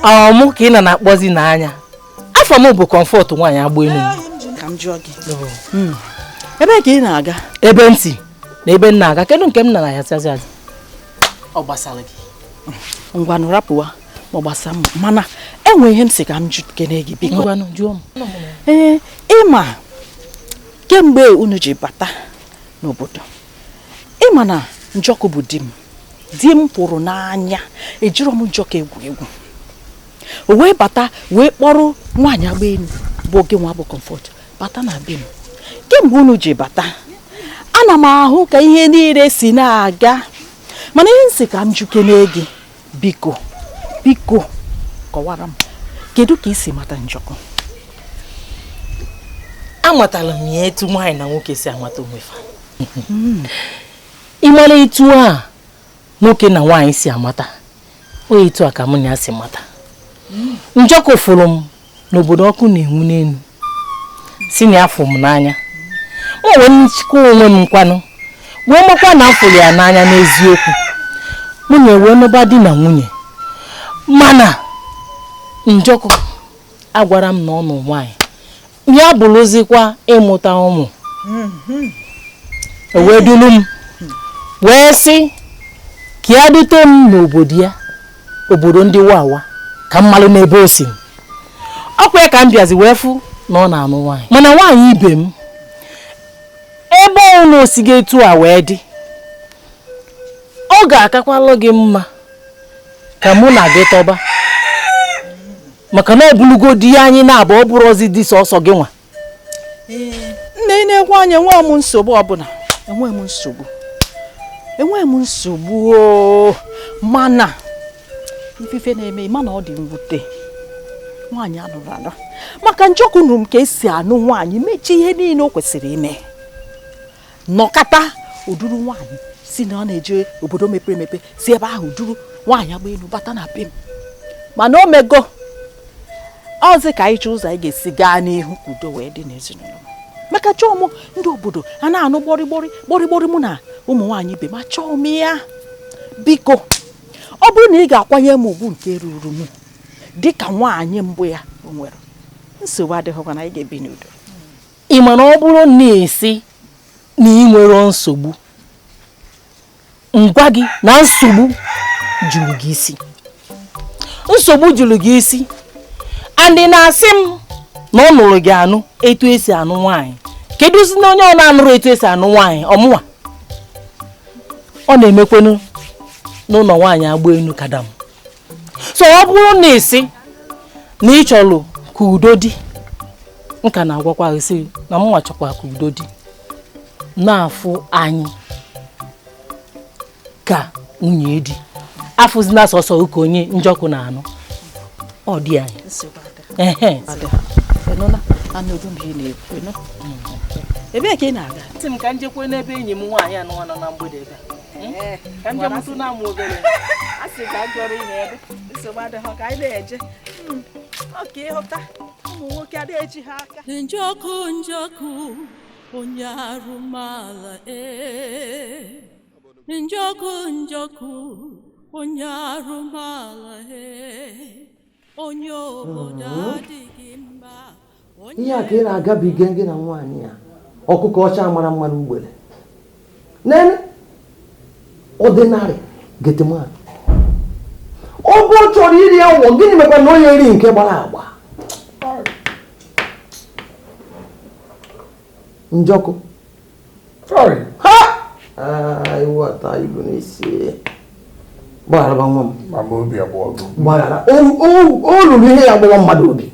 Ọ mụ ka ị na na-akpọzi n'anya. Afa m bụ Comfort nwaanyị agba enu. Ka m jụọ gị, ebee ka ị na-aga? Ebe m si na ebe m na-aga, kedu nke m nara ya azazi aza? Ọ gbasara gị? Ngwanụ, rapụwa ma ọ gbasa m, mana enwe ihe m si ka m jụkene gị, biko. Ngwanụ, jụọ m. Ee, ịma kemgbe unu ji bata n'obodo, ịma na Njọkụ bụ di m, di m pụrụ n'anya. Ejiro m Njọkụ egwu egwu. O wee bata wee kpọrọ nwaanyị agba elu bụ oge nwa bụ Comfort bata na be m. Kemgbe unu ji bata, ana m ahụ ka ihe niile si na-aga, mana ihe m si ka m jukene gị, biko, biko kọwara m, kedu ka ị si mata Njọkụ? Amatala m ya etu nwaanyị na nwoke si amata onwe fa. Ị mara etu a nwoke na nwaanyị si amata, o etu a ka mụ na ya si mata. Njọkụ fụrụ m n'obodo ọkụ na-enwu n'elu, si na ya fụ m n'anya. M wee nchịkwa onwe m nkwanụ wee makwa na m fụrụ ya n'anya n'eziokwu. Mụ na ewe nụba di na nwunye, mana Njọkụ agwara m na ọ nụ nwaanyị, ya bụrụzikwa ịmụta ụmụ. O wee duru m wee sị ka ya dute m n'obodo ya, obodo ndị Wawa, ka m malụ n'ebe o si. Ọkwa ya ka m bịazi wee fụ na ọ na-anụ nwaanyị, mana nwaanyị ibe m ebe ọ na osigo etu a wee dị, ọ ga-akakwalụ gị mma ka mụ na gị tọba, maka na ọ bụrụgo di anyị na-abụ, ọ bụrụzi di sọsọ gị nwa. Nne, ị na-ekwe anya, enweghị m nsogbu ọbụla, enweghị m nsogbu, enweghị m nsogbu o. Mana ifufe na-eme, mana ọ dị mwute, nwaanyị anụrụ anụ maka Njọkụ nụrụ m ka esi anụ nwaanyị, mechie ihe niile o kwesịrị ime, nọkata uduru nwaanyị si na ọ na-eje obodo mepere emepe, si ebe ahụ duru nwaanyị agba elu bata na be m. Mana o mego ọzọ, ka anyị chọọ ụzọ anyị ga-esi gaa n'ihu ka udo wee dị n'ezinụlọ m, maka chọọ m ndị obodo a na-anụ gbọrịgbọrị gbọrịgbọrị mụ na ụmụ nwaanyị ibe m. Achọọ m ya, biko, ọ bụrụ na ị ga-akwanye m ugwu nke ruru m dịka nwaanyị mbụ ya, o nwere nsogbu adịghịkwa na anyị ga-ebi n'udo. Ị ma na ọ bụrụ na esi na ị nwere nsogbu, ngwa gị na nsogbu juru gị isi, nsogbu juru gị isi. Andị na-asị m na ọ nụrụ gị anụ etu esi anụ nwaanyị, kedu si na onye ọ na-anụrụ etu esi anụ nwaanyị ọmụnwa ọ na-emekwenu n'ụlọ nwaanyị agba enu kadam. So ọ bụrụ na esi na ị chọrọ ka udo dị, nka na-agwakwa gị sị na mụnwa chọkwa ka udo dị na-afụ anyị ka nwunye di, afụzina sọsọ ụka onye Njọkụ na-anụ ọ dị anyị. Ehe. Ịnụla, anụgo m ihe ị na-ekwu. Ịnụ, ebee ka ị na-aga? Sị m ka m jekwe n'ebe enyi m nwaanyị anụnwa nọ na mgbede ebe a, ka m jemụtụ na-amụ obere. A sị ka m gọrọ ihe ebe nsogbu adịghị, ka anyị na-eje ọ ka ịghọta ụmụ nwoke adịghị eji ha aka. Njọkụ, Njọkụ, onye arụmala ee. Njọkụ, Njọkụ, onye arụmala ee, onye obodo adịghị mma, onye Ihe a ka ị na-agabiga, gị na nwaanyị a, ọkụkọ ọcha mara mma n'ugbere nene, ordinary gateman, ọ bụ ọ chọrọ iri awọ. Gịnị mekwa na onye eri nke gbara agba? Njọkụ ha! Ah, iwu ata ibu n'isi. Gbaghara nwa m. Mama, obi abụọ. Gbaghara. O ruru ihe ya gbawa mmadụ obi.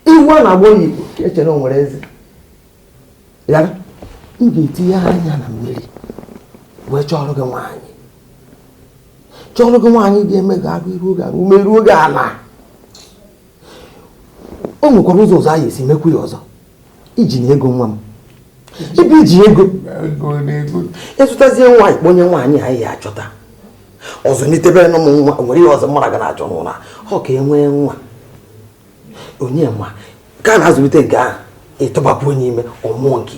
Iwu a na-agbọ ya igbo eche na o nwere eze ya. M ga-etinye anya na mmiri wee chọrọ gị nwaanyị, chọrọ gị nwaanyị ga-eme gị agụ iruo gị ala, ume ruo gị ala. O nwekwara ụzọ ọzọ a ga-esi mekwu ya ọzọ. Iji na ego, nwa m, ebe iji ego Ego na ego. Ịzụtazie nwaanyị, kpọnye nwaanyị anyị ya achọta ọzọ n'itebe na ụmụ nwa. Nwere ihe ọzọ mmadụ ga na-achọ n'ụlọ ọ ka e nwee nwa onye ma ka a na-azụlite nke ahụ, ịtọbapụ onye ime ọmụọ nke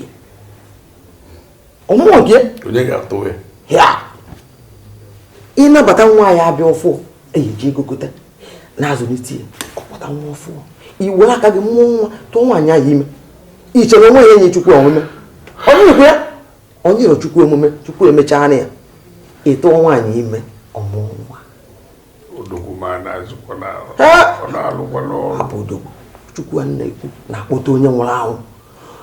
ọmụọ nke. Onye ga-atụ ya? Ya ịnabata nwa ya abịa ụfụ. Eyi ji ego gote na-azụlite ya, ọ kpọta nwa ọfụ. I were aka gị mụọ nwa, tụọ nwaanyị ahụ ime. I chere onwe ya enye Chukwu omume. Ọ ya onye nyere Chukwu omume, Chukwu emechaa ya. Ị tụọ nwaanyị ime, ọ mụọ nwa. Hapụ odogwu. Chukwu a na-ekwu na-akpọta onye nwụrụ anwụ.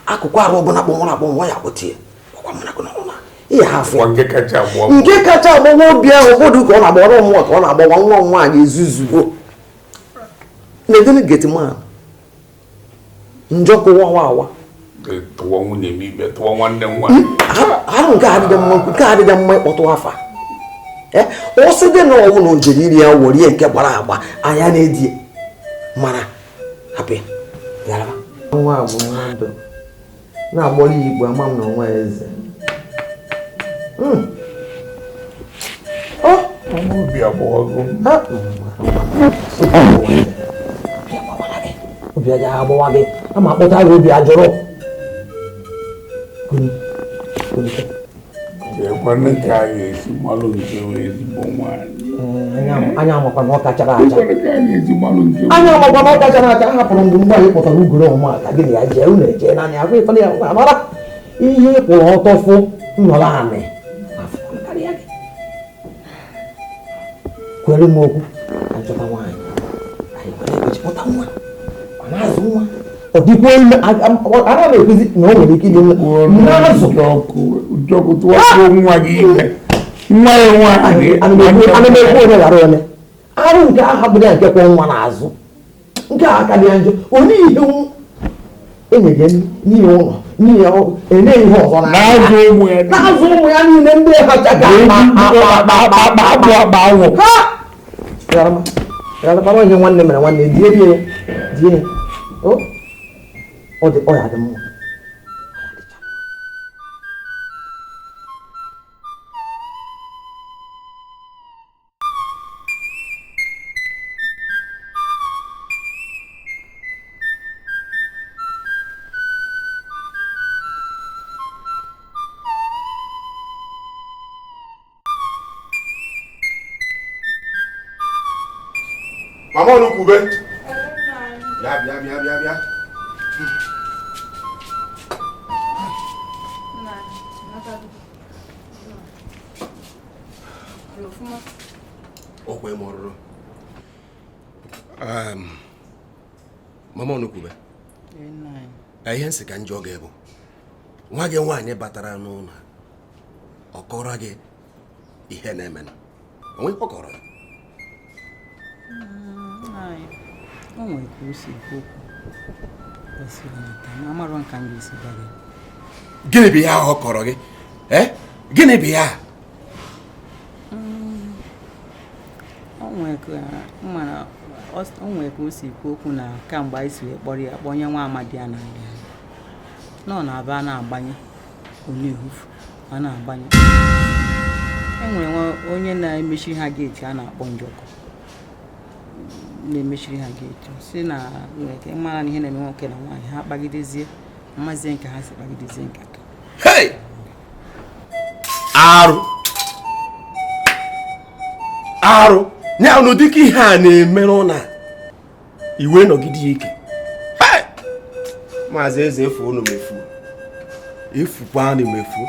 Akụkụ arụ ọbụla kpọnwụrụ akpọnwụ ya akpọta ya. Nke kacha agbawa obi ahụ ụfọdụ ka ọ na-agbawara mmụọ ka ọ na-agbawa nwa nwaanyị ezuzuo. Na-edene getiman njọkụ wawa awa. Arụ nke adịghị mma ịkpọtụ afa. Ọ sị dị na ọnwụ na o jere iri ya worie nke gbara agba anya na-edi mana hapụ ya. Nwa bụ mmadụ na-agbọrọ ya igwe ama m na onwe eze. Obi aja agbawa gị ama akpọta gị obi ajọrọ. Anya amakwa na ọ kachara acha. Anya amakwa na ọ kachara acha. Hapụrụ mgbe mgbe anyị kpọtara ugoro ọma ka gị na ya jee unu eje naanị ahụ ịfọdụ ya mara ihe kwụrụ ọtọ fụ nnọrọ anị. Kwere m okwu ka nchọta nwaanyị. Anyị nwere ego kpọta nwa. Ọ na-azụ nwa. Ọ dịkwa ime ana m ekwuzi na o nwere ike ịdị na-azụ. Nwa gị ime. Nwa ya nwaanyị. Ana m ekwu onye ghara onye. Arụ nke ahụ bụ ya nke kwọ nwa n'azụ. Nke a aka dị ya njọ. Onye ihe enyeghị n'ihe ụlọ n'ihe enye ihe ọzọ na-azụ ụmụ ya niile ndị ha chaka akpa ihe nwanne mere nwanne die ya die ya ọ dị ọ ya dị mma. Mama Olukwube. Bịa bịa bịa bịa bịa. Okwe m ọrụrụ. Mama Olukwube. Ihe nsị ka njọ gị bụ nwa gị nwaanyị batara n'ụlọ ọ kọrọ gị ihe na-eme na onwe ọ kọrọ gị. O nwere ka o si ekwu okwu kwesịrị nata na amarọ nka m ga-esi gwa gị. Gịnị bụ ihe ahụ ọ kọrọ gị? Gịnị bụ ya? O nwere ka o si ekwu okwu na kamgbe anyị si wee kpọrọ ya kpọnye nwa amadi ya na-abịa nọ na-aba na-agbanye ọ na-ehufu a na-agbanye. E nwere onye na-emechiri ha geeti a na-akpọ Njọkụ na-emechiri ha geeti si na mara na ihe na-eme nwoke na nwaanyị ha kpagidezie mmazie nke ha si kpagidezie nkata. Arụ arụ ya na ụdịka ihe a na-eme n'ụlọ iwe nọgide ike. Maazị Eze efu unu mefu efukwa unu mefu.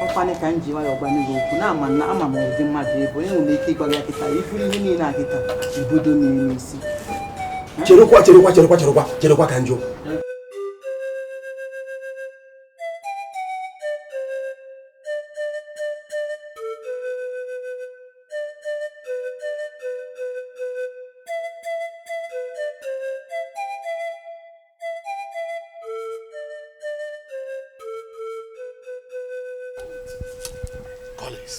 Ọkwanị ka m ji nwayọọ gwa gị okwu na ama m ụdị mmadụ ebe onye nwere ike ịgwa gị kịta iburu ihe niile a kịta ibudo mmiri n'isi. Cherekwa cherekwa cherekwa cherekwa cherekwa ka njọ. Collins.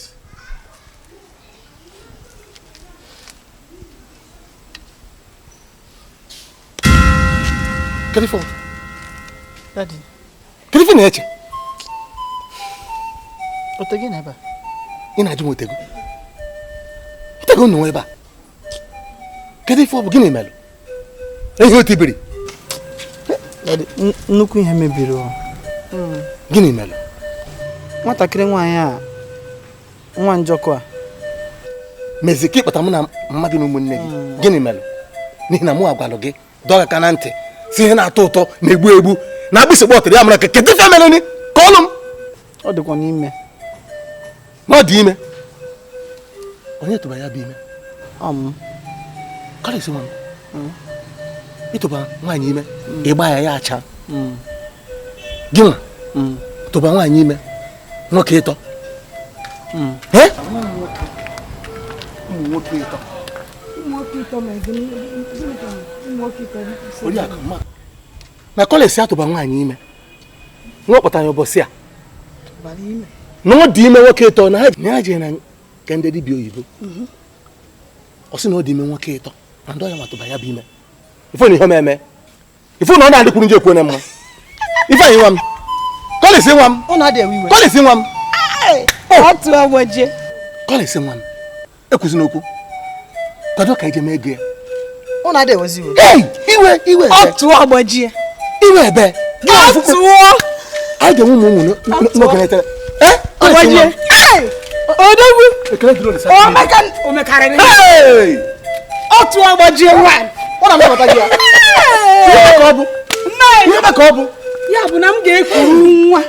Kedu ife? Daddy. Kedu ife na-eche? Otego na ebe a? Ị na-ajụ m otego? Otego nọ ebe a. Kedu ife ọ bụ gịnị melụ? Ihe otibiri. Nnukwu ihe mebiri. Gịnị mere? Nwatakịrị nwaanyị a, nwa Njọkụ a. Mezi ka ịkpọta mụ na mmadụ na ụmụnne gị. Gịnị mere? N'ihi na mụ agwalụ gị, dọọ aka na ntị, si ihe na-atọ ụtọ na-egbu egbu na agbịsị gbọtịrị ya mara ka kedu ife mere ni ka ọlụ m. Ọ dịkwa n'ime. Na ọ dị ime. Onye tụba ya bụ ime? Karịsị nwa m. Ịtụba nwaanyị ime, ịgba ya ya acha. Gị nwa tụba nwaanyị ime nwoke ịtọ. Nwoke ịtọ. Na kọleji atụba nwaanyị ime nwa kpọtara ya ụbọchị a na ọ dị ime nwoke ịtọ na ha jere na nke ndị dibịa oyibo. Ọ sị na ọ dị ime nwoke ịtọ na ndị ọya nwatụba ya bụ ime. Ife na ihe eme ife na ọ na-adịkwuru nje ekwu na mma. Ife anyị nwa m kọleji nwa m kọleji nwa m kọleji nwa m ekwuzina okwu kwado ka ije mee ego ya. Iwe iwe iwe ebe anyị ga-enwe ụmụ ụmụ n'oge na-etere. Otu agbajie nwaanyị. Ihe ka ọ bụ ya bụ na m ga-ekuru nwa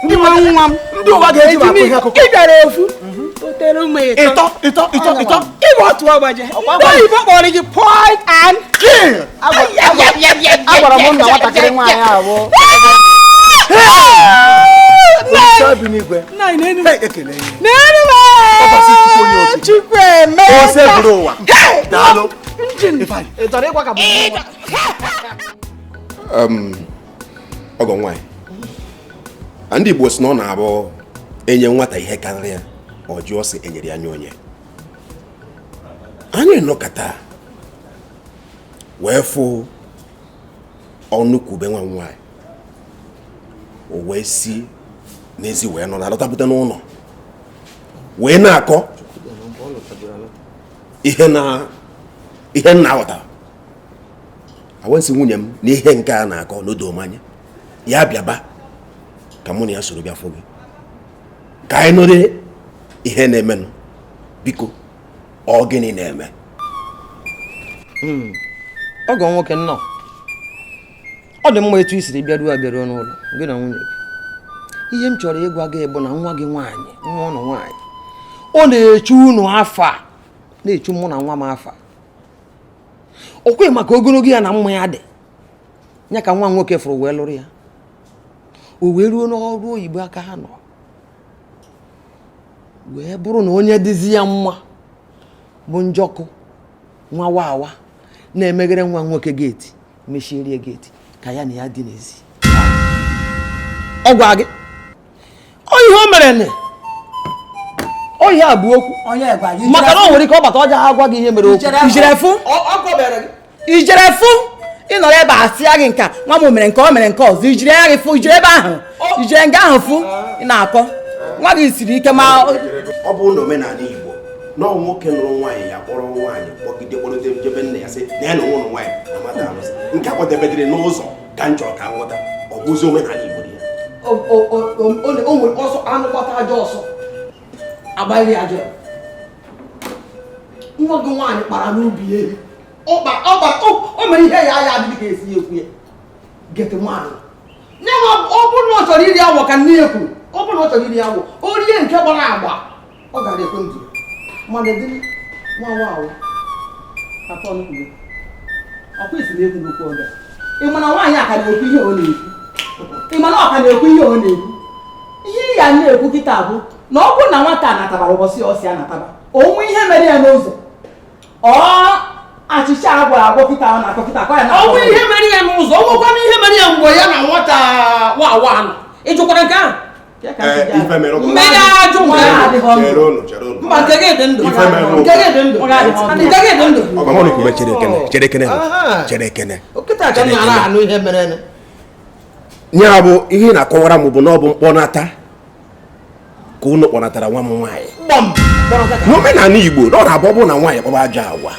nwa nwa m. Ndị ụwa ga-eji akụ ihe akụkọ. Ị bịara ofu otere ụmụ ịtọ ịtọ ịtọ ịtọ. Ịbụ otu agbaje. Ndị oyibo kpọrọ gị point and kill. Agwara m na nwatakịrị nwaanyị a bụ Ọgọ nwaanyị, ndị Igbo si na ọ na-abụ enye nwata ihe karịrị ya ọ jụọ sị enyere ya nye onye. Anyị nọkọta wee fụ ọnụ kwube nwa nwaanyị, o wee si n'ezi wee nọ na-alọtapụta n'ụlọ wee na-akọ ihe nna ghọtara. Awensị nwunye m na ihe nke a na-akọ n'odo m anya, ya bịaba ka mụ na ya soro bịa fụ gị ka anyị nụrụ ihe na-emenụ. Biko, ọ gịnị na-eme? Ọgọ nwoke nnọọ, ọ dị mma etu i siri bịaruo abịaruo n'ụlọ gị na nwunye gị. Ihe m chọrọ ịgwa gị bụ na nwa gị nwaanyị, nwa ụnụ nwaanyị, ọ na-echu unu afa, na-echu mụ na nwa m afa. O kweghị maka ogologo ya na mma ya dị ya ka nwa nwoke fụrụ wee lụrụ ya. O wee ruo n'ọrụ oyibo aka ha nọ wee bụrụ na onye dịzi ya mma bụ Njọkụ nwa wawa na-emeghere nwa nwoke geeti, mechierie geeti ka ya na ya dị n'ezi. Ọ gwa gị ọ ihe o mere ne ọ ihe a bụ okwu maka na o nwere ike ọ bata ọja agwa gị ihe mere okwu. Ijere fụ ị nọrọ ebe a sịa gị nka nwa m mere nke ọ mere nke ọzọ, ijiri anya gị fụ, ijiri ebe ahụ, ijiri nga ahụ fụ, ị na-akọ nwa gị siri ike. Ma ọ bụrụ na omenala Igbo na nwoke nụrụ nwaanyị ya kpọrọ nwaanyị kpọgide kpọrọte jebe nna ya sị na ya na ụmụ nwaanyị amata alụsị, nke akpọdebedịrị n'ụzọ ka m chọrọ ka m ghọta, ọ bụzi omenala Igbo dị ya. O nwere ọsọ anụ gbata ajọ ọsọ agbaghị ajọ. Nwa gị nwaanyị kpara n'ubi ehi, o mere ihe ya ya adịghị ka esi ekwu ya gete nwaanyị. Ọ bụrụ na ọ chọrọ iri awọ ka nne ya kwuru, ọ bụrụ na ọ chọrọ iri awọ, o rie nke gbara agba, ọ gara ekwe ndụ. Mana dị nwa nwa awọ ọkwa isi na-ekwu n'okwu oge. Ị ma na nwaanyị a ka na-ekwu ihe ọ na-ekwu? Ị ma na ọ ka na-ekwu ihe ọ na-ekwu? Ihe ya na-ekwu kịta bụ na ọ bụrụ na nwata anatabara ụbọchị ọ si anataba, onwe ihe mere ya n'ụzọ, ọ achịcha agwọ agwọ kịta ọ na-akọ kịta akọ ya na ọ bụ ihe mere ya n'ụzọ, ọ nwekwana ihe mere ya mgbe ya na nwata wawa nọ. Ị jụkwara nke ahụ? Mmiri ajụ mba nke gị dị ndụ, nke gị dị ndụ, nke gị dị ndụ. Ya bụ ihe na-akọwara m bụ na ọ bụ mkpọnata ka unu kpọnatara nwa m nwaanyị. N'omenala Igbo na ọ na-abụ ọ bụrụ na nwaanyị kpọba ajọ agwa,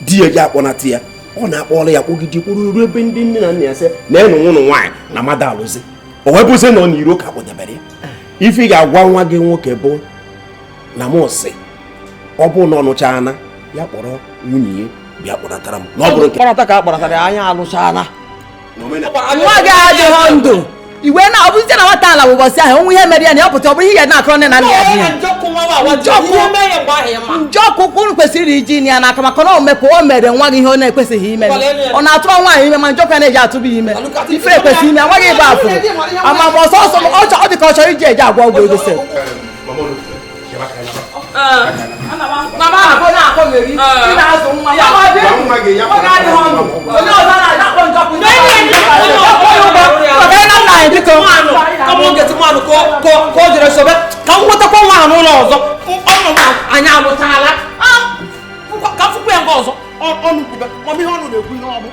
di ya ji akpọnata ya Ọ na-akpọrọ ya kpọgide kwuru ruo ebe ndị nne na nna ya sị na enụ nwụnụ nwaanyị na mmadụ alụzi. O wee bụzie na ọ n'iro ka kpọdebere ya. Ife ị ga-agwa nwa gị nwoke bụ na m sị ọ bụ na ọ nụchaana ya kpọrọ nwunye ya bịa kpọratara m. Na ọ bụrụ nke kpọrọta ka a kpọrọtara ya anya alụchaana. Nwa gị adịghị ndụ iwe na ọ bụzie na nwata ala bụ ụbọchị ahụ onwe ihe mere ya na ya pụta ọ bụrụ ihe ya na-akọrọ nne na nna ya. Njọkụ unu kwesịrị iji ya n'aka maka na o mepụ o mere nwa gị ihe ọ na-ekwesịghị ime. Ọ na-atụba nwaanyị ime ma njọkụ ya na-eji atụba ime ife ekwesịghị ime amaghị ịgba afụrụ ama ma ọsọ ọsọ ọ dị ka ọ chọrọ iji eji agwa ọgwụ ego sef. Ka o jere sobe ka m nwetakwa nwa ahụ n'ụlọ ọzọ anyị alụchaala ka m fụkwa ya nke ọzọ ọnụ kwube ma ihe ọnụ na-ekwu ihe ọ bụ.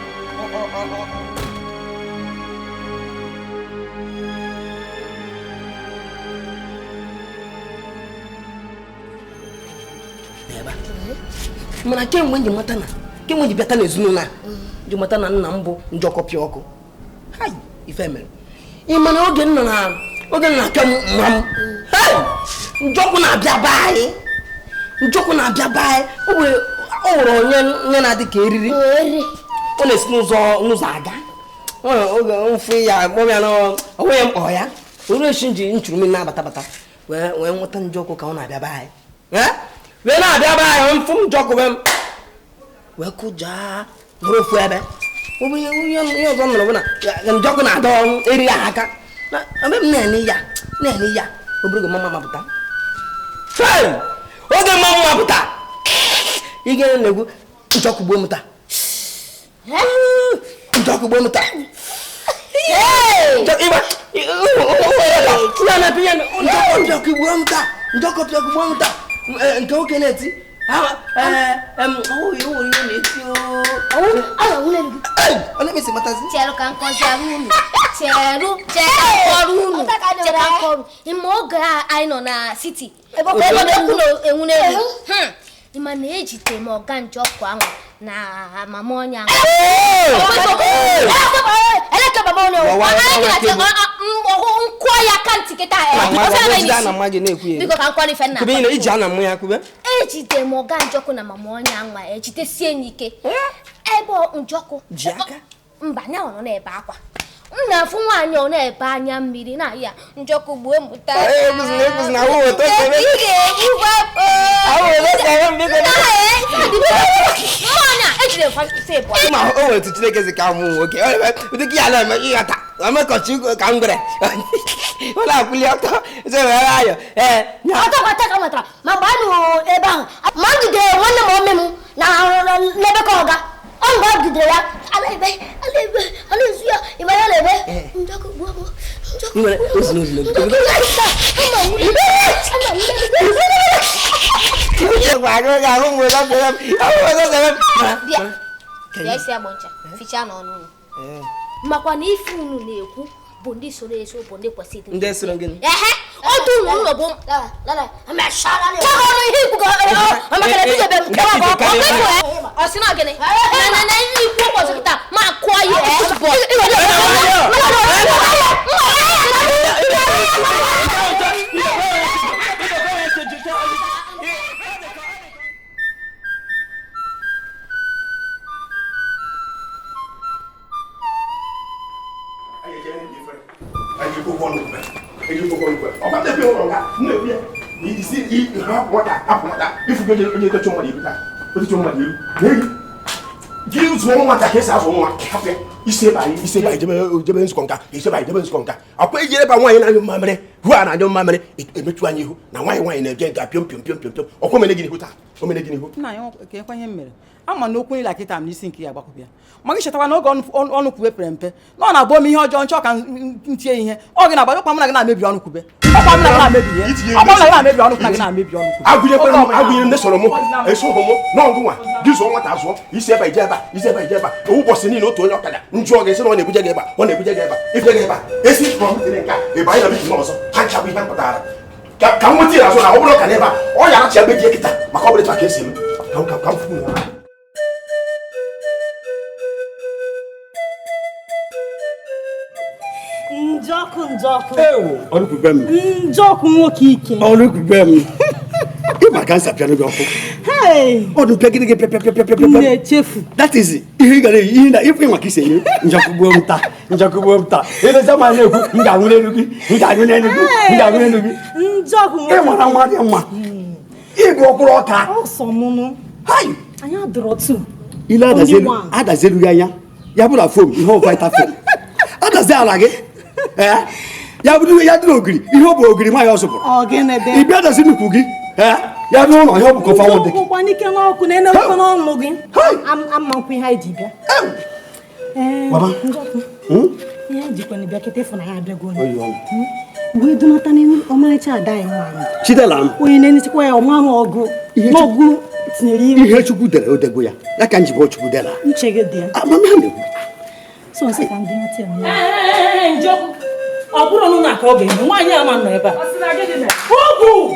Mana kemgbe nji mata na kemgbe nji bịata n'ezinụlọ a nji mata na nna m bụ Njọkụ pịa ọkụ. Hai ife mere ị mana oge nna na oge nna aka nwa m Njọkụ na-abịa be anyị. Njọkụ na-abịa be anyị. O nwere onye nne na-adị ka eriri ọ na-esi n'ụzọ aga oge mfe ya kpọm ya onwe ya mkpọ ya oru esi nji nchụrụ mmiri na-abata bata wee nweta Njọkụ ka ọ na-abịa be anyị. Wee na-abịa be anyị mfụ Njọkụ wee kụjaa bụrụ ofu ebe ihe ọzọ nụrụ bụ na Njọkụ na-adọ eriri ahụ aka ebe m na-ene ya na-ene ya obere oge mama mapụta oge mama mapụta ị ga na-egwu Njọkụ gbuo m taa Njọkụ gbuo m taa Njọkụ gbuo m taa Njọkụ gbuo m taa nke nwoke na-eti Cheru ka nkọziara unu cheru kọrọ unu chere akọrọ ime oge anyị nọ na siti ebe enwu n'elu ịma na ejite m ọga Njọkụ ahụ na mama onye ahụ nkwọ ya aka ntị kịta biko ka nkwọ ife nna ejide m ọga Njọkụ na mama onye ahụ ejitesie n'ike ebe Njọkụ mba nya ọ nọ na-ebe akwa m na-afụ nwaanyị ọ na-ebe anya mmiri na ya Njọkụ gbuo m taa o nwere otu Chineke si ka mụ nwoke ụdị ya na-eme ịghọta omekọchi ka m gwere ọ na-akwụli ọtọ ayọ ọtọ ka nwetara ma mgbe a nụ ebe ahụ ma m jidere nwanne m ome m na n'ebe ka ọga ọ mgbe ọ gidere ya ala ebe a na-ezu ya ịma ya na-ebe Njọkụ gbuo m makwa na ife unu na-ekwu bụ ndị soro eso bụ ndị kwesịrị ndị soro gịnị ehe otu unu ụlọ bụ ọsị na gịnị na ikwu ụbọchị kịta ma kụọ ya Jebe nzukọ nka ijebe nzukọ nka akwa ejere ebe nwaanyị na-anyụ mmamịrị ruo a na-anyụ mmamịrị emechu anyị ihu na nwaanyị nwaanyị na-eje nka pịọm pịọm pịọm pịọm pịọm ọkwa omene gị n'ihu taa omene gị n'ihu nna ya ka ekwenye mere ama na okwu niile akịta m n'isi nke ya agbakọbịa ma gị chetakwa na oge ọnụ kwube pere mpe na ọ na-agba m ihe ọjọọ nchọ ka ntie ihe ọ gị na-agba ọkwa m na gị na-amebi ọnụ kwube ọkwa m na gị na-amebi ihe ọkwa m na gị na-amebi ọnụ kwube na gị na-amebi ọnụ kwube agụnyere m soro m esoghị m n'ọgụ nwa gị zụọ nwata zụọ isi ebe ije ebe a isi ebe ije ebe a ụbọchị niile otu onye ọkada njụọ gị sị na ọ na-ebuje gị ebe a ọ na-ebuje gị ebe a ife gị ebe a esi from tiri nke a ebe anyị na mitin ọzọ ha ncha bụ ihe m pụtara ka m nweta ya azụ na ọ bụrụ ka n'ebe a ọ yara chi ebe ji kịta maka ọ bụrụ etu a ka esi eme ka m fụ ya. Njọkụ njọkụ. Ewo, ọnụkwube m. Njọkụ nwoke ike. Ọnụkwube m. Ịma ka nsa pịanụ gị ọkụ. Ọdụ pịagide gị pịapịapịapịapịa. Na-echefu. That is ihe ị gara eyi na ịfụ ịnwa ka isi enye njọkụ gbuo m taa njọkụ gbuo m taa. Eleza ma na-ekwu m ga-anwụ n'elu gị m ga-anwụ n'elu gị m ga-anwụ n'elu gị. Njọkụ nwoke. Ị mara nwa dị mma. Ịgụ ọkwụrụ ọka. Ọsọ mụnụ. Hai. Anyị adọrọ tu. Ile adazielu gị anya ya bụrụ fom ihe ọ vita fom. Adazi ala gị. Ya bụrụ ya dị n'ogiri ihe ọ bụ ogiri nwaanyị ọ zụpụrụ. Ị bịa adazi nnukwu gị. Ya bụ ụlọ ihe ọ bụ kọfa nwụdị. Ọgwụkwa n'ike n'ọkụ na enekwa n'ọnụ gị. Ama nkwụ ihe anyị ji bịa. Mama. Ihe anyị jikwa bịa kịta ịfụnanya abịago. Wee dunata n'elu ọmarịcha ada anyị nwaanyị. Chidela m. Onye na-enechekwa ya ọma ọgụ. N'ọgụ tinyere ime. Ihe Chukwu dere odego ya. Ya ka nji bụ Chukwu dere. Uche gị dị ya. Amamihe na-ekwu. So nsị ka ndị nwata ya. Njọkụ. Ọ bụrụ na ka ọ ga-eme nwaanyị ama nọ ebe a. Ugwu!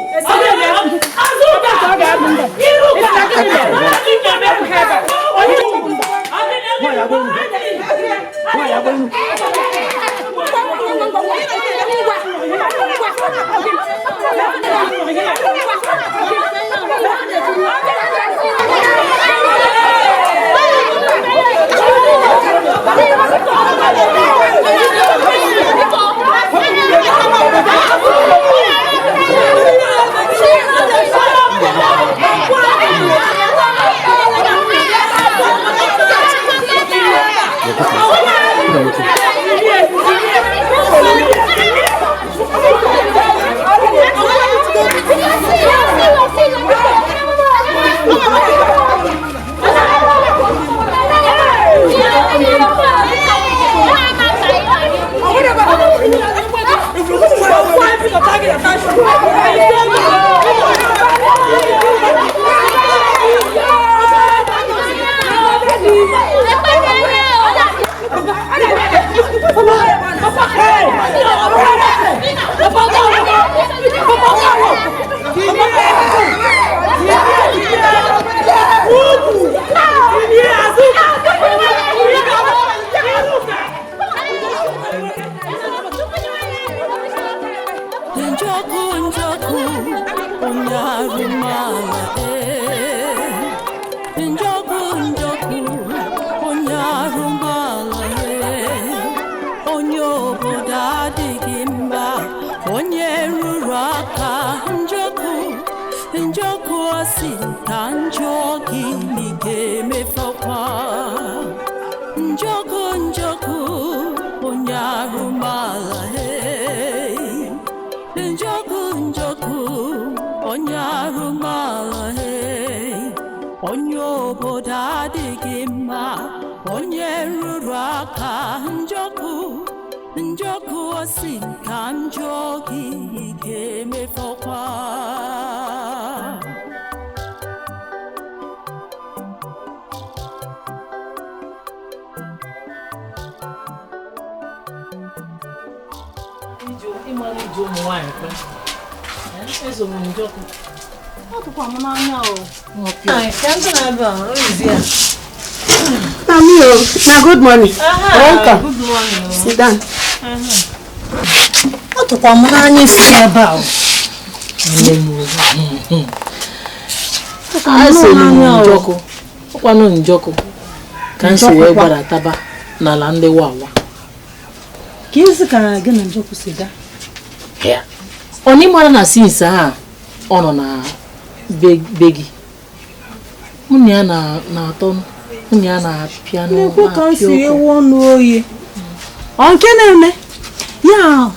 Now, good morning. Welcome. Good morning. Sit down. Ọ tụkwa m n'anya isi ebe a. Njọkụ. Ọkwanụ njọkụ ka m si wee gbadataba n'ala ndị wawa. Ka ezi ka gị na njọkụ si gaa? Ọ na ịmara na since a ọ nọ na be gị. Mụ ya na-atọ nwunye ya na-apịa n'ekwu ka m si ewu ọnụ oyi. Ọ nke na-eme ya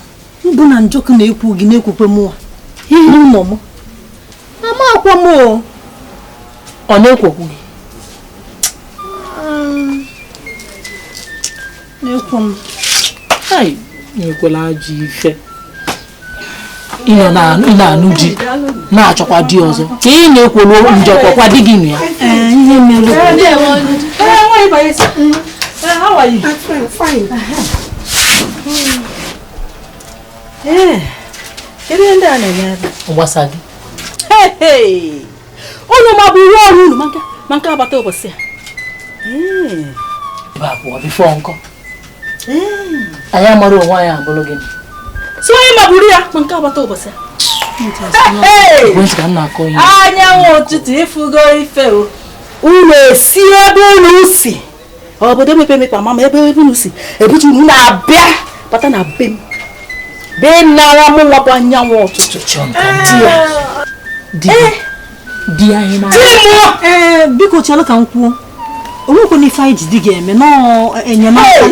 mbụ na njọkụ na-ekwu gị na-ekwukwe mụwa ihe ụlọ m ama akwa m o. Ọ na-ekwokwu gị? Na-ekwu m. Ai, na-ekwela ajọ ife. Ị na-anụ di na-achọkwa di ọzọ ka ị na-ekwolu njọkọ kwa di gị nụ ya. Ihe mere How are you? I'm fine. Kedu ihe ndị a na-eme ebe? Gbasa gị. Unu ma bụ iwe ọrụ unu ma nke agbata ụbọchị a. Ebe a pụọ bifo nkọ. Anyị amara onwe anyị abụrụ gịnị. Si onye magburu ya ma nke agbata ụbọchị. Anyanwụ ụtụtụ ịfụgo ife o. Unu esi ebe unu si. Obodo mepe emepe ama m ebe unu si. Ebutu unu na-abịa bata na be m. Be nara m nwa bụ anyanwụ ụtụtụ. Di di anyị na biko chelụ ka m kwuo. Onwekwe n'ife anyị ji di ga-eme nọọ enyemaka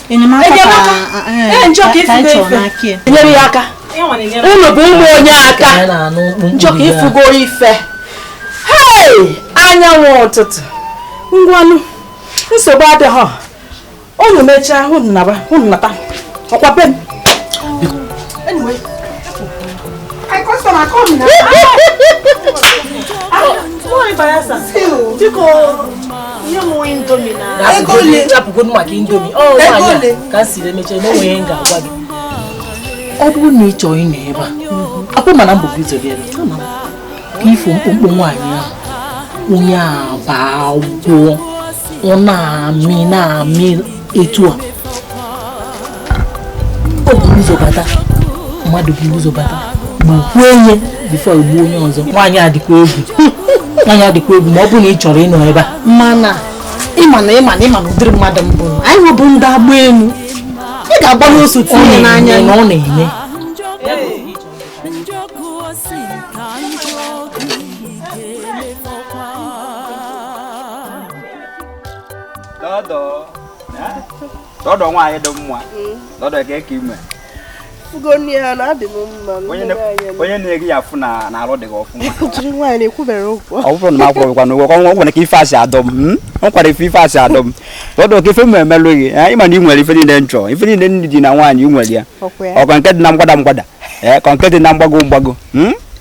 enyemaka ka anyị chọrọ n'aka ya. Enyere ya aka. Unu bụ ụmụ onye aka. Njọ ka ịfụgo ife. Hey! Anyanwụ ụtụtụ. Ngwanụ nsogbu adịghị. Unu mechaa hụ naba hụ nata. Ọkwa be m. Anyway, I customer come now. Nwaanyị Bayelsa. Biko nye m indomie na. Ego ole? Rapụgodu maka indomie. Ọ nwaanyị a ka m siri emechaa na onwe ihe m ga-agwa gị. Ọ bụrụ na ị chọọ ịnọ ebe a, akwụ mana mbụ gị ụzọ gị ebe ka ifo mkpụmkpụ nwaanyị ahụ onye a baa gwụọ ọ na-amị na-amị etu a ọ bụ ụzọ bata mmadụ bụ ụzọ bata gbukwuo onye bifo egbuo onye ọzọ. Nwaanyị a dịkwa egwu, nwaanyị a dịkwa egwu ma ọ bụrụ na ị chọrọ ịnọ ebe a. Mana ịma na ịma na ịma na ụdịrị mmadụ mbụ anyị nwebụ ndị agba elu. Ị ga-agba n'otu tinye n'anya na ọ na-eme. Dọdọ nwaanyị dị mma. Dọdọ ka eke ime. Onye na-eri ya afụ na arụ dị gị ọfụma. Ọ bụrụ na m akwụrụkwa n'ụgwọ ka ọ nwere ka ife asị adọ m. Ọ kwara ife ife asị adọ m. Dọdọ ka ife m emelụ gị. Ịma na ị nwere ife niile nchọ. Ife niile ndị dị na nwaanyị ị nwere ya. Ọkwa nke dị na mgbada mgbada. Ka nke dị na mgbago mgbago.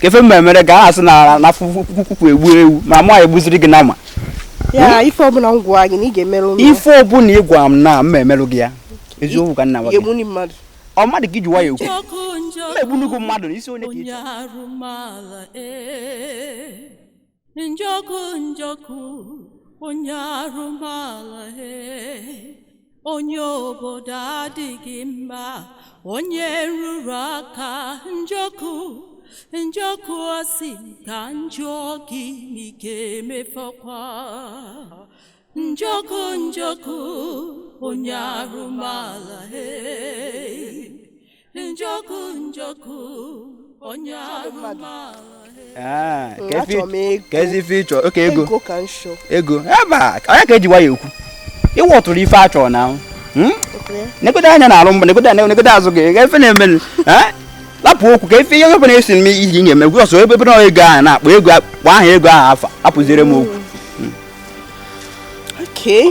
Ka ife m emere ka a asị na afụkwukwu egbu ewu ma mụ egbuziri gị nama. Ya ife ọbụla m gwa gị na ị ga-emerụ m. Ife ọbụla ị gwa m na m emerụ gị ya. Eziokwu ka nna gwa gị. Ọ mmadụ ka iji nwayọ ekwu. M egbunugo mmadụ n'isi onye ka ị chọrọ. Njọkụ njọkụ onye arụmala onye obodo adịghị mma onye rụrụ aka njọkụ njọkụ asị ka njọ gị n'ike emefọkwa njọkụ njọkụ onye arụmala njọkụ njọkụ onye arụmala. Ka ezi ife ịchọ oke ego ego ebe a onye ka eji nwayọ ekwu ịwọtụrụ ife a chọrọ na ahụ negodo anya na alụ mgba negodo anya negodo azụ gị ife na-eme lapụ okwu ka ife ihe ọbụla esi m iji nye emegwu ọsọ ebe na ego ahụ na-akpọ ego kpọ aha ego ahụ afa apụziere m okwu. Okay.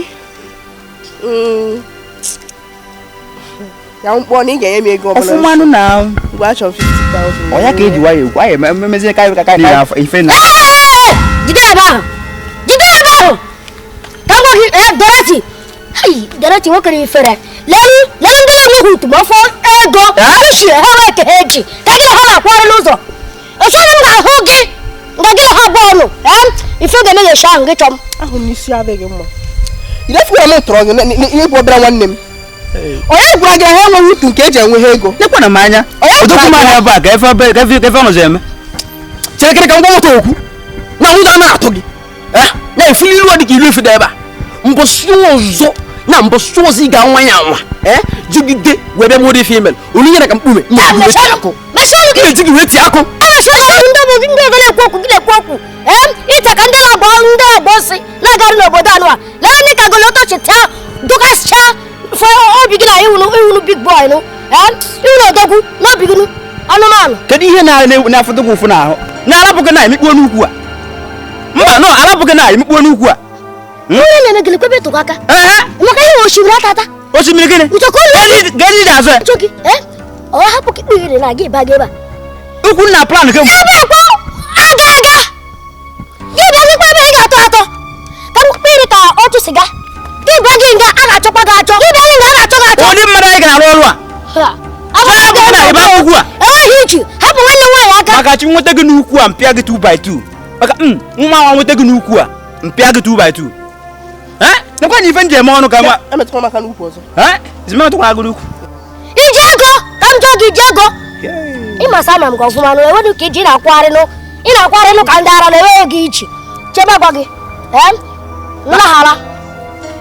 Ya mkpọ na ị ga-enye m ego ọbụla. Ọfụmanụ na mgbe achọrọ 50,000. Ọ ya ka eji nwayọ ekwu anyị emezie ka ka ife na jide ebe ahụ, jide ebe ahụ ka m gwa gị. Dorothy, Dorothy nwoke ifere leru leru ndị na-enweghị utu ma ọfọ ego uche ha wee ke ha eji ka gị na ha na-akwagharị n'ụzọ ụfọdụ m ga-ahụ gị nga gị na ha gba ọnụ ife ga-eme gị esi ahụ gị chọm ahụ n'isi adịghị mma. Idefugara m tọrọ gị n'ịbụ obere nwanne m. Onye gwara gị na ha enweghị utu nke eji enwe ha ego? Lekwana m anya odokwu m anya ebe a ka efe efe ọnọzọ eme. Chere ka m gwa nwata okwu na ụjọ a na-atụ gị na efuli ilu dị ka ilu efe dị ebe a mbọsị ọzọ na mbọsị ọzọ ị ga-anwa ya anwa jigide wee bịa mụrụ ife imel olu nyere ka mkpume na-eji gị wee tie akụ. Ndị ọzọ na-ekwu okwu gị na-ekwu okwu ịta ka ndị na-agba ndị na-agba ọsị na-agarị n'obodo anụ a lee ndị ka golotochi taa dụkasịcha obi gị na iwunu big boy nụ iwunu odogwu n'obi gị anụmanụ. Kedu ihe na-afụdụ gị ụfụ n'ahụ na arapụ gị na emikpuo n'ukwu a? Mba nọ arapụ gị na emikpuo n'ukwu a. Onye na-eme gịnị kwebe tụkwa aka maka ihe osimiri ata ata. Osimiri gịnị? Gịnị dị azụ ya? Nchọkị ọ hapụ ka ikpughere na gị ba gị ebe a. Ukwu na plan gị. Ebe ekwe aga aga gị bịa gịkwa ebe ị ga-atọ atọ ka m kpere ka otu siga gị bịa gị nga a ga-achọkwa gị achọ gị bịa gị nga a ga-achọ gị achọ. Ụdị mmadụ anyị ga-arụ ọrụ a. Enweghị uche hapụ nwanne nwaanyị aka. Maka chi nweta gị n'ukwu a mpịa gị 2x2 maka nwa nwa nweta gị n'ukwu a mpịa gị 2x2. Nekwa na ife nji eme ọnụ ka nwa emetụkwa maka n'ukwu ọzọ. Emetụkwa gị n'ukwu. Iji ego ka m jụọ gị iji ego Ịmasa ama m gị ọfụma nụ enweghị ka iji na-akwagharị nụ ị na-akwagharị nụ ka ndị ara na-enweghị gị iche chebe gwa gị ee nlaghara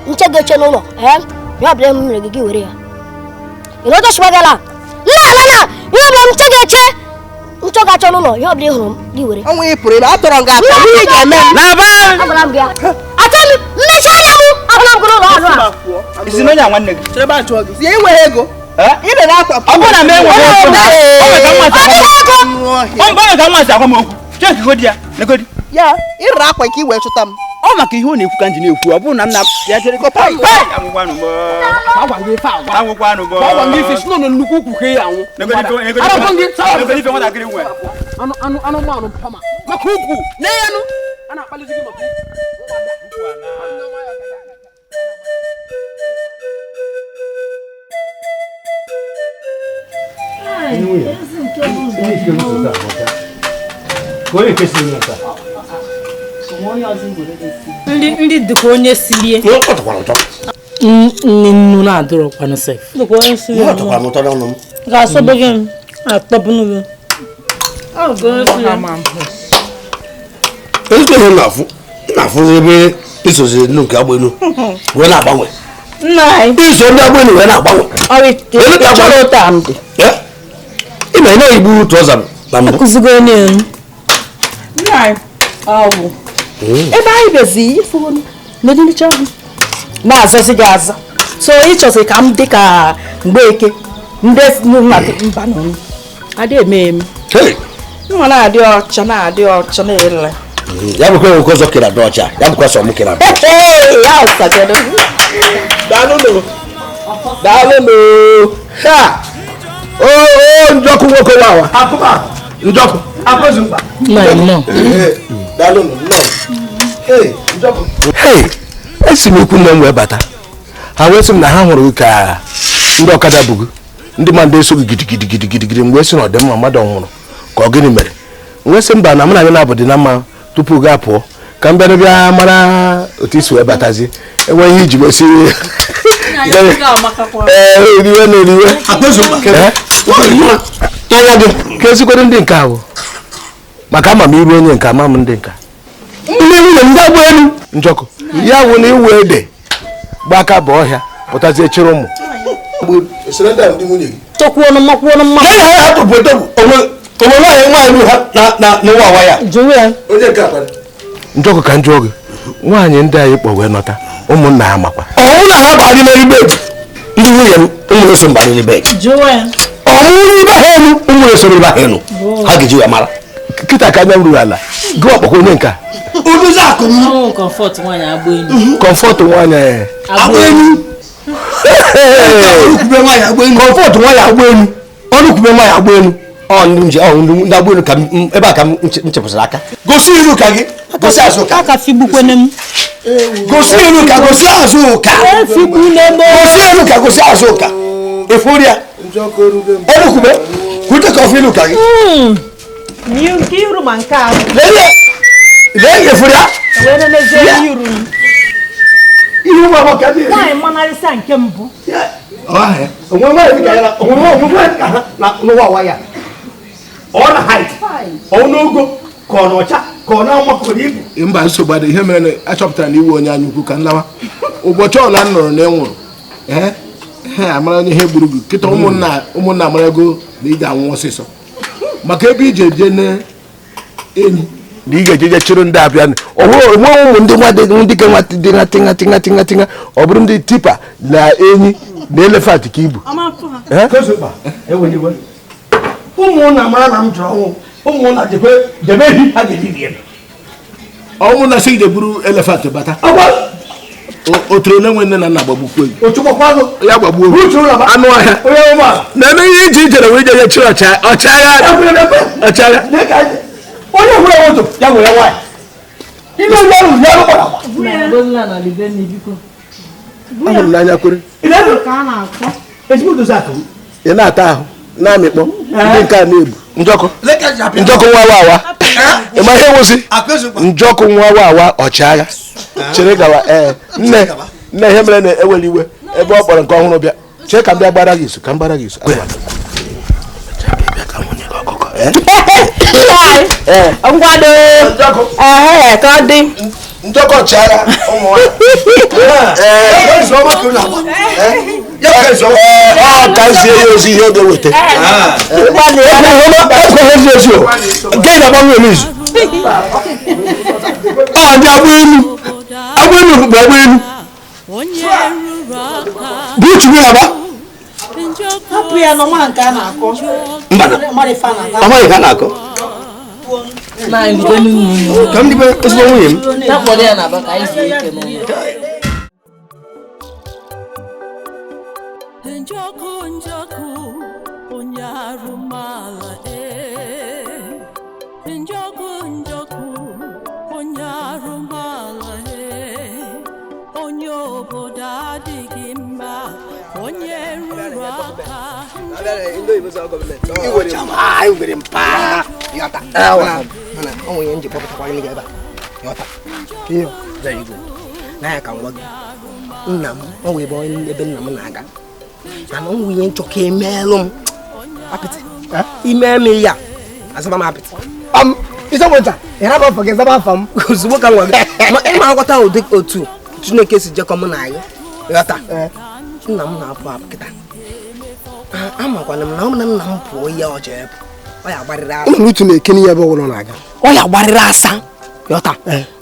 nche gị eche n'ụlọ ee ihe ọbụla m mere gị gị were ya ị na otochiwa gị ala nlaghara na ihe ọbụla m nche gị eche nchọ gị achọ n'ụlọ ihe ọbụla ị hụrụ m gị were ọnwa ị pụrụ ime atọrọ m gị atọ ihe ị ga-eme m n'aba agwara m gị ya achọ m mmechi anya m ahụla m gị n'ụlọ ọrụ a isi na onye a nwanne gị chebe achọ gị sie enweghị ego ị na akwa ọ bụrụ na m enweghị ego ọ nwere ka nwa si agwa m okwu cheki godi ya negodi ya ịrịrị akwa ka ị wee chụta m ọ maka ihe ọ na-ekwu ka m ji na-ekwu ọ bụrụ na m na ya chere nnukwu ukwu ka ya anwụ anụmanụ mpama maka ukwu na ya nụ a na-akpalizi gị maka ukwu. Ndị dịka onye sirie nne nnu na-adịrọkwanụ sef ga-asọbe gị atọbụnụ gị ezigbo ihe na-afụzi ebe isozi nnu nke agbenu wee na-agbanwe iso ndị agbenu wee na-agbanwe ị na igbu trọza na mbụ ebe anyị bịazi ifụ na-azazi gị aza so ị chọzi ka m dị ka Mgbeke ndị mba nọ adị eme eme nwa na-adị ọcha na-adị ọcha na-ele ya bụkwa nwoke ọzọ kere adị ọcha ya bụkwa sọ m kere adị ọcha ya ụsakedo daalụnụ daalụnụ ha o njọkụ nwoke wawa njọkụ hei esi m ikwu nne m wee bata ha wee sị m na ha hụrụ gị ka ndị ọkada bụ gị ndị mmadụ eso gị gidigidigidigidi mgbe sị na ọ dị mma mmadụ nwụrụ ka ọ gịnị mere wee sị mba na mụ na gị na-abụ dị na mma tupu gị apụọ ka m bịara bịa mara otu isi wee batazi enwe ihe iji gosi ee eriwe na eriwe anya gị ka ezikwere ndị nke ahụ maka ama m iru onye nke ama m ndị nka ndị nwunye ndị agba elu njọkụ ya wụ na iwu ede gbaka bụ ọhịa pụtazie chịrị ụmụ njọkụ ka njụọ gị nwaanyị ndị anyị kpọ wee nọta ụmụnna ha makwa ọnwụ na ha gbara n'elu ndị nwunye m ụmụ eso mgbara n'elu bed ọnwụ n'ibe ha elu ụmụ eso n'ibe ha elu ha ga-eji ya mara kịta ka anya ruru ala gị ọkpọkọ onye nka kọmfọt nwaanyị agba elu kọmfọt nwaanyị agba elu ọnụ kwube nwaanyị agba elu ọ ndị agba elu ka ebe a ka m chepụsara aka gosi iru ka gị gosi azụ ka gosi iru ka gosi azụ ụka gosi iru ka gosi azụ ụka eforia ọnụ kwube kwute ka ọfụ iru ka gị lee eforia Mba nsogbu adị ihe mere achọpụtara na iwe onye anya ukwu ka nlawa ụbọchị ọla m nụrụ na ị nwụrụ ee amara onye ihe gburu gị kịta ụmụnna amara ego na ị ga-anwụ ọsịsọ maka ebe iji eje na enyi na ị ga-ejeje chịrị ndị abịa onwe ụmụ ndị nwa dị ka nwa dị na tinga tinga tinga tinga ọ bụrụ ndị tipa na enyi na elefant ka ibu ụmụnna mara na m jụrụ ọnwụ ụmụnna jekwe debe ehi ha ga-eji rie ọnwụ na sị ije buru elefant bata otoro na nwe nne na nna gbagbukwe ya gbagbuo anụ ọhịa na-eme ihe iji ijere wee jeje chịrị ọchịagha ọchịagha onye hụrụ moto ya nwere nwaanyị ime onye ọrụ ya gbara agba ahụrụ m n'anya kwere ị na-ata ahụ na-amịkpọ ndị nke a na-ebu njọkụ njọkụ nwa wawa ịma ihe nwụsị njọkụ nwa wawa ọchịagha chere gawa ee nne nne ihe mere na-eweli iwe ebe ọ kpọrọ nke ọhụrụ bịa chee ka m bịa gbara gị isu ka m gbara gị isu Ngwado. Ka ọ dị. Njọkọ chara ụmụ nwaanyị. Ọ ka zie ya ozi ihe ọ ga-eweta. Nke ị na-agbanwe elu izu. Ọ ndị agba elu. Agba elu bụ agba elu. Bụ uchu gị agba. Hapụ ya n'ọnwa nke a na-akọ. Mba. Amaghị ka a na-akọ. Ka m dịbe ezigbo nwunye m. Njọkụ njọkụ onye arụmala njọkụ njọkụ onye arụmala onye obodo adịghị mma onye rụrụ aka. Nna m ọ wee bụ ebe nna m na-aga mana ọ nwunye nchọ ka emeelụ m apịtị ime m ya azaba m apịtị ịzọbụnta ịraba afọ gị zaba afọ m ozugbo ka m gwa gị ịma aghọta ụdị otu Chineke si jekọ m na anyị ghọta nna m na-apụ apụ kịta amakwana m na ọ na nna m pụọ ihe ọ jee pụ ọ ya gbarịrị asa ụmụ utu na-ekene ya ebe ọ bụla ọ na-aga ọ ya gbarịrị asa ghọta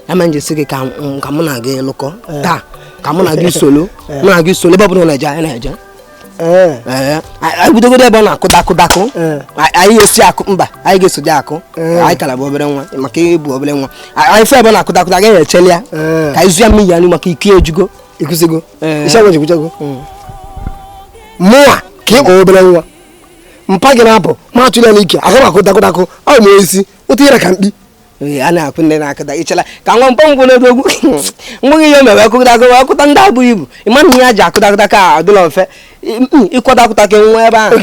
ya ma njesi gị ka mụ na gị lụkọ taa ka mụ na gị solo mụ na gị solo ebe ọ bụla ọ na-eje anyị na-eje anyị bidogodo ebe ọ na-akụ dakụ dakụ anyị esi akụ mba anyị ga-esoje akụ anyị kara bụ obere nwa maka ịbụ obere nwa anyị fụ ebe ọ na-akụ dakụ dakụ anyị echele ya ka anyị zụ ya mmiri anyị maka ike ejugo ikuzigo isi agwa jikwuchago mụnwa ka ị kpọọ obere nwa mpa gị na-apụ ma achụla ya n'ike aga m akụ dakụ dakụ ọ bụ isi ụtụ yara ka mkpi a na-akụ ndị na-akụda ịchela ka nwa mkpọmkwụ na-egwu egwu nweghị ihe mere akụdakụ akụta ndị abụghị ibu ịma na ihe a ji akụdakụda ka adịla mfe ịkọdakụta ka nwa ebe ahụ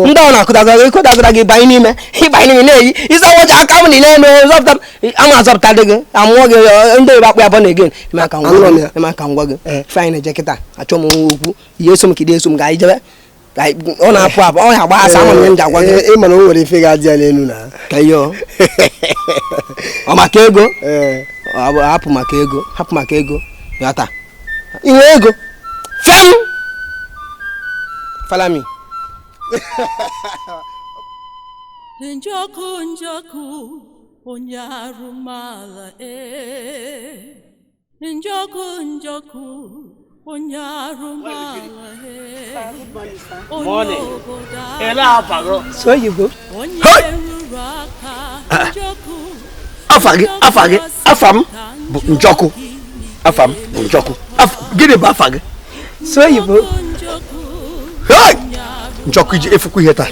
ndị ọ na-akụdakụda ịkọdakụda gị banye n'ime ịbanye n'ime na-eyi ịsa wọcha aka m niile eme zọpụta ama azọpụta dị gị amụọ gị ndị oyibo akpụ ya bọ na egen ịma ka ngwa gị fe anyị na-eje kịta achọ m nwa okwu ihe eso m ka ide eso m ga anyị jebe ọ na-apụ apụ ọ ya agba asa ama m ji agwa gị ị mana o nwere ife ga-adị ya n'elu na ka ihe ọ maka ego hapụ maka ego hapụ maka ego ghọta inwe ego fem falami Njọkụ njọkụ onye arụmala njọkụ njọkụ onye arụmala onye obodo So you go. Onye rụrụ aka njọkụ. Afa gị afa gị afa m bụ Njọkụ afa m bụ Njọkụ gịnị bụ afa gị? So you go. Hey! Njọkụ iji efukwu ihe taa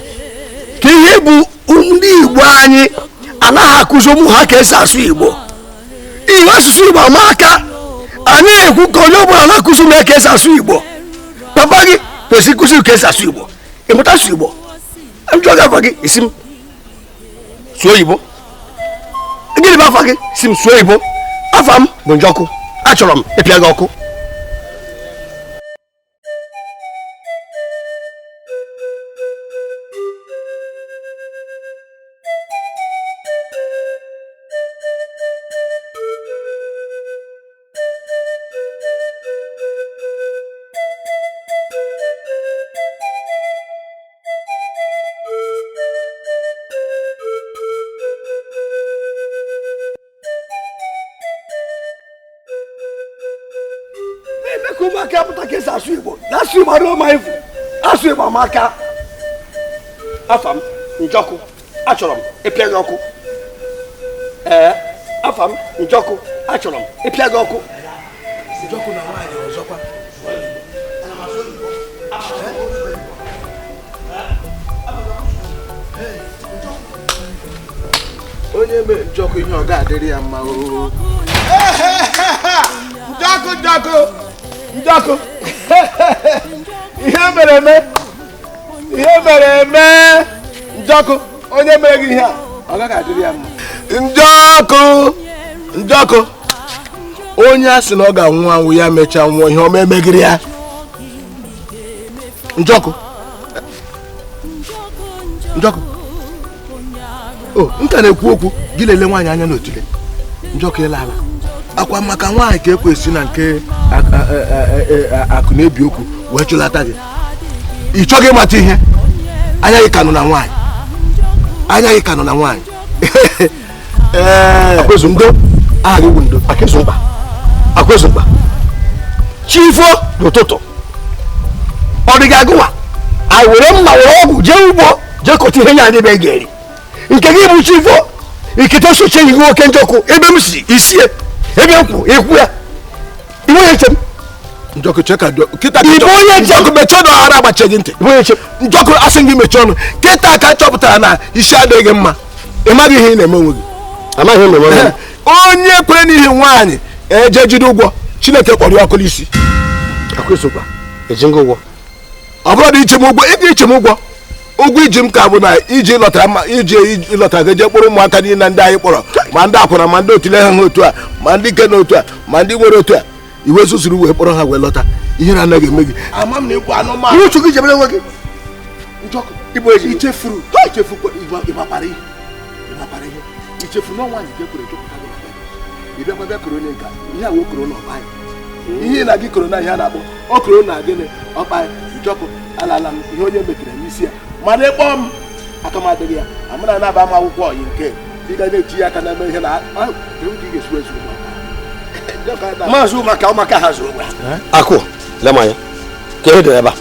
ka ihe bụ ndị Igbo anyị anaghị akụzi ụmụ ha ka esi asụ Igbo ihe asụsụ Igbo ama aka anyị ekwu ka onye ọbụla na-akụzi ụmụ ya ka esi asụ Igbo papa gị kwesịrị ịkụzi ka esi asụ Igbo ịmụta asụ Igbo njọ gị afa gị isi m sụọ oyibo gịnị bụ afa gị si m sụọ oyibo afa m bụ Njọkụ achọrọ m ịpịa gị ọkụ. Asụ Igbo amaka afa m Njọkụ achọrọ m ịpịa gị ọkụ ee afa m Njọkụ achọrọ m ịpịa gị ọkụ. Njọkụ na nwaanyị ọzọkwa onye mere Njọkụ ihe ọ ga-adịrị ya mma oo. Njọkụ Njọkụ Njọkụ ihe mere eme ihe mere eme Njọkụ onye mere gị ihe a ọ gaghị adịrị ya mma. Njọkụ Njọkụ onye a sị na ọ ga-anwụ anwụ ya mechaa nwụọ ihe ọma emegiri ya. Njọkụ Njọkụ O nka na-ekwu okwu gị lele nwaanyị anya n'otule Njọkụ ịla ala akwa maka nwaanyị ka ekwesị na nke akụ na-ebi okwu wee chụlata gị ị chọghị ịmata ihe anya gị ka nọ na nwaanyị anya gị ka nọ na nwaanyị ee ndo aha gị bụ ndo Akụzumba Akụzumba chifo n'ụtụtụ ọ dị gị agụwa a were mma were ọgwụ jee ugbo jee kọta ihe nya ndị be ga-eri nke gị bụ chifo ikete sochie gị nwoke Njọkụ ebe m si isie ebe m kwụ ekwu ya iwe onye chem Njọkụ cheka kịta onye Njọkụ mechie ọnụ ara agbachi gị ntị Njọkụ asị gị mechie ọnụ kịta ka chọpụtara na isi adịghị mma ị maghị ihe ị na-eme onwe gị amaghị m eme onye kwere n'ihi nwaanyị eje jide ụgwọ Chineke kpọrọ ya ọkụ n'isi Akụzumba eji ngị ụgwọ ọ bụrụ na iche m ụgwọ ịga iche m ụgwọ ụgwọ iji m ka bụ na iji lọtara mma iji lọtara ga eje kpọrọ ụmụaka niile ndị anyị kpọrọ ma ndị akwụna ma ndị otule ha otu a ma ndị ike na otu a ma ndị nwere otu a iwe zuzuru wee kpọrọ ha wee lọta ihe na anaghị eme gị ama m na ịbụ anụmanụ uchu gị jebere onwe gị Njọkụ ịbụ ezi ichefuru ịmakwara ihe ịmakwara ihe ichefu na nwaanyị ka ekwere chọpụta gị ị bịakwa bịa koro onye nka ihe a wee koro na ọkpa ihe na gị koro na ihe a na-akpọ ọ koro na gịnị ọkpa Njọkụ alala m ihe onye metere n'isi ya mana ịkpọ m aka m adịghị ya amara na-aba m akwụkwọ ọyị nke ị ga na-eji ya aka na-eme ihe na ga-esi ezu maazị ụmụaka ụmụaka ha zụrụ ụgwọ akụ lemanya ka e dere ebe a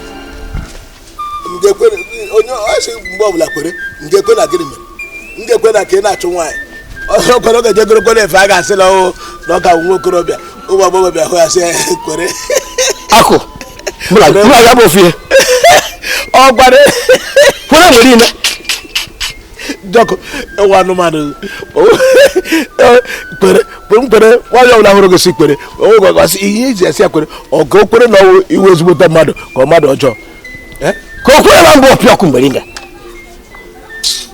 onye ọsị mgbe ọbụla kwere ngekwe na gịnị mere ngekwe na ka ị na-achụ nwaanyị ọkwere oge jegorokwere efe a ga-asị na ọ na ọ ka bụ nwa okorobịa ụmụ agbọghọbịa hụ ya sị kwere akụ mụ na ya bụ ofu ihe ọ gwara kwere mgbe niile Njọkụ ịwa anụmanụ kwere kwere nwaanyị ọbụla hụrụ gosi kwere onwe ihe iji esi ya kwere ọ ka o kwere na ọwụ iwe ezigbote mmadụ ka ọ mmadụ ọjọọ ka o kwere na mbụ ọpịa ọkụ mgbe niile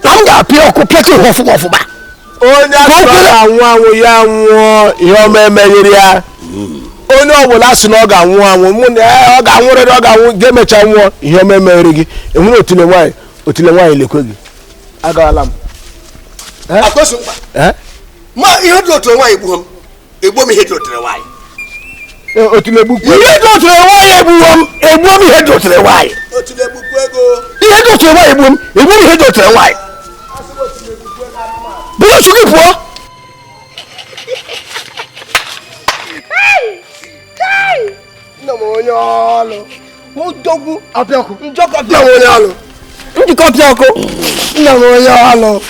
na m ga-apịa ọkụ pịacha ihe ọfụma ọfụma onye asị na ọ ga-anwụ anwụ ya nwụọ ihe ọma emeghịrị ya onye ọbụla sị na ọ ga-anwụ anwụ mụ na ọ ga-anwụrịrị ọ ga-anwụ ga-emecha nwụọ ihe ọma emeghịrị gị enwere otule nwaanyị lekwe gị agaala m ma ihe dị otu nwaanyị egbuo m egbuo m ihe dị otu nwaanyị otule gbukwe ihe dị otu nwaanyị egbuo m egbuo m ihe dị otu nwaanyị ihe dị otu nwaanyị egbuo m egbuo m ihe dị otu nwaanyị bụrụ chukwu pụọ nna m onye ọlụ odogwu apịakụ Njọkụ nna m onye ọlụ njikọ ọpịakụ nna m onye ọlụ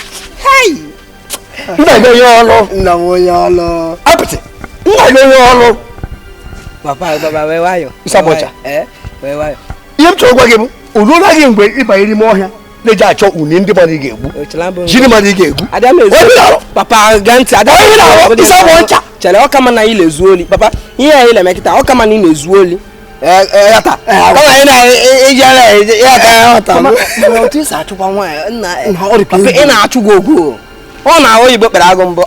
nna gị onye ọlụ nna m onye ọlụ apịtị nna gị onye ọlụ papa baba wee nwayọ Ịsabọcha. wee nwayọ ihe m chọrọ gwa gị bụ o ruola gị mgbe ị banyere n'ime ọhịa na-eji achọ une ndị mmadụ ị ga-egbu jiri mmadụ ị ga-egbu papa gee ntị Onye na-arụ Ịsabọcha chere ọ kama na ị na-ezu oli papa ihe anyị na-eme kịta ọ kama na ị na-ezu oli yata kama ị na-eji yata yata otu esi achụkwa nwaanyị nna papa ị na-achụ gị ogwu ọ na oyibo kpere agụ mbọ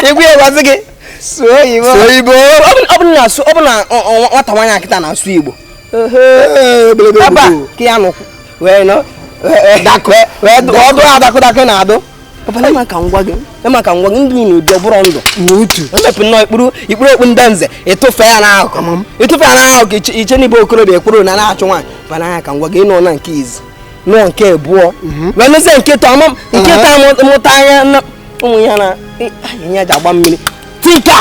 egwu ya gwazi gị sụọ oyibo Sụọ oyibo. ọ bụ na nwata nwaanyị akịta na-asụ igbo ebe a ka ya nọ wee nọ wee ọdụ adakụdakụ na-adụ papa ema ka ngwa gị ema ka ngwa gị ndụ n'ụdị ọ bụrụ ndụ n'utu emepụ nnọọ ikpuru ikpuru okpu ndị nze ịtụfe ya n'akụkụ ịtụfe ya n'akụkụ iche n'ibe okorobịa ekpuru na na-achụ nwaanyị papa n'anya ka ngwa gị ịnọ na nke izi nụọ nke abụọ wee nụzie nke tọ nke tọ mụta anya ụmụ ya na ihe ji agba mmiri tinka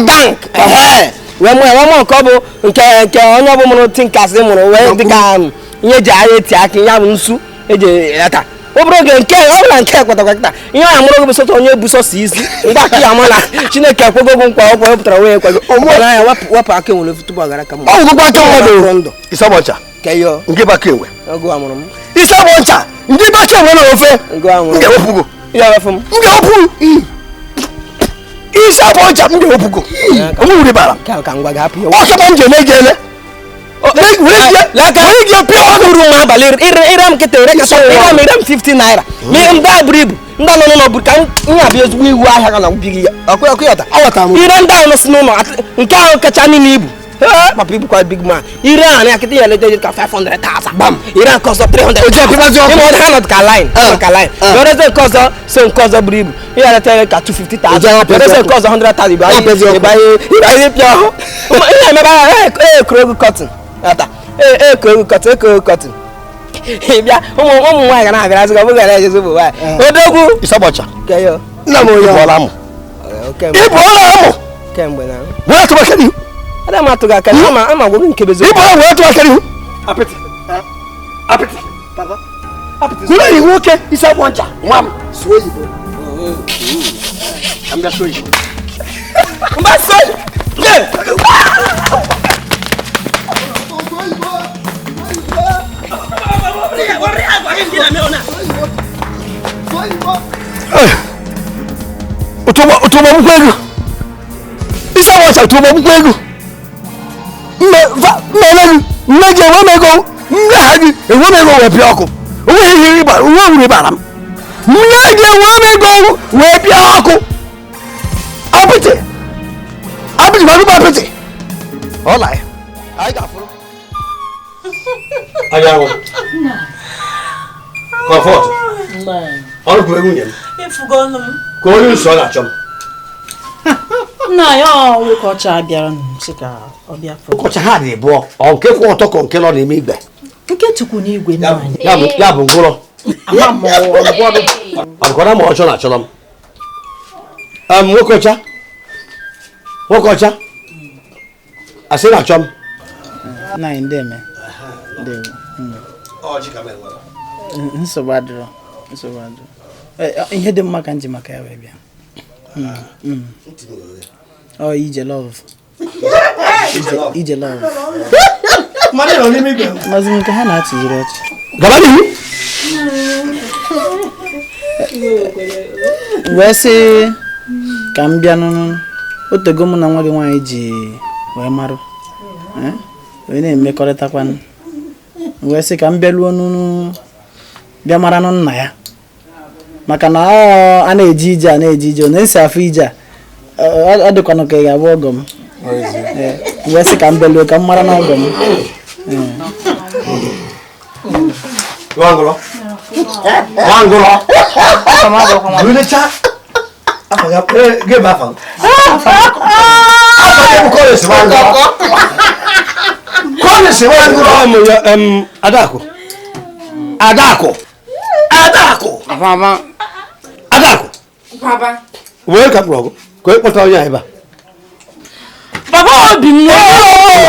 tank ehe wee mụọ ya mụọ nke ọ bụ nke nke onye ọbụ mụrụ tinkasị mụrụ wee dịka ihe eji ahịa eti akị ya bụ nsu eji ata ọ bụrụ oge nke ọ bụla nke kwetakwa kịta ihe ọ amụrụ gị bụ sọsọ onye bụ sọsọ isi mgbe aka ya ama na Chineke ekwego gị nkwa ọkwa wepụtara wee ekwego n'anya wepụ aka enwere tupu ọ gara ka mma ọ gwụgwọ aka mmadụ ndụ Ịsabọcha ka ihe nke bụ aka enwe ọgụ amụrụ m Ịsabọcha ndị bụ aka enwe na ofe m ga-ewepụgo ya wepụ m m ga-ewepụ Ịsabọcha m ga-ewepụgo onwe wuri bara ka ngwa gị hapụ ya ọ kama m ji eme gị ele uru m abalị ire m nkịta ire kata ire m ire m 50 naira ndị a buru ibu ndị nọ n'ụlọ buru ka m abịa ezigbo iwu ahịa ka na gbi gị ya ọkụ ọkụ yọta ire ndị ahụ nọ si n'ụlọ nke ahụ kacha niile ibu Papa ibukwa big man. Ire anị akịta ya eleta ka 500,000. Bam. Ire nke ọzọ 300,000. Ịma ọ ha nọ ka line, ka line. Wereze nke ọzọ so nke ọzọ buru ibu. Ihe eleta ka 250,000. Wereze nke ọzọ 100,000 ịbanye pịa ọhụ. Ihe emebe ya ekuru ego cotton. Ata. Ekuru ego cotton, ekuru ego cotton. Ịbịa ụmụ nwaanyị ga na-abịara azụ ọ bụghị na-ejezi ụmụ nwaanyị. Odogwu. Ịsọbọcha. Keyo. Nna m onye ịbụọla amụ. Ịbụọla amụ. Kemgbe na. Wee tụba aka n'ihu. Ada m atụghị aka n'ihu, ama gwụ nke bezo. Ịbụọla wee tụba aka n'ihu. Apịtị. Apịtị. Papa. Apịtị. Kwuru enyi nwoke isi agbọ ncha. Nwa m sụọ oyibo. Ka m bịa sụọ oyibo. Mba sụọ oyibo. Ụtụgbọ mkpụ ego. Isi agbọ ncha ụtụgbọ mkpụ ego. Mmele gị, nne gị enwe m ego, nne ha gị enwe m ego wee pịa ọkụ. Onweghị ihe onwe uru ịbara m. Nne gị enwe m ego wee pịa ọkụ. Apịtị. Apịtị ma rụba apịtị. Ọ la ya. Anyị ga-afụrụ. Anyanwụ. Comfort. Ọrụ kwuru nwunye m. Ka onye nsọ na-achọ m. Nna ya nwoke ọcha bịara sị ka ọ bịa fụ. Ụkọcha ha dị bụọ, ọ nke kwụ ọtọ ka nke nọ n'ime igwe. Nke tukwu n'igwe nna anyị. Ya bụ ngwụrọ. Ama m ọgwọrọ. Ọ ma ọchọ na-achọrọ m. Nwoke ọcha. Nwoke ọcha. Asị na-achọ m. Nna anyị ndeme. Ndewo. Nsogbu adịrọ. Nsogbu adịrọ. Ihe dị mma ka m ji maka ya wee bịa. Oh, ije love. Ije love. Mazi nke ha na-achịziri ọchị. Gaba n'ihu. Wee sị ka m bịa n'ụnụ. Otego mụ na nwa gị nwaanyị ji wee marụ. Wee na-emekọrịtakwanụ. Wee sị ka m bịaluo n'ụnụ bịa mara nụ nna ya. Maka na a na-eje ije a na-eje ije ọ na-esi afọ ije a ọ dịkwanụ ka ị ga-abụ ọgọ m. Wee sị ka m bịaluo ka m mara na ọgọ m. Nwangụrọ. Nwangụrọ. Adakụ. Adakụ. Adakụ. Adakụ. Baba. Wee ka mkpụrụ ọgụ ka onye kpọtara onye a ebe a. Baba obi m.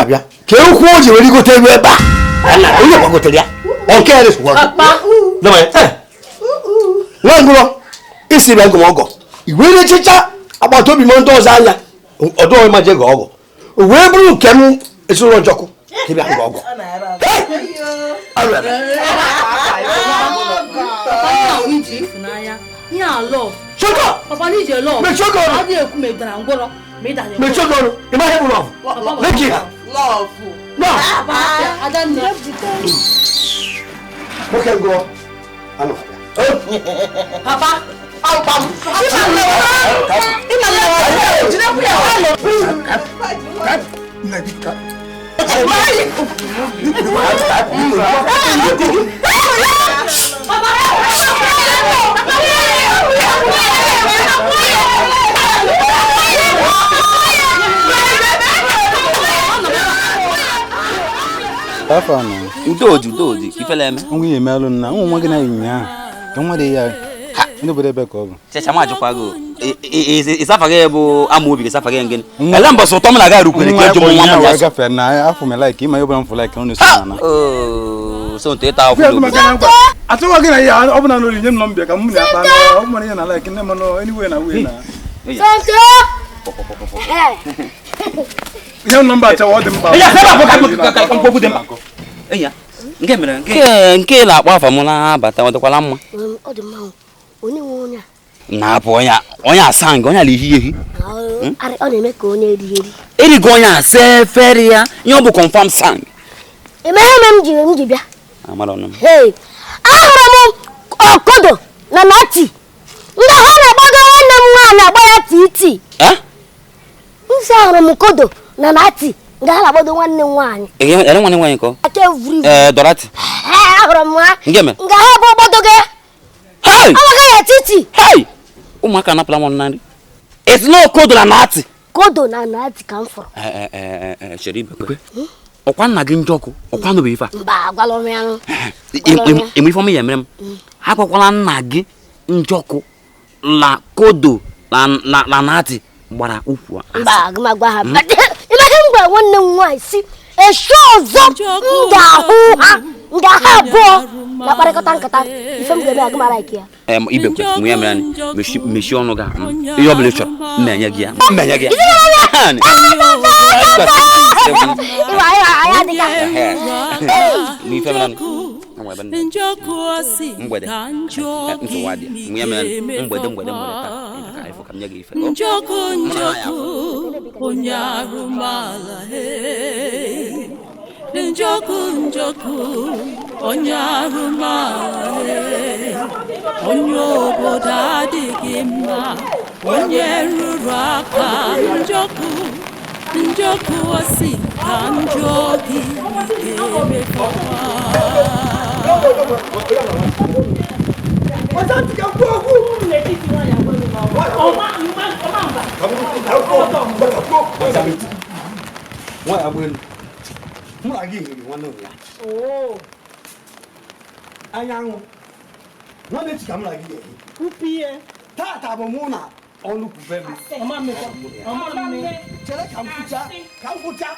Abịa. Ka ekwu o ji were rigote elu ebe a. Onye gbagotere ya. Ọ nke ya resokwa ọgụ. Nwa ngwụrọ isi bịa ngụm ọgọ. I were echicha agbata obi m ndị ọzọ anya ọdụ ọma ma je gọọ ọgọ. O wee bụrụ nke m ezinụlọ Njọkụ ka ị bịa ngọ ọgọ. Shut up! Papa need love. Mechogoro. Ima hebu love. Leki. Love. No. I don't know. Okay, go. Ano. Papa. Udoji, ifele nwunye emelụ nna ụmụ nwa gị na ịnyịnya ka nwa dị ya ndị obodo ebe ka ọ bụ checha m ajụkwa gị ịsafaghị bụ amaobi gị safaghị ngịnị ele mbọsị ụtọ m na-aga rukwere ka eju m nwa m ya gafere na afọ m like ịma ebe m fụ like ọ na-eso na so nte ịta afọ n'obodo atụwa gị na ihe ọ bụla n'ori nye m nọmbịa ka m na-akpa ọ bụ ihe na like nne m nọ anywhere na wee na ihe nọmba achawa ọ dị mkpa ya nke mere nke na-akpọ afa m na-abata ọ dịkwala mma ọ dị mma onye nwe onye na-apụ onye asa nga onye ala ehi ehi ọ na-eme ka onye erighi eri erigo onye asa efere ya ihe ọ bụ confirm sang emeghe m ji bịa amara ọnụ m ahụrụ m okodo na nati ndị ha na-agbago nwanne m nwaanyị agba ya titi nsị ahụrụ m kodo na nati Nga ha na-agbado nwanne m nwaanyị. Ere nwanne nwaanyị kọ? Aka evuri. Ee, Dorothy. Ee, ahụrụ m ha. Ngeme. Nga ha bụ obodo gị. Hey! Amaghị ya etiti. Hey! Ụmụaka anapụla m na nri. Esi na kodo na nati. Kodo na nati ka m fụrụ. Ee, chere ibekwe. Ọkwa nna gị njọkụ, ọkwa nụbụ ife a. Mba, agwala m ya. Eme ife ọma ya mere m. Agwakwala nna gị njọkụ la kodo la nati gbara ukwu. Mba, agụm agwa ha. Ịmaghị m gwara nwanne m nwaanyị si eshi ọzọ m ga-ahụ ha nga ha abụọ na kparịkọta nkata ife m ga-eme agụmara ike ya. Ibekwe mụ ya mere anyị mechie ọnụ gị ihe ọ bụla ị chọrọ mmenye gị ya mmenye gị ya. Njọkụ njọkụ onye arụmala he. Njọkụ njọkụ onye arụmala he. Onye obodo adịghị mma, onye rụrụ aka njọkụ njọkụ osi ka njọ gị ga-emekọkwa. Anyanwụ nwanne echi ka m na gị ga-ehi tata bụ mụ na ọnụ kwube m chere ka m kwụcha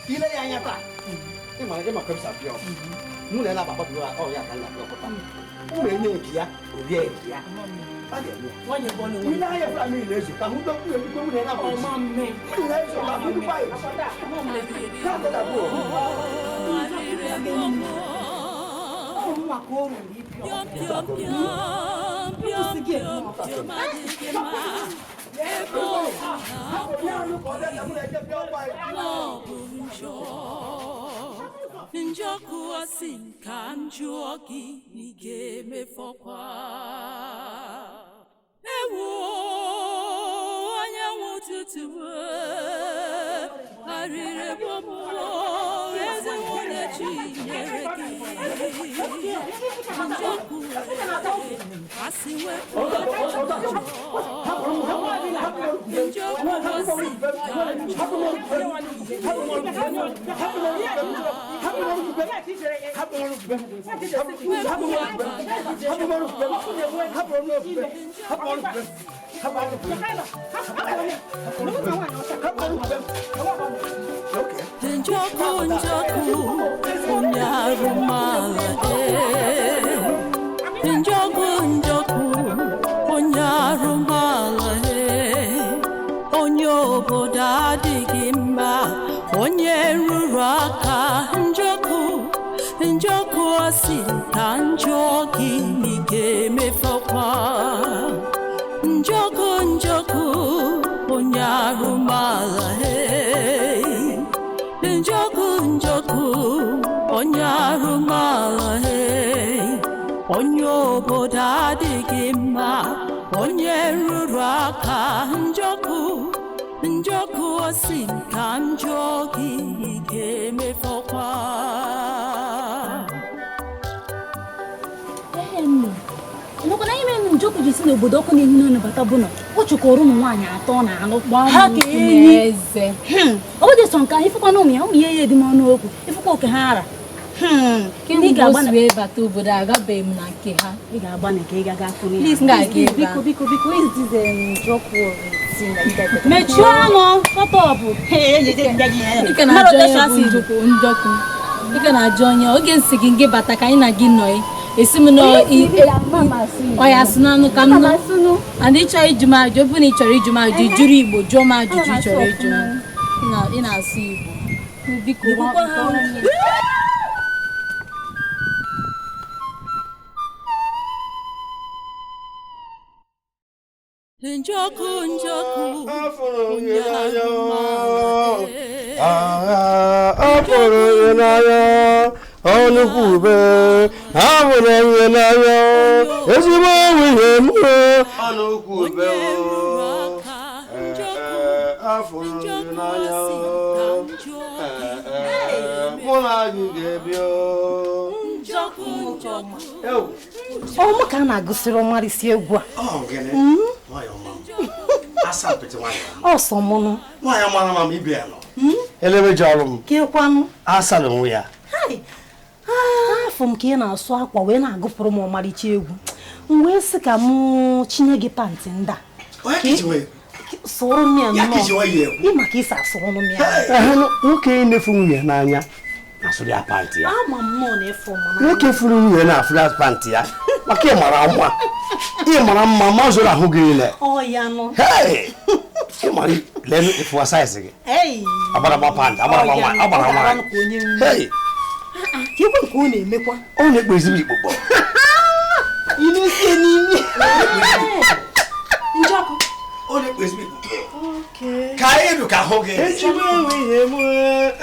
ile ya anya taa ịmara gị maka m sabịa mụ na ya na-ababa ọ ya ka nna gị ọkụta ụmụ enye nke ya orie nke ya ile anya fụla mmiri na-ezo ka hụ ndokwu mụ na ya na-abụ mmiri na-ezo ka hụ ndukwa ya tata bụ Njọkụ asị ka m jụọ gị ị ga-emefọkwa. Ewo anyanwụ ụtụtụ arịrị gbọmụọ eze nwunye chi nyere gị. Njọkụ asị wepụ njọkụ asị ka m jụọ gị. Njọkụ njọkụ onye arụmala e. Njọkụ njọkụ onye arụmala e. Onye obodo adịghị mma, onye rụrụ aka njọkụ njọkụ asị ka njọ gị ị ga-emefọkwa. Njọkụ njọkụ onye arụmala e. Njọkụ njọkụ onye arụmala e. Onye obodo adịghị mma, onye rụrụ aka njọkụ njọkụ asị ka njọ gị ị ga-emefọkwa. Emekwana anyị mere njọkụ ji si n'obodo ọkụ na-enye n'ọnụ bata bụ na ọ chụkọrọ ụmụ nwaanyị atọ na anụ ha ka enyi ọ bụ dị sọ nke ahụ ifụkwa na ụmụ ya ya dị m ọnụ okwu ifụkwa oke ha ara Ndị ga-agbana obodo agabeghị m na nke ha. Ị ga-agba na nke ị ga-aga afụ ya. Biko biko biko mechie ọnụ ọtọpụ. Ị na-ajụ onye oge nsị gị ngị bata ka anyị na gị nọ esi m na ọya sụ n'anụ ka m nọ and ị chọrọ ịjụ m ajụ ọ bụrụ na ị chọrọ ịjụ m ajụ ị jụrụ Igbo jụọ m ajụjụ ị chọrọ ịjụ m ị na-asụ Igbo biko. Njọkụ njọkụ onye arụmala afụrụ gị n'anya ọnụ kwube ahụrụ gị n'anya ezigbo nwunye m ọnụ kwube afụrụ gị n'anya Mụ na gị ga-ebi o. Ọ mụ ka a na-agụsịrị ọmarịsị egwu a. Ọsọ mụnụ. Nwaanyị mara mama ibe ya nọ. Elebe ji ọrụ m. Kekwanụ. Asala onwe ya. Afọ m ka ị na-asụ akwa wee na-agụpụrụ m ọmarịcha egwu. M wee sị ka mụ chinye gị pantị ndị a. Sụrụ m ya nnọọ. Ị maka isi asụrụ m ya. Nwoke na-efu nwunye n'anya na-asụrụ ya pantị ya. Ama m nọ na-efu m n'anya. Nwoke furu nwunye na-asụrụ ya pantị ya. Maka ị mara mma. Ị mara mma ma zụrụ ahụ gị niile. Ọ ya nọ. Ị mara lenu ịfụwa saịzị gị. Agbara gba pantị, agbara gba nwaanyị, agbara nwaanyị. Hey! Ka ekwe nke ọ na-emekwa. Ọ na-ekpo ezigbo ikpokpo. Ilusie n'imi. Njọkụ. Ọ na-ekpo ezigbo ikpokpo. Ka anyị dụ ka ahụ gị. Ezigbo nwunye m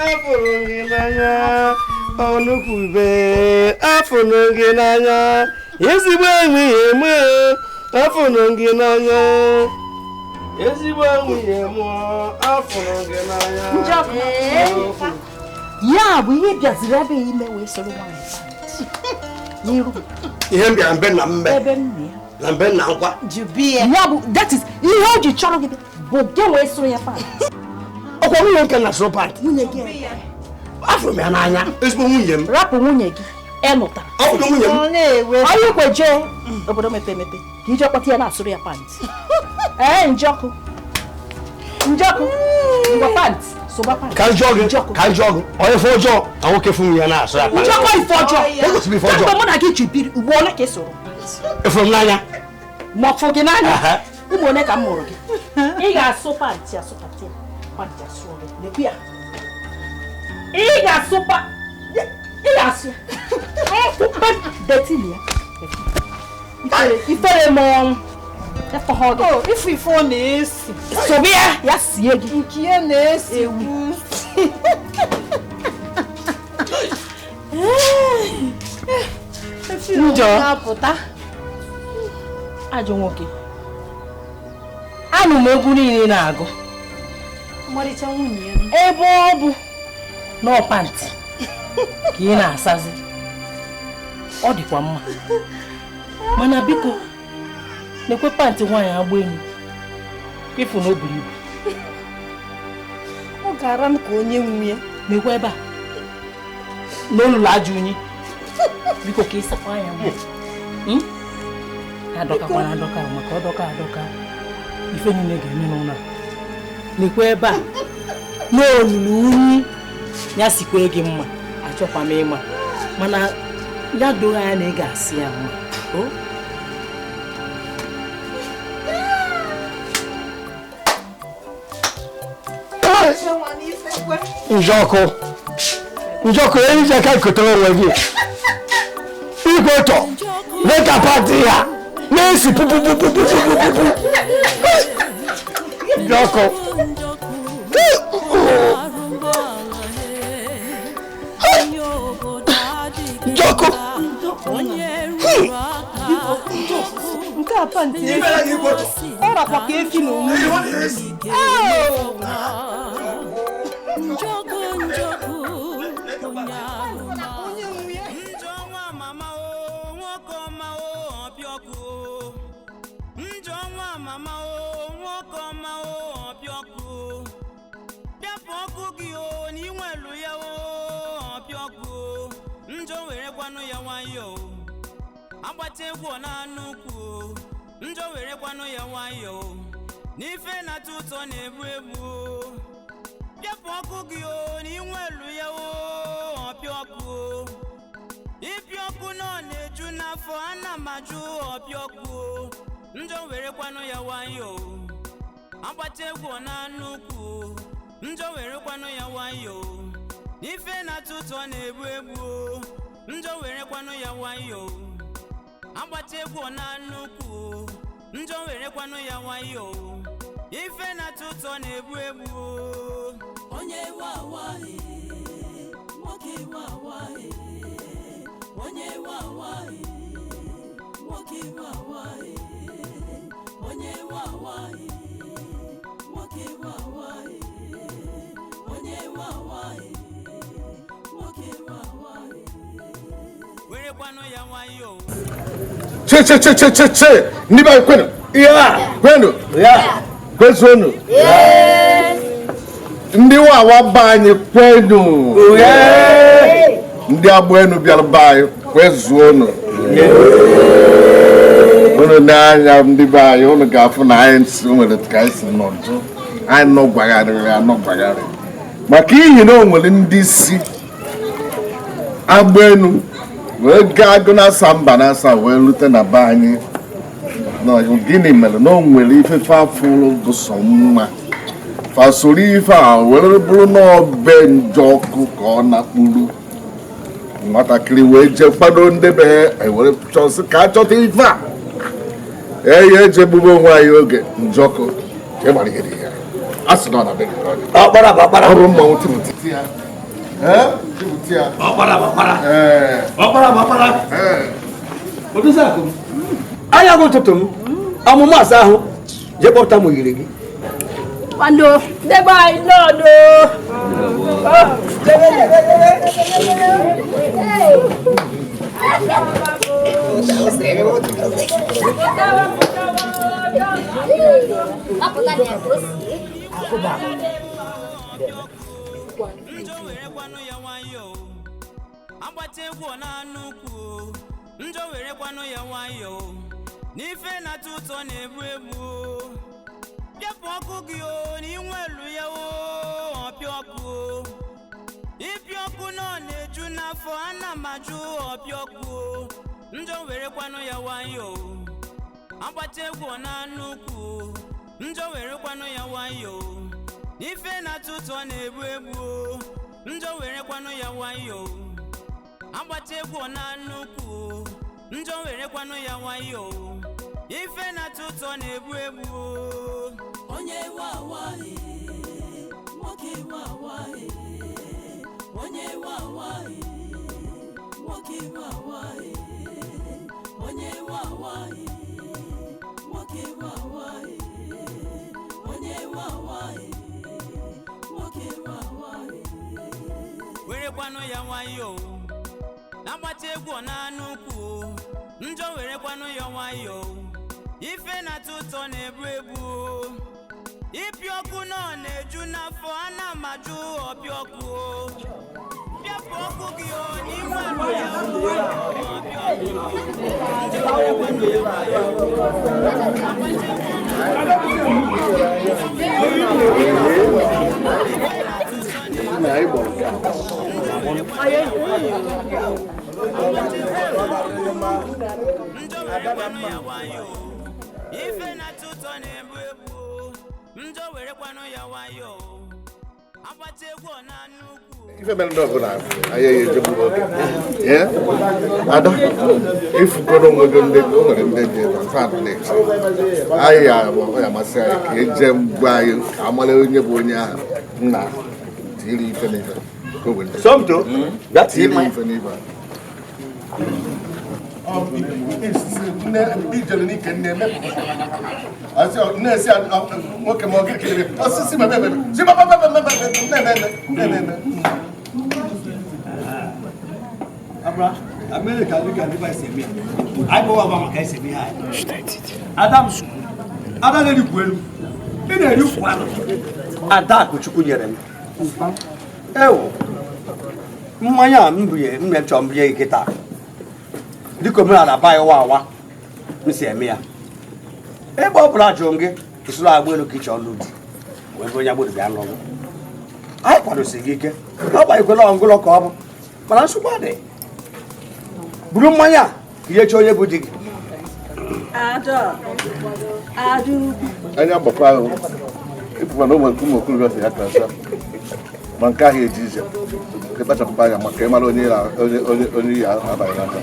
afụrụ gị n'anya. Ọnụkwube afụrụ gị n'anya. Ezigbo nwunye m afụrụ gị n'anya. Ezigbo nwunye m afụrụ gị n'anya. Njọkụ. Ya bụ ihe bịaziri ebe ime wee soro nwaanyị n'iru. Ihe m bịara mbe na mbe. Ebe m na ya. Na mbe na nkwa. Ya bụ that is ihe o ji chọrọ gị bụ gị wee soro ya pantị. Ọkwa nwunye nke na-asụrụ pantị. Nwunye gị. Afụrụ m ya n'anya. Ezigbo nwunye m. Rapụ nwunye gị. Enụtara. Ọ bụ nwunye m. Onye kwe jee obodo mepe emepe ka ije kpọta ya na-asụrụ ya pantị. Ee Njọkụ. Njọkụ. Ngwa pantị. Ka njọ gị, ka njọ gị, onye ife ọjọọ ka nwoke fụ nwunye ya na-asụ ya pantị. Njọkọ ife ọjọọ. Egosiri ife ọjọọ. Kemgbe mụ na gị ji biri, ugbo ole ka ị soro? Ịfụrụ m n'anya. Ma ọ fụ gị n'anya? Ụmụ ole ka m mụrụ gị? Ị ga-asụ pantị asụ pantị pantị asụọ gị. Lekwu ya. Ị ga-asụ pa ị ga-asụ ya. Detili ya. Ifere m ọnwụ. Ifu ife ọ na-esi. Sobe ya, ya sie gị. Nke ya na-esi ewu. Njọ. Ajọ nwoke. Anụ m egwu niile na-agụ. Ọmarịcha nwunye ya. Ebe ọ bụ na ọ pantị ka ị na-asazi. Ọ dịkwa mma. Mana biko nekwe pantị nwaanyị agba elu ịfụ na o buru ibu. Ọ gara m ka onye nwe ya. Nekwe ebe a n'olulu ajọ unyi. Biko ka ịsakwa anya mma. Adọkakwana adọka maka ọdọka adọka ife niile ga-eme n'ụlọ a. Nekwe ebe a n'olulu unyi ya sikwa gị mma. Achọkwa m ịma mana ya doo anya na ị ga-asị ya mma. O Njọkụ. Njọkụ eji aka kotere onwe gị. Ikwetọ leta pati ya na-esi pupupupupupupu. Njọkụ. Njọkụ. Nke a pantị ọ rakwa ka efi na onwe. Njọkụ njọkụ njọ nwa mama o nwoke ọma o ọbịa ọkụ njọ nwa mama o nwoke ọma o ọbịa ọkụ bịapụ ọkụ gị o na inwelu ya o ọbịa ọkụ njọ were kwanụ ya nwayọọ agbata egwu ọ na-anụ ukwu njọ were kwanụ ya nwayọọ n'ife na-atọ ụtọ na-egbu egbu bịapụ ọkụ gị o na inwelu ya o ọpịa ọkụ ịpịa ọkụ nọ na-eju n'afọ ana m ajụ ọpịa ọkụ njọ were kwanụ ya nwayọọ agbata egwu ọ na-anụ ukwu njọ were kwanụ ya nwayọọ n'ife na-atọ ụtọ na-egbu egbu njọ were kwanụ ya nwayọọ agbata egwu ọ na-anụ ukwu njọ were kwanụ ya nwayọọ ife na-atọ ụtọ na-egbu egbu. Onye wawa nwoke wawa onye wawa nwoke wawa onye wawa nwoke wawa onye wawa nwoke Che che che che che che ndị be anyị kwenu kwenu kwezuonu ndị wawa be anyị kwenu ndị agbụ enu bịara be anyị kwezuonu unu n'anya ndị be anyị unu ga-afụ na anyị nwere ka anyị si nọdụ anyị nọ gwagharịrị anọ gwagharị maka ihi na o nwere ndị si agbụ enu wee gaa agụ na-asa mba na-asa wee rute na be anyị gịnị mere na o nwere ife fafụrụ bụ sọ mma fasoro ife a were bụrụ n'ọbe njọkụ ka ọ na-akpụrụ nwatakịrị wee jee kwado ndebe were chọsị ka a chọta ife a eye eje gbube onwe anyị oge njọkụ a sị na ọ na-abịa ọrụ mmanwụ tipụta ya. Anya gị ụtụtụ m ọmụmụ asa ahụ jee kpọpụta m oyiri gị. Agbata egwu ọ na-anụ ukwu njọ werekwanụ ya nwayọọ n'ife na-atọ ụtọ na-egbu egbu bịapụ ọkụ gị o na inwe elu ya o ọpịa ọkụ ịpịa ọkụ na ọ na-eju n'afọ ana m ajụ ọpịa ọkụ njọ werekwanụ ya nwayọọ agbata egwu ọ na-anụ ukwu njọ werekwanụ ya nwayọọ n'ife na-atọ ụtọ na-egbu egbu njọ werekwanụ ya nwayọọ agbata egwu ọ na-anụ ukwu njọ werekwanụ ya nwayọọ ife na-atọ ụtọ na-egbu egbu onye wawa nwoke wawa onye wawa nwoke wawa onye wawa nwoke wawa onye wawa nwoke wawa werekwanụ ya nwayọọ agbata egwu ọ na-anụ ukwu njọ werekwanụ ya nwayọọ ife na-atọ ụtọ na-egbu egbu ịpịa ọkụ na ọ na-eju n'afọ ana m ajụ ọpịa ọkụ bịapụ ọkụ gị o n'ime alụ ya njọ werekwanụ ya nwayọọ ife na-atọ ụtọ na-egbu egbu njọ werekwanụ ya nwayọọ agbata egwu ọ na-anụ ukwu ife mere ndị ọbụla anyị ejegburu oge ada ifukọrọ onwe gị ndị o nwere ndị dị ebe anyị ya amasị anyị ka eje mgbe anyị ka amara onye bụ onye ahụ nna tiri ife n'ife tiri ife n'ife nwoke ma ọ gịrị osisi Ada Chukwu nyere m ewo mmanya a m bunye m chọrọ mbunye gị kịta dịka omenala be anyị wa awa m si eme ya ebe ọ bụla jụrụ m gị usoro agba elu ka ịchọ ọlụ di wee bụ onye agboro bịa lụọ anyị kwadosiri gị ike ọ gbanyekwela ọngụlọ ka ọ bụ mana nsogbu adị buru mmanya ka ihe chọọ onye bụ di gị anya gbakwa ahụ ịpụkwa na ụmụ ụmụ okorobịa si ya transfa ma nke ahụ eji ije ịkpachapụkwa anya maka ịmara onye onye ya abalị n'aka.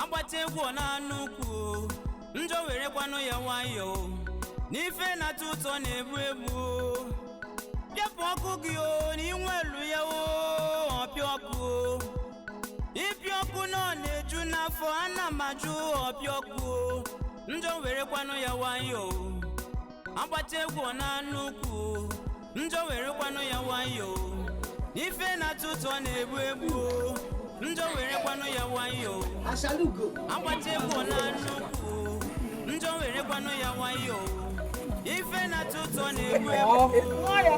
Agbata egwu ọ na-anụ ukwu njọ werekwanụ ya nwayọọ n'ife na-atọ ụtọ na-egbu egbu bịapụ ọkụ gị o na inwe elu ya o ọpịa ọkụ na-ajụ ọbịọkụ njọ werekwanụ ya nwayọọ agbata egwu na nnukwu njọ werekwanụ ya nwayọọ ife na-atụ ụtọ na-egbu egbu njọ werekwanụ ya nwayọọ agbata egwu na nnukwu njọ werekwanụ ya nwayọọ ife na-atụ ụtọ na-egbu egbu. Nwayọọ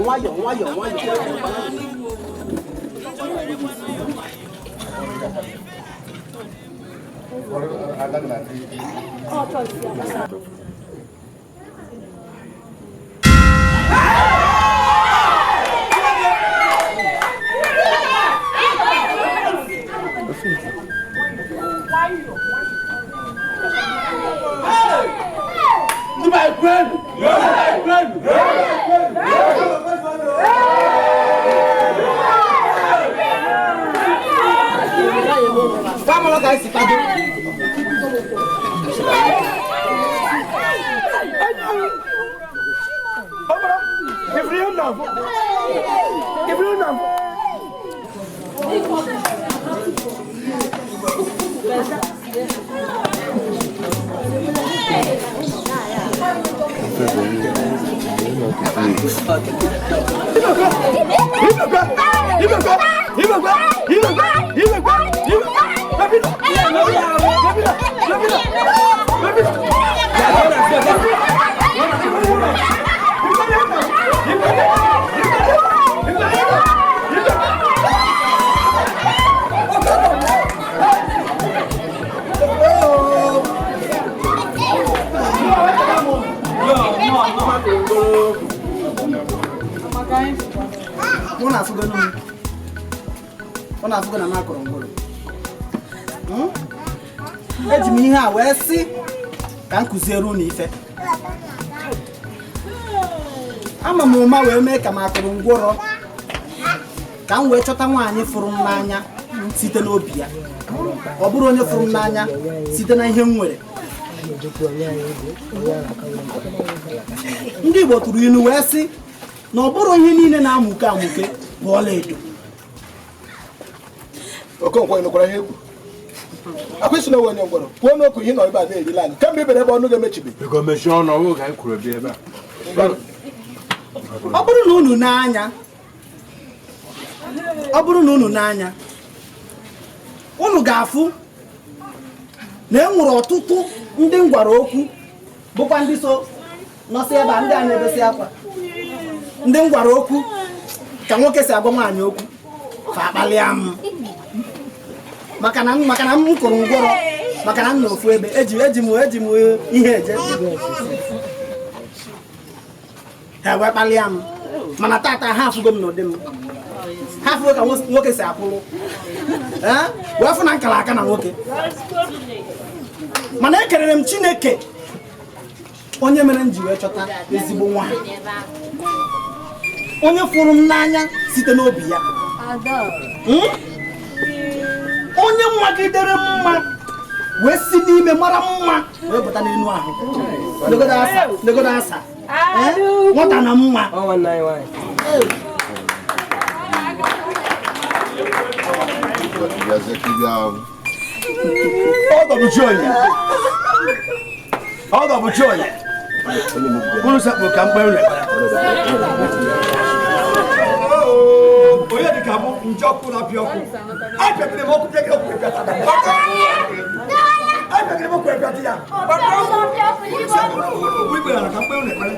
nwayọọ nwayọọ nwayọọ. Eji m ihe a wee sị ka m kụziere unu ife ama m ụma wee mee ka m akụrụ ngwọrọ ka m wee chọta nwaanyị fụrụ m n'anya site n'obi ya ọ bụrụ onye fụrụ m n'anya site na ihe m nwere. Ndị Igbo tụrụ ilu wee sị na ọ bụrụ ihe niile na-amụke amụke bụ ọlaedo. Okonkwo nụkwara ihe egwu akwụsị na onye ngwọrọ kwuo n'okwu ihe nọ ebe a na-erila anyị kemgbe ibere ebe ọnụ ga-emechibe. Ọ bụrụ na unu n'anya ọ bụrụ na unu n'anya unu ga-afụ na e nwere ọtụtụ ndị m gwara okwu bụkwa ndị so nọsị ebe a ndị a na-ebesi akwa ndị m gwara okwu ka nwoke si agwa nwaanyị okwu fa akpalịa m maka na m kụrụ ngwọrọ maka na m na ofu ebe eji m ihe eje ha wee kpalịa m mana tata ha afụgo m n'ụdị m ha afụgo ka nwoke si akwụrụ wee fụ na nkara aka na nwoke mana ekelere m Chineke onye mere m ji wee chọta ezigbo nwaanyị onye fụrụ m n'anya site n'obi ya onye nwagidere mma wee si n'ime mara mma wee pụta n'elu ahụ legodo asa nwata na mma. Onye dị ka mụ njọkụ na apịa ọkụ apịagide m ọkụ pịagide ọkụ pịata apịagide m ọkụ pịata ya igbe ala ka mkpe unu ekpere.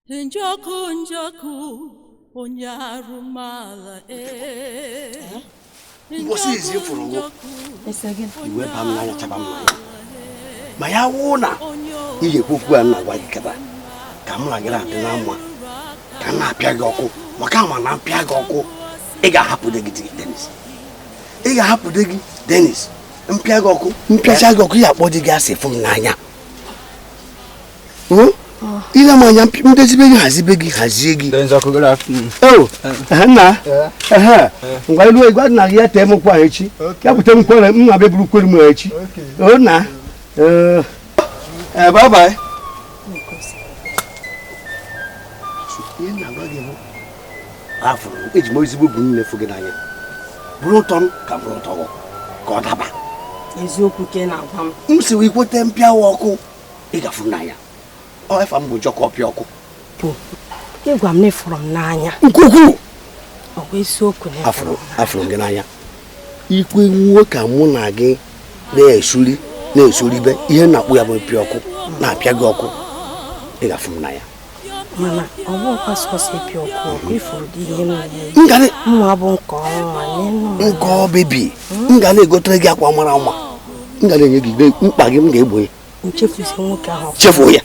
Njọkụ njọkụ onye arụmala ee. Ụbọchị izi fụrụ nwụ iwe ba m n'anya chaba m n'anya ma ya wụ na iji ekwu okwu a na-agwa gị kịta ka m na gị na-adị na mma ka m na-apịa gị ọkụ maka ma na mpịa gị ọkụ ị ga-ahapụ di gị Dennis, ị ga-ahapụ di gị Dennis. Mpịa gị ọkụ mpịacha gị ọkụ ya akpọ di gị asị fụ m n'anya. Ile m anya ndezibe gị hazibe gị hazie gị. Nna ngwa ilu egwu na ya tee m kwa echi ya bute m kwere m na-abịa buru kwere m echi. O na bye bye. Ihe na-agwa gị bụ afụrụ eji m ezigbo bụ nne fụ gị n'anya bụrụ ụtọ m ka bụrụ ụtọ gị ka ọ daba. Eziokwu ka ị na-agwa m. M si wee kweta mpịawa ọkụ ị ga-afụ n'anya. Ọ efa m bụ njọkọ ọpịa ọkụ. Ịgwa m na ịfụrụ m n'anya. Nke ukwuu. Ọ bụ eziokwu na afụrụ m gị n'anya. Ikwe nwuo ka mụ na gị na-esuri na-esuribe ihe na-akpụ ya bụ mpịa ọkụ na-apịa gị ọkụ ị ga-afụ m n'anya. Mana ọ bụkwa sọsọ ịpịa ọkụ ọkụ ifuru dị ihe m na-eme. Mma bụ nke ọnwa nke ọ bebi m ga na-egotere gị akwa mara mma m ga na-enye gị mkpa gị m ga-egbo ya. Nchefusi nwoke ahụ. Chefuo ya.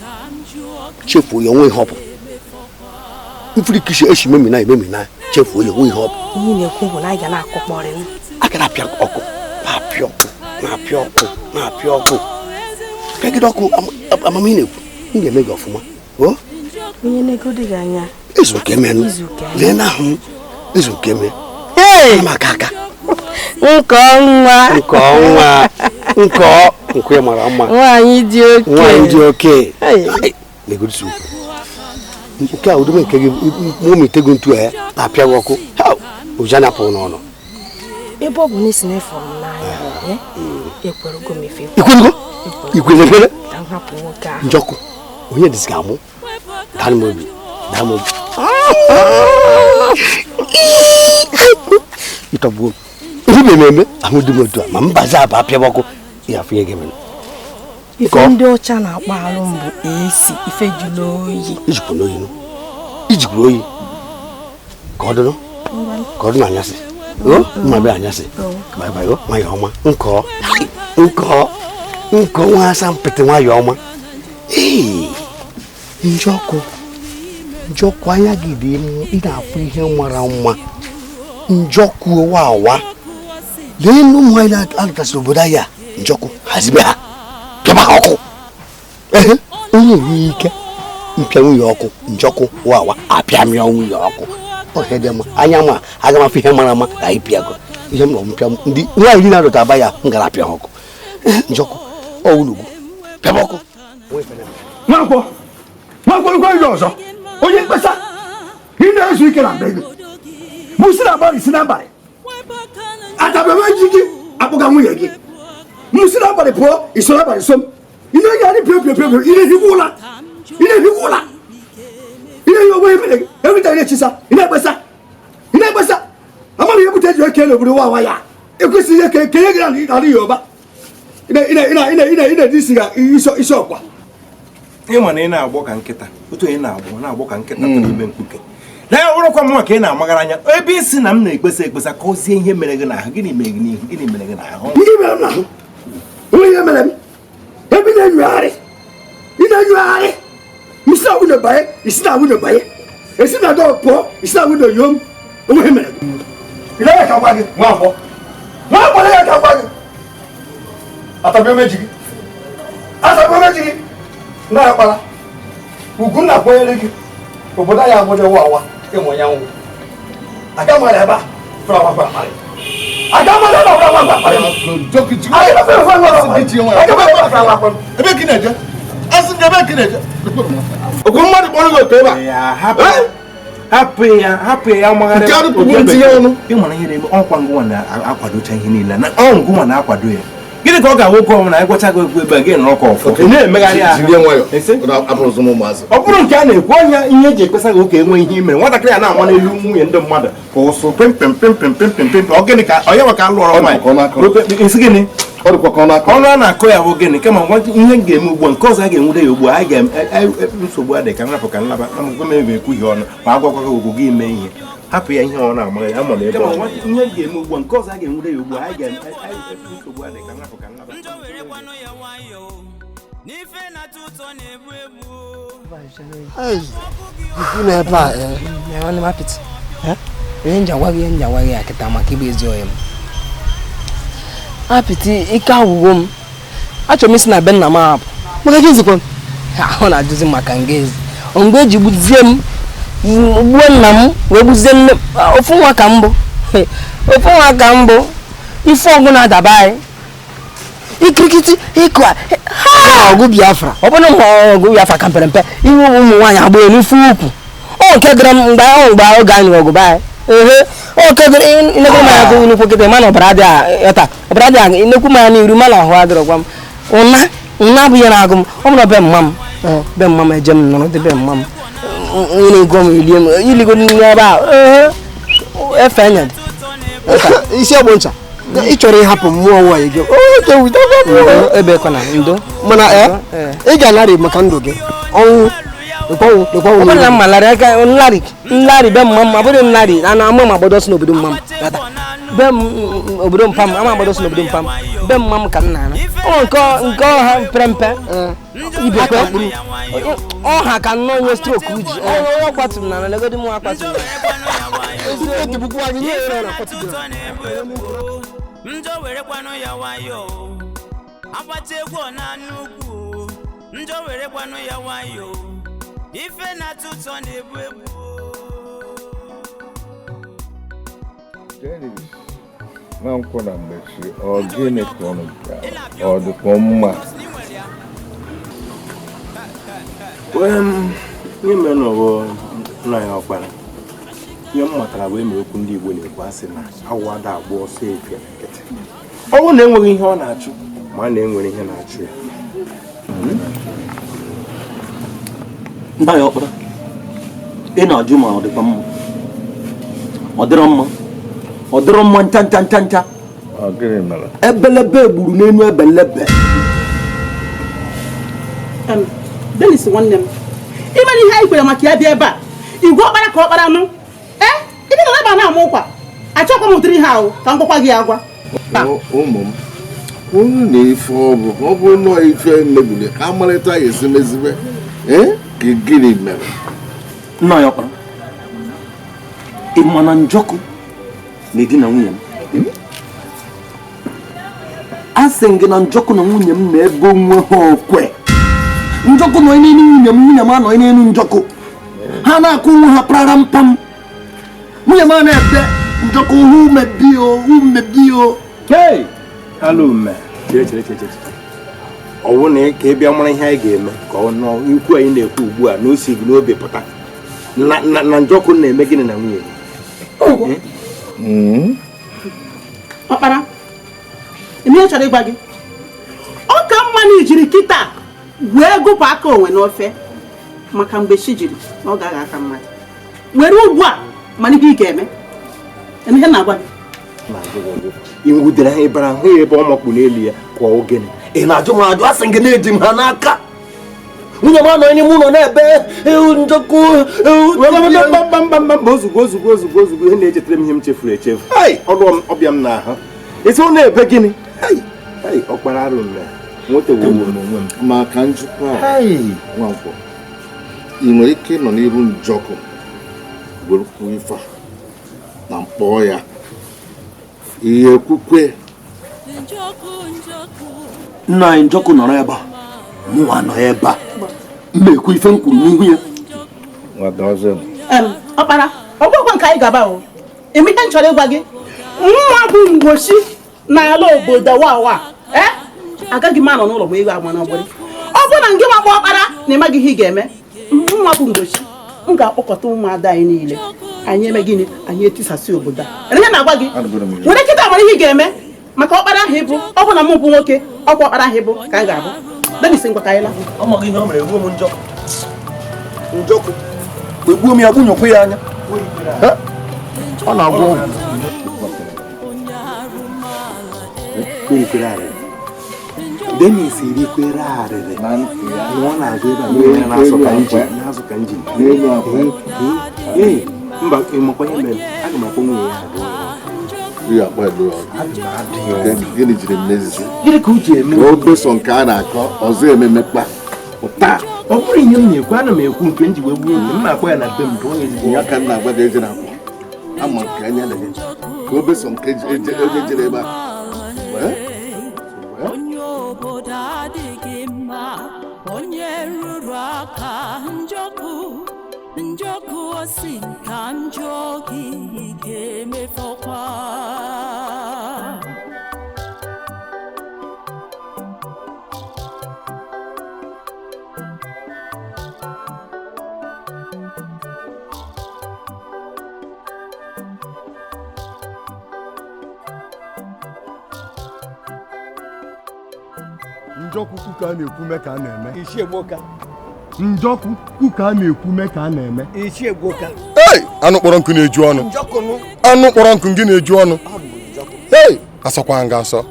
Chefuo ya onwe ihe ọ bụ. Mfiri kishi eshi memina ememina chefuo ya onwe ihe ọ bụ. Ihe na-ekwu bụ na anyị ga na-akụkpọrị m. A ga na-apịa ọkụ na-apịa ọkụ na-apịa ọkụ na-apịa ọkụ. Pịagide ọkụ amamihe na-ekwu m ga-eme gị ọfụma. O? Onye na-egodi gị anya. Izu ka eme nụ. Lee na ahụ m. Izu ka eme. Ana m aka aka. Nke ọnwa. Nke ọnwa. Nke nke mara mma. Nwaanyị dị oke. Nwaanyị dị oke. Legodi nke a udume nke gị mụ mitego ntu ya na-apịa gị ọkụ ụja na-apụ n'ọnụ. Ebe ọ bụ na isi na ịfụrụ m n'anya ekwerego m ife. Ikwerego? Ikwere ekwere? Ka m hapụ nwoke ahụ. Njọkụ onye dịzị ga amụ daa m obi daa m obi ịtọgbuo m ihe m eme ahụ dị m otu a ma mbazi aba apịa gị ọkụ ya afụ ihe ga-eme. Ife ndị ọcha na-akpọ alụ mbụ esi ife jụrụ oyi. Ijikwuru oyi ijikwuru oyi ka ọ dụrụ ka ọ dị n'anyasị o mma bịa anyasị bye o nwayọ ọma nkọ nkọ nkọ nwa asa mpịtị nwayọ ọma. Ee njọkụ njọkụ anya gị dị ị na-afụ ihe mara mma njọkụ wawa lee nụ ụmụ anyị na-alụtasị obodo anyị a njọkụ hazibe ha pịaba ha ọkụ. Onye enweghị ike mpịa nwunye ọkụ njọkụ wawa apịa mịa nwunye ọkụ ọhịa dị mma anya ma aga m afụ ihe mara mma ka anyị pịago ihe m nọ mpịa ndị nwaanyị na-adọta aba ya m gara apịa ha ọkụ njọkụ ọwụlugwu pịaba ọkụ. Nwakwọ nwakwọ ikwe ihe ọzọ onye mkpesa ị na-ezu ike na mbe gị mụ si na abalị si n'abalị atabebe ji gị akpụga nwunye gị mụ si n'abalị pụọ iso n'abalị so m ị na-egharị pịọ pịọ pịọ ị na-ehikwa ụla ị na-ehikwa ụla ị na-ehi onwe ihe mere gị ewita ị na-echisa ị na-ekpesa ị na-ekpesa amaghị ihe bute eji eke n'obodo nwa nwa ya ekwesịghị ihe kenye gị n'ala Yoruba ị na-edi isi ga isi ọkwa. Ị ma na ị na-agbọ ka nkịta otu onye na-agbọ ka nkịta tụrụ ime mkpuke na ya wụrụkwa m nwa ka ị na-amagara anya ebe isi na m na-ekpesa ekpesa kọzie ihe mere gị n'ahụ gịnị mere gị n'ihu gịnị mere gị n'ahụ. Ihe mere m n'ahụ onwe ihe mere m ebe ị na-enyugharị ị na-enyugharị m si na windo banye isi na windo banye esi na dọọ pụọ isi na windo yom onwe ihe mere gị. Ị naghị ka gwa gị nwaafọ nwaafọ naghị ka gwa gị atabịa omeji gị atabịa omeji gị na-akpara ugwu na-akwanyere gị obodo anyị agbụdị wawa ịmụ ya nwụ aga mara ebe a fụrụ agbakwa akparị aga mara ebe a fụrụ agbakwa akparị ebe ka ị na-eje asị m ebe ka ị na-eje okwu mmadụ kpọrọ gị otu ebe a hapụ ya hapụ ya magharị nke arụpụrụ ntinye ọnụ ịmara ihe na-eme ọkwa ngụnwa na-akwadocha ihe niile na ọ ngụnwa na-akwado ya gịnị ka ọ ga-awụ oge ọbụla anyị gwacha gị okwu ebe a gị nọrọ ka ọfọ ị na-emegharị ahụ ọ bụrụ nke a na-ekwu ọnya ihe eji ekpesa gị oke enwe ihe imere nwatakịrị a na-ama n'elu nwunye ndị mmadụ ka ụsụ pịmpịm pịmpịm pịmpịm pịmpịm ọ gịnị ka onye maka alụọrọ nwaanyị esi gịnị Ọnụ a na-akọ ya bụ gịnị kama ihe m ga-eme ugbu a nke ọzọ a ga-enwude ya ugbu a anyị ga nsogbu adị ka m rapụ ka m laba m ebe ekwughị ọnụ ma agwakwa gị okwu gị mee ihe hapụ ya ihe ọ na-ama ya ama na ebe ọ ihe m ga-eme ugbu a nke ọzọ a ga-enwude ya ugbu a anyị ga nsogbu adị ka m rapụ ka m laba. Ihe nja gwa gị akịta maka ịbụ ezi ọyị m apịtị ike agwụgwọ m achọrọ m isi na be nna m apụ maka gịzikwa ahụ na-ajụzi maka nga ezi mgbe eji gbuzie m gbuo nna m wee gbuzie nne m ofu nwa ka mbụ ife ọgụ na-adaba anyị ikirikiti ịkụ ha ọgụ Biafra ọ bụrụ ma ọgụ Biafra ka mpere mpe ihu ụmụ nwaanyị agba elu ife ukwu ọ nke dịrị m mgbe ahụ mgbe oge anyị ọgụ be anyị ehe ọ nke dịrị nnekwu mmanya gụ nnukwu kịta mana ọbara adịghị taa ọbara adịghị nnekwu mmanya n'iru mana ahụ adịrọ gwa m ụna ụna bụ ihe na-agụ m ọ bụrụ be mma m be mma m eje m nọrọ dị be mma m na-ego m elie m iligo n'ime ebe a ehe efe anya dị isi ọgbụ ncha ị chọrọ ịhapụ mmụọ nwaanyị gị ebe kọ na ndo mana ị ga-alarị maka ndụ gị ọnwụ ọ bụrụ na mma larị aka nlarị nlarị be mma m abụghị nlarị na ama m agbado ọsọ n'obodo mma m be m obodo mpa m ama agbado ọsọ n'obodo mpa m be mma m ka m na-ana ọ nke ọha mpere mpe ibekwe ọha ka nnọọ nye strok ji onye ọkwatụrụ na legodi m akwatụrụ njọ werekwanụ ya nwayọọ agbata egwu ọ na-anụ ukwu njọ werekwanụ ya nwayọọ ife na-atụ ụtọ na-egbu egbu. Nwankwọ na mgbechi ọ gịnị ka ọnụ bịara ọ dịkwa mma ihe mere na ọbụ nna ya ọkpara ihe m matara bụ eme okwu ndị Igbo na-ekwu asị na awụ ada agba ọsọ efe na nkịtị ọ bụrụ na enweghị ihe ọ na-achụ ma na enwere ihe na-achụ ya. Nna ya ọkpara ị na-ajụ ma ọ dịkwa mma ọ dịrọ mma ọ dịrọ mma ncha ncha ncha ncha ebelebe gburu n'elu ebelebe. Dennis nwanne m ịmara ihe anyị kwere maka ya bịa ebe a igwe ọkpara ka ọkpara nụ ee ịdị na ebe a na-ama ụkwa achọkwa m ụdịrị ihe ahụ ka m gwakwa gị agwa. Ụmụ m unu na ife ọ bụ ọ bụrụ na ife mebiri ka amalite ya esi mezibe ee ka gịnị mere? Nna ya ọkpara ị ma na Njọkụ na-edina nwunye m a sị gị na Njọkụ na nwunye m na-ebe onwe ha okwe. Njọkụ nọ n'elu nwunye m nwunye m anọ n'elu Njọkụ ha na-akụ onwe ha prara mpam nwunye m a na-ebe Njọkụ hụ mebio hụ mebio. Alo mme chere chere chere chere ọ wụ na ka ị bịa mara ihe anyị ga-eme ka ọ nọ ikwu anyị na-ekwu ugbu a na o si gị n'obi pụta na Njọkụ na-eme gịnị na nwunye gị? Ọkpara eme ihe chọrọ ịgwa gị ọ ka mma na ijiri kịta wee gụpụ aka onwe n'ofe maka mgbe chi jiri na ọ gaghị aka mmadụ were ugbu a mana ihe ị ga-eme eme ihe na-agwa gị. Ị nwudere ha ịbara hụ ya ebe ọ makpu n'elu ya kwa ogene ị na-ajụ m ajụ asị gị na-eji m ha n'aka nwunye m anọ n'ime ụlọ na-ebe Njọkụ mba ozugbo ozugbo ozugbo ozugbo ihe na-echetara m ihe m chefuru echefu ọrụ ọbịa m n'ahụ esi ọ na-ebe gịnị ọkpara arụ m nwetawo onwe m maka njikwa Nwankwọ ị nwere ike ịnọ n'iru Njọkụ were kwuo ife na mkpọ ya ihe kwukwe. Nna anyị Njọkụ nọrọ ebe a mụnwa nọ ebe a m na-ekwu ife m kwuru n'ihu ya. Ọkpara ọgwụgwọ nke anyị gaba o eme ihe m chọrọ ịgwa gị nwa bụ mgbochi n'ala obodo wawa agaghị m anọ n'ụlọ ma ego agba n'ọgbọrị ọ bụrụ na ngị nwakpọ ọkpara na ịmaghị ihe ị ga-eme nwa bụ mgbochi m ga-akpọkọta ụmụada anyị niile anyị eme gịnị anyị etisasị obodo a ihe na-agwa gị were kịta mara ihe ị ga-eme maka ọkpara ahụ ịbụ ọ bụ na mụ bụ nwoke ọkwa ọkpara ahụ ịbụ ka anyị ga-abụ Dennis ngwa ka anyị laa. Ọ maghị ihe o mere egbuo m Njọkụ Njọkụ egbuo m ya gbunyekwu ya anya ọ na-agwọ ọgwụ. Dennis rikwere arịrị na ọ na-aga ebe a na na-asụ ka njin na-asụ ka njin. Ee, mba, ịmakwa ihe mere aga m akpọ nwunye ya abụọ. Ya akpọ edo. Gịnị jiri m n'ezizi? Gịnị ka uche eme? Obeso nke a na-akọ ọzọ ememekpa. Ụta. Ọ bụrụ ihe m na-ekwu, ana m ekwu nke m ji wee gbuo oge m na-akpọ ya na be m bụ onye ezigbo. Ya ka m na-agwa gị eje na-akwụ. Ama nke anya dị gị. Ka obeso nke eje jere ebe a. Onye obodo adịghị mma, onye rụrụ aka njọkụ, njọkụ osi ka njọ gị ga-emefọkwa. Njọkụ ka a na-ekwu mee ka a na-eme. Njọkụ ka a na-ekwu mee ka a na-eme. Ei, anụ kpọrọ nkụ na-eju ọnụ. Anụ kpọrọ nkụ gị na-eju ọnụ. Ei, asọkwa nga asọ.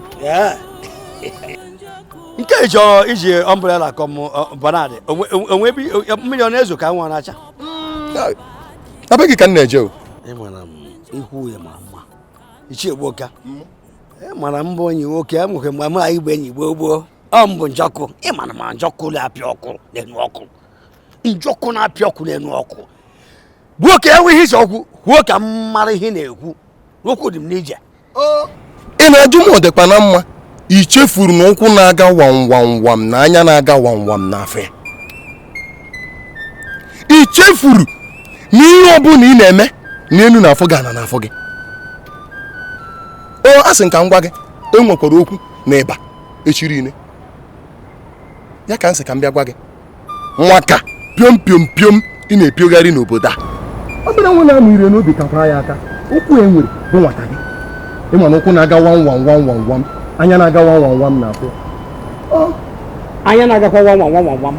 Nke ị chọrọ iji umbrella kọm Bernard, onwe mmiri ọ na-ezo ka nwa na-acha. Abe gị ka m na-eje o. Ị mara m ikwu ya mara mma. Ichie Gboka. Ị mara mbụ enyi nwoke, e nwekwe mgbe mụ anyị bụ enyi gboo gboo. Ọ mbụ njọkụ, ị mara ma njọkụ na-apịa ọkụ n'enu ọkụ. Njọkụ na-apịa ọkụ n'enu ọkụ. Gbuo ka enweghị isi ọkụ, kwuo ka m mara ihe na-ekwu. Okwu dị m n'ije. Ị na-ajụ m ọ dịkwa na mma. I chefuru na ụkwụ na-aga wam wam wam na anya na-aga wam wam n'afọ ya. I chefuru na ihe ọbụla ị na-eme n'elu n'afọ gị ana n'afọ gị. O asị nka m gwa gị, e nwekwara okwu na ịba echiri ine. Ya ka nsị ka m bịa gwa gị. Nwaka piom piom piom ị na-epiogharị n'obodo a. Obere nwa na-amụ ire n'obi kakwara ya aka. Ụkwụ e nwere bụ nwata gị. Ịma na ụkwụ na-aga wam wam wam wam wam, anya na-aga wam wam wam n'afọ. Anya na-agakwa wam wam wam wam.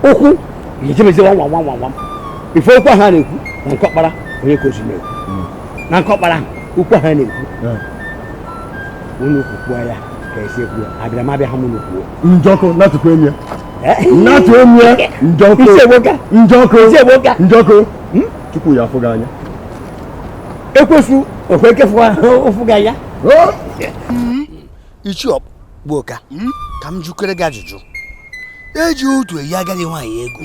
Ụkwụ ga-ejebezi wam wam wam wam. Ife okwu ha na-ekwu na nke ọkpara onye ka osi na-ekwu. Na nke ọkpara okwu ha na-ekwu. Unu kwukwuo ya ka esi ekwu ya. Abịara m abịa ha m unu kwuo. Njọkụ natụkwa enyi ya. Natụ enyi ya. Njọkụ. Njọkụ. Njọkụ. Chukwu ya afụ gị anya. Ekwesu okwe kefụ ụfụ gị anya. Ichie Gboka, ka m jụkere gị ajụjụ. Eji otu eyi agadi nwaanyị ego.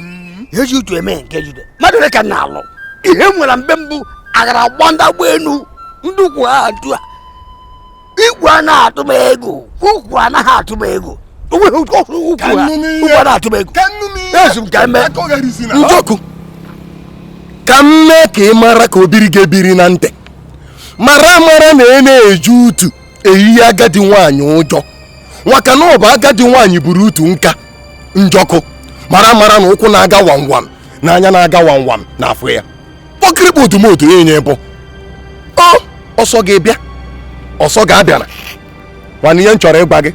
Eji otu eme nke jude. Mmadụ ole ka m na-alụ? Ihe m nwere mgbe mbụ agara agba ndagba enu ndị ukwu ha atụ a. Igwe a na-atụ m ego, ukwu anaghị atụ m ego. Onweghị ukwu ha, ukwu anaghị atụ m ego. Ezu m ka eme. Njọkụ, ka m mee ka ị mara ka obiri ga-ebiri na ntị. Mara mara na ị na-eji utu eyiyi agadi nwaanyị ụjọ. Nwaka na ọ bụ agadi nwaanyị buru utu nka. Njọkụ, mara mara na ụkwụ na-aga wam wam na anya na-aga wam wam n'afọ ya. Pọkịrịkpa otumotu enye bụ. Ọ ọsọ ga-ebịa. Ọsọ ga-abịara. Nwanne ihe m chọrọ ịgwa gị,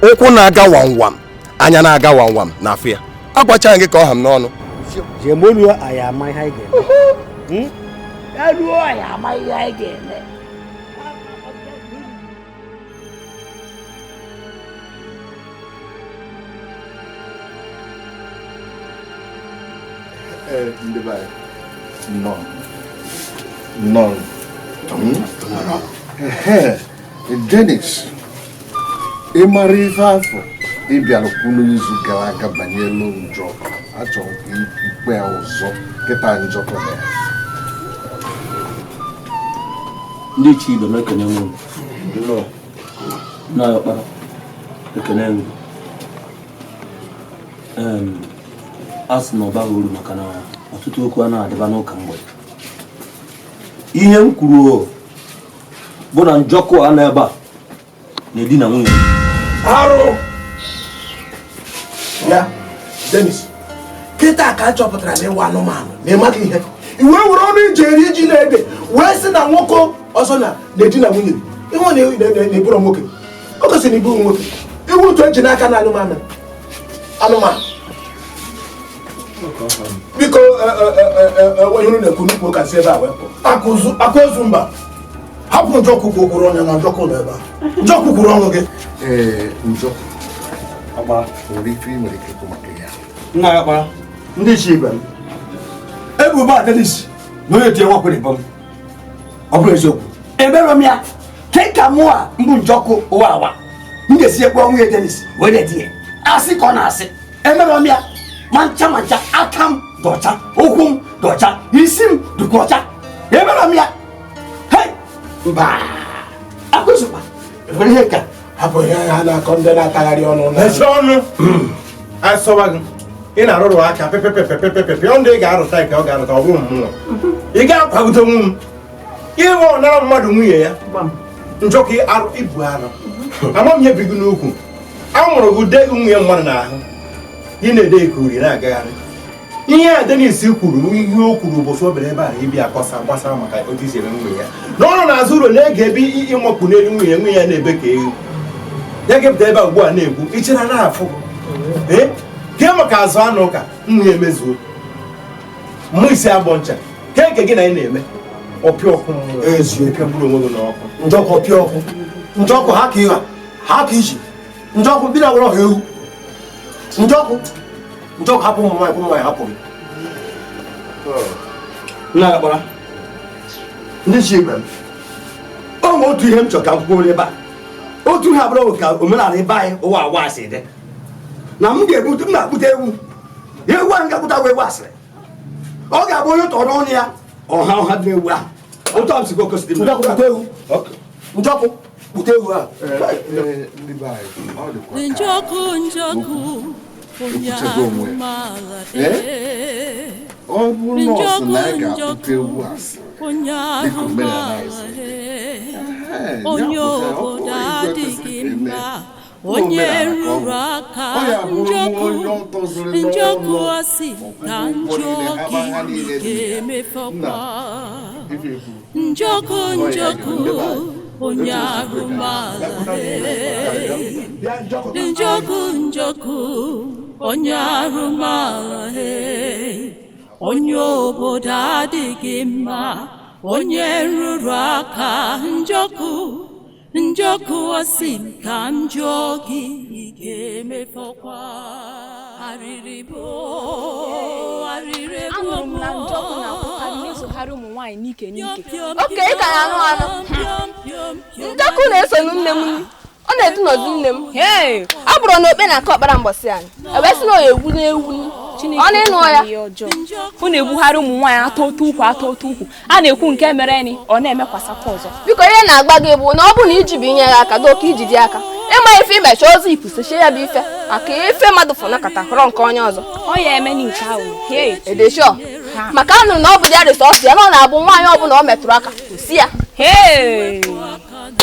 ụkwụ na-aga wam wam, anya na-aga wam wam n'afọ ya. Agwachaghị gị ka ọ ha m n'ọnụ. Jemolu anyị ama ihe anyị ga-eme. Eluo anyị ama ihe anyị ga-eme. Ndị be anyị, nnọọ. Nnọọ. Dennis, ị mara ife afọ ị bịara kwu n'izu gara aga banyere Njọkụ. Achọrọ ka ikpe ya ọzọ kịta Njọkụ na ya. Ndị ichie ibe m ekene m unu. Nnọọ ọkpara ekene m. A sị na ọ baghị uru maka na ọtụtụ okwu a na-adịba n'ụka mgbede. Ihe m kwuru bụ na Njọkụ a na ebe a na-edina nwunye. Arụ! Ya, Dennis, kịta ka a chọpụtara na ịwa anụmanụ na ịmaghị ihe. I wee were ọnụ iji eri ji na-ede wee sị na nwoke ọzọ na-edina nwunye. Ịhụ na eburu nwoke. O kwesịrị na iburu nwoke. Iwu otu eji n'aka na anụmanụ. Anụmanụ. Biko, onye unu na-ekwu n'ukwu ka si ebe a wee pụọ. Akụozu mba. Hapụ Njọkụ ka o kwuru ọnya na Njọkụ nọ ebe a. Njọkụ kwuru ọnụ gị. Ee, Njọkụ, Nwere ife ị nwere ike ikwu maka ya? Nna ya kpara ndị ichie ibe m ebubo a Dennis na onye tie nwakwere bọm ọ bụrụ eziokwu emere m ya ka mụ a mbụ Njọkụ ụwa awa m ga-esi ekpe nwunye Dennis wee na-eti ya asị ka ọ na-asị emere m ya ma ncha ma ncha aka m dị ọcha ụkwụ m dị ọcha isi m dịkwa ọcha emere m ya. Hei mba akwụsịkwa ekwere ihe ka hapụ ihe ha na-akọ ndị na-atagharị ọnụ na ọnụ asọwa gị ị na-arụrụ aka pepepepepepepe ọ ndị ị ga-arụta ka ọ ga-arụta ọ bụrụ mmụọ ị ga-akwagide onwe m ịrụ ọnara mmadụ nwunye ya Njọkụ arụ ibu arụ ama m ihe bi gị n'ukwu a mụrụ gị ude gị nwunye mmadụ n'ahụ ị na-ede ike uri na-agagharị ihe a Dennis kwuru ihe o kwuru ụbọchị o bere ebe a ịbịa akọsa gbasara maka otu isi eme nwunye ya na ọ nọ n'azụ ụlọ na-ege ebe ịmakpu n'elu nwunye nwunye ya na-ebe ka ewu ya gepụta ebe a ugbu a na-ekwu ichere na-afụ ee kee maka azụ anụ ụka nwunye emezuo mmụ isi agbọ ncha kee nke gị na ị na-eme ọpịa ọkụ mmụọ ezu mkpụrụ onwe gị n'ọkụ. Njọkụ ọpịa ọkụ Njọkụ ha ka ịha ha ka iji Njọkụ bi na were ọha ewu Njọkụ Njọkụ hapụ ụmụ nwaanyị ụmụ nwaanyị hapụ gị. Nna ya kpara ndị chi igbe m o nwere otu ihe m chọrọ ka m kwuo ebe a otu ihe abụrụ ka omenala ebe anyị ụwa awa asị dị na m ga-ebute m na-akpụta ewu ewu ahụ ga-akpụta ewu asịrị ọ ga-abụ onye tọrọ ọnụ ya ọha ọha dị ewu ahụ otu a m si gosi dị m. Njọkụ kpụta ewu ahụ. Njọkụ Njọkụ onye arụmala ọ bụrụ na ọ sị na anyị ga-akpụta ewu asịrị onye arụmala onye obodo adịghị mma onye rụrụ aka Njọkụ Njọkụ asị ka njọ gị ga-emefọkwa Njọkụ Njọkụ onye arụmala Njọkụ Njọkụ onye arụmala onye obodo adịghị mma onye rụrụ aka Njọkụ Njọkụ asị ka njọ gị ga-emefọkwa arịrị bụ arịrị bụ anụrụ m na Njọkụ na-akwụkarị na-esogharị ụmụ nwaanyị n'ike n'ike. Oke ị ka na-anụ anụ Njọkụ na-esonu nne m ọ na-edunozi nne m ọ bụrụ na okpe na-akọ ọkpara mgbọsị anyị ewee sị na ọ egwu na-ewu ọ na-ịnụ ya ọ na-egbugharị ụmụ nwaanyị atọ otu ukwu atọ otu ukwu a na-ekwu nke mere ni ọ na-emekwasakwa ọzọ. Biko ihe na-agba gị bụ na ọ bụrụ na iji bụ inye ya aka doka iji dị aka ịma ife imecha ozu ipusochie ya bụ ife maka ife mmadụ fụnakọta họrọ nke onye ọzọ ọ ya eme nke ahụ edeshọ maka anụrụ na ọ bụ ya resa ọsọ ya na ọ na-abụ nwaanyị ọbụla ọ metụrụ aka osi ya.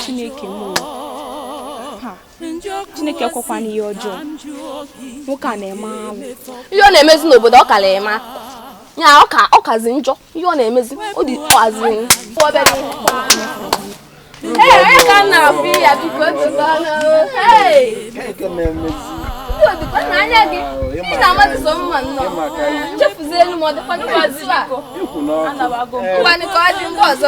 Chineke m Chineke ekwekwana ihe ọjọọ nwoke a na-eme alụ ihe ọ na-emezi n'obodo ọ kara eme ya ọ kazi njọ ihe ọ na-emezi ọ dị ọhazi obere ihe ka m na-afụ ya biko anya gị ị na-amazi so mma nnọọ chefuzie elu ma ọ dịkwa n'ụzọ a ngwanị ka ọ dị ndị ọzọ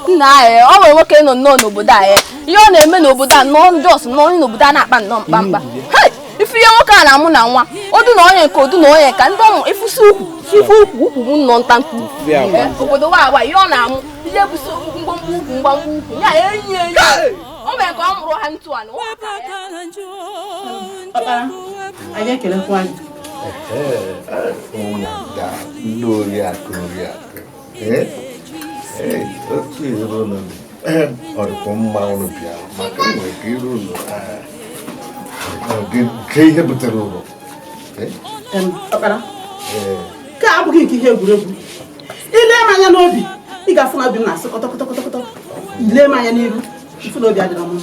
nna anyị ọ nwere nwoke nọ nnọọ n'obodo a ihe ọ na-eme n'obodo a nnọọ ndị ọsụ nnọọ n'obodo a na-akpa nnọọ mkpamkpa ife ihe nwoke a na-amụ na nwa odu na onye nke odu na onye ka ndị ọmụ ifusi ukwu ife ukwu ukwu bụ nnọọ nta ntu obodo wa agwa ihe ọ na-amụ ihe buso mgbamgba ukwu mgbamgba ukwu ya enyi enyi o mere ka ọ mụrụ ha ntu a na anyị ekelekwa gị otu iru unu ọ dịkwa mma unu bịara maka enwere ka iru unu ke ihe butere ụlọ ọkpara nke a abụghị nke ihe egwuregwu ile m anya n'obi ị ga-afụ na obi m na-asị kọtọkọtọkọtọ ile m anya n'iru mfụ na obi adịrọ m mma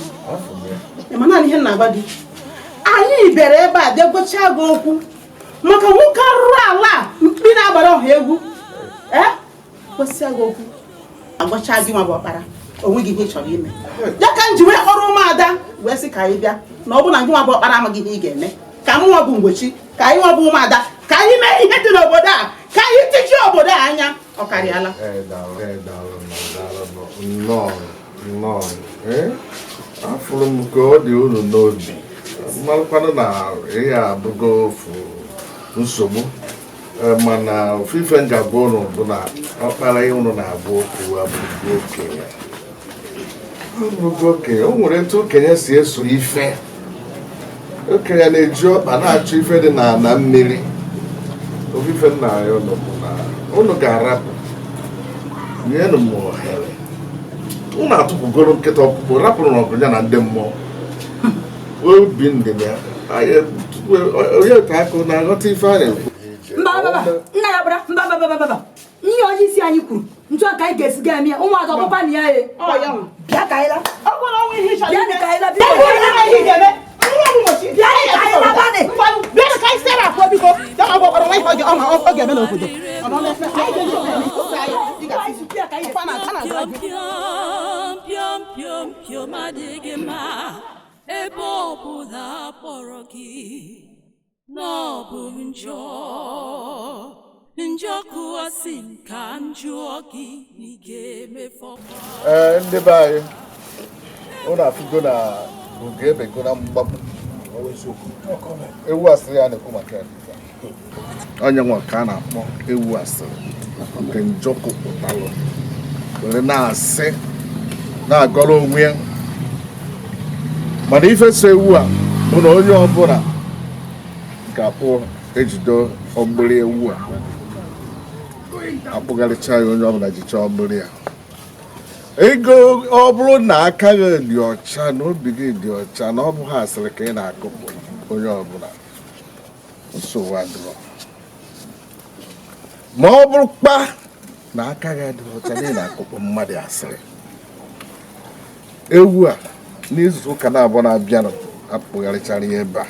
ị ma naanị ihe m na-agwa gị anyị bịara ebe a bịa gochaa gị okwu maka nwoke arụrụ ala mkpi na-agbara ọha egwu ee kwesịa gị okwu agwacha gị nwa bụ ọkpara o nweghị ihe ị chọrọ ime ya ka m ji wee kpọrọ ụmụada wee sị ka anyị bịa na ọ bụ na gị nwa bụ ọkpara amaghị ihe ị ga-eme ka m nwa bụ Mgbochi ka anyị nwa bụ ụmụada ka anyị mee ihe dị n'obodo a ka anyị tichie obodo a anya ọ karịala. Afụrụ m ka ọ dị unu n'obi mmalụkwanụ na ihe abụgo ofu nsogbu. Mana ofufe m ga-agwa unu bụ na ọkpara unu na-agwa okwu abụrụgo okenye. Abụrụgo okenye, o nwere etu okenye si eso ife. Okenye na-eji ọkpa na-achọ ife dị n'ala mmiri. Ofufe nna ya unu bụ na unu ga-arapụ, nyenụ m ohere. Unu atụpụgoro nkịta ọkpụkpụ, rapụrụ n'ọgụ ya na ndị mmụọ. Obi ndị ya onye ka akụ na-aghọta ife a na-ekwu. Mba mba mba, nna ya gbara mba mba mba mba. Ihe onye isi anyị kwuru, ntu a ka anyị ga-esi ga eme ya, ụmụazụ ọkpụkpa na ya e. Bịa ka anyị la. Bịa ka anyị la. Bịa ka anyị la. Piom piom adịghị mma ebe ọ bụla kpọrọ gị n'ọbụ njọ njọkụ asị m ka m jụọ gị na ị ga-emefọkwa. Ee, ndị be anyị, unu afụgo na ugo ebego na mgbapụ. Ewu asịrị a na-ekwu maka ya onye nwa ka a na-akpọ ewu asịrị nke njọkụ pụtalụ were na-asị na-agọrọ onwe ya. Mana ife so ewu a bụ na onye ọbụla ga-akpụ ejido ọgbịrị ewu a akpụgharịcha ya, onye ọbụla jicha ọgbịrị ya. Ego ọ bụrụ na aka gị dị ọcha na obi gị dị ọcha na ọ bụghị asịrị ka ị na-akụpụ onye ọbụla, nsogbu adịrọ. Ma ọ bụrụ kpa na aka gị dị ọcha na ị na-akụpụ mmadụ asịrị, ewu a n'izu ụka na-abụọ na-abịanụ akpụgharịchara ya ebe a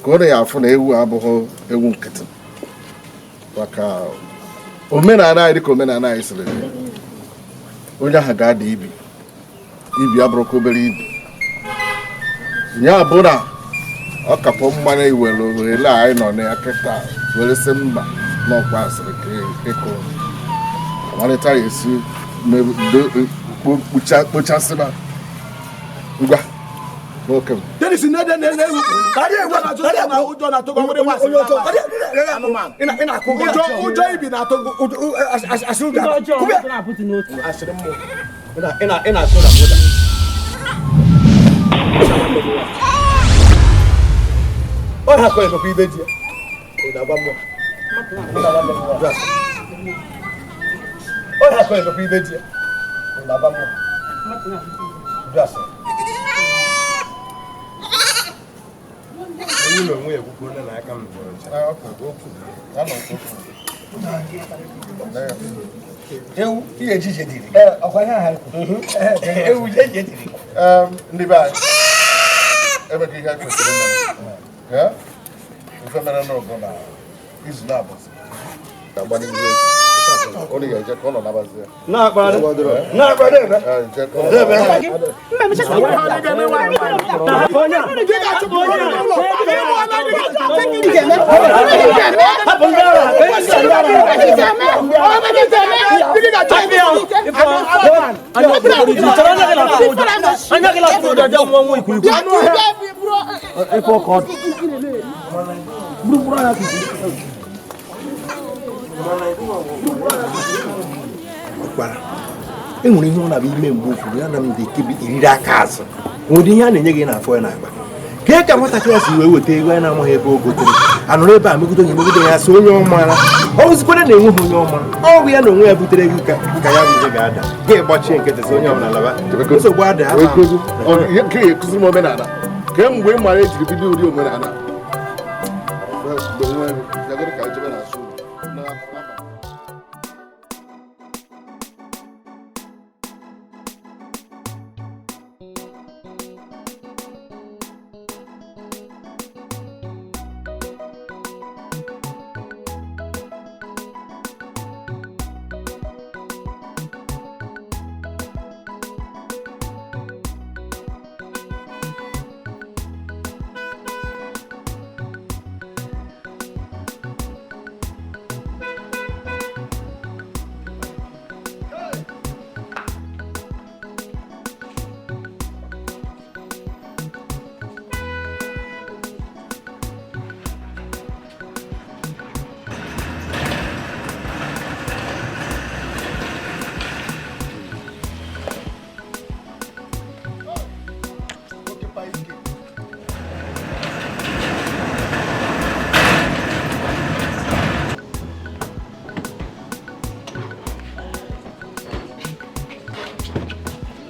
ka ọ na ya afụ na ewu abụghị ewu nkịtị. Maka omenala anyị dịka omenala anyị siri dị, onye ahụ ga-ada ibi, ibi abụrụkwa obere ibi. Ya bụ na ọ kapụ mmanụ iwere ohere anyị nọ na ya kịta were sị mba n'ọkwa asịrị ka ịkụ amalite ya esi kpochasịba ngwa nwoke m. Ụjọ ibi na-atụ Ndị be anyị emeghị ihe kwesịrị ime. Ife mere n'ụbụ na izu na-abụzi ga-agba n'ihu ezi. Ọ ga-eje ka ọ nọ nabazi ya. Ọkpara e nwere ihe ọ na-abịa ime mgbe ụfọdụ ya na m dị kebi iriri aka azụ nwere ihe a na-enye gị n'afọ ya na-agba ka ka nwatakịrị si wee weta ego ya na-amaghị ebe o gotere anụrụ ebe a megide onye megide ya sị onye ọ mara ọ bụzikwara na enweghị onye ọ mara ọ bụ ya na onwe ya butere gị ka ya bụ ihe ga-ada gị gbachie nkịtị sị onye ọbụla laba nsogbu ada ekụziri m omenala kemgbe ị mara ejiri bido ụdị omenala.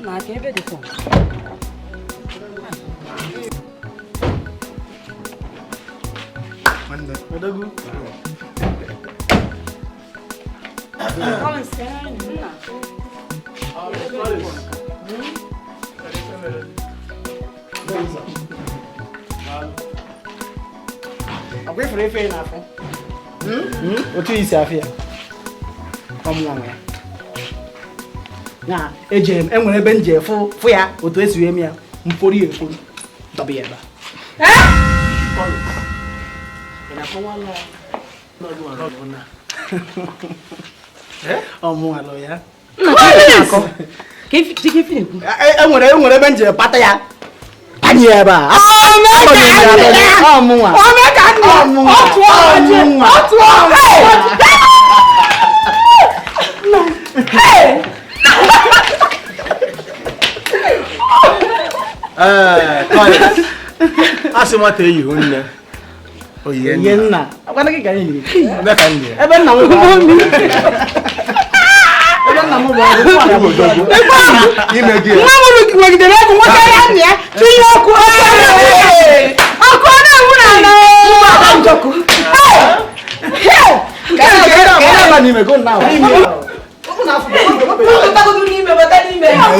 Nna ka ebe dịkwa. Odogwu. Ọkwa ifuru ife ị na-afụ? Otu isi afụ ya. Ọmụnwa nwe ya. Na eje m enwere ebe m je fụ ya otu esi wee eme ya mfori ya efori dọba ya ebe a. Ọmụnwa lụ ya. Enwere ebe m je pata ya. Panye ya ebe a. Ọmụnwa. Ọmụnwa. Ọmụnwa. Asị nwata eyighị nne. Oyi nna. Agwana gị ka anyị yiri. Ebe ka m yiri. Ebe nna m bụ. Ebe nna m bụ. Ime gị. Nwa m nwegidere egwu nwoke ya nna ya tinye ọkụ. Ọkụ ọ na-enwu na ala. Njọkụ.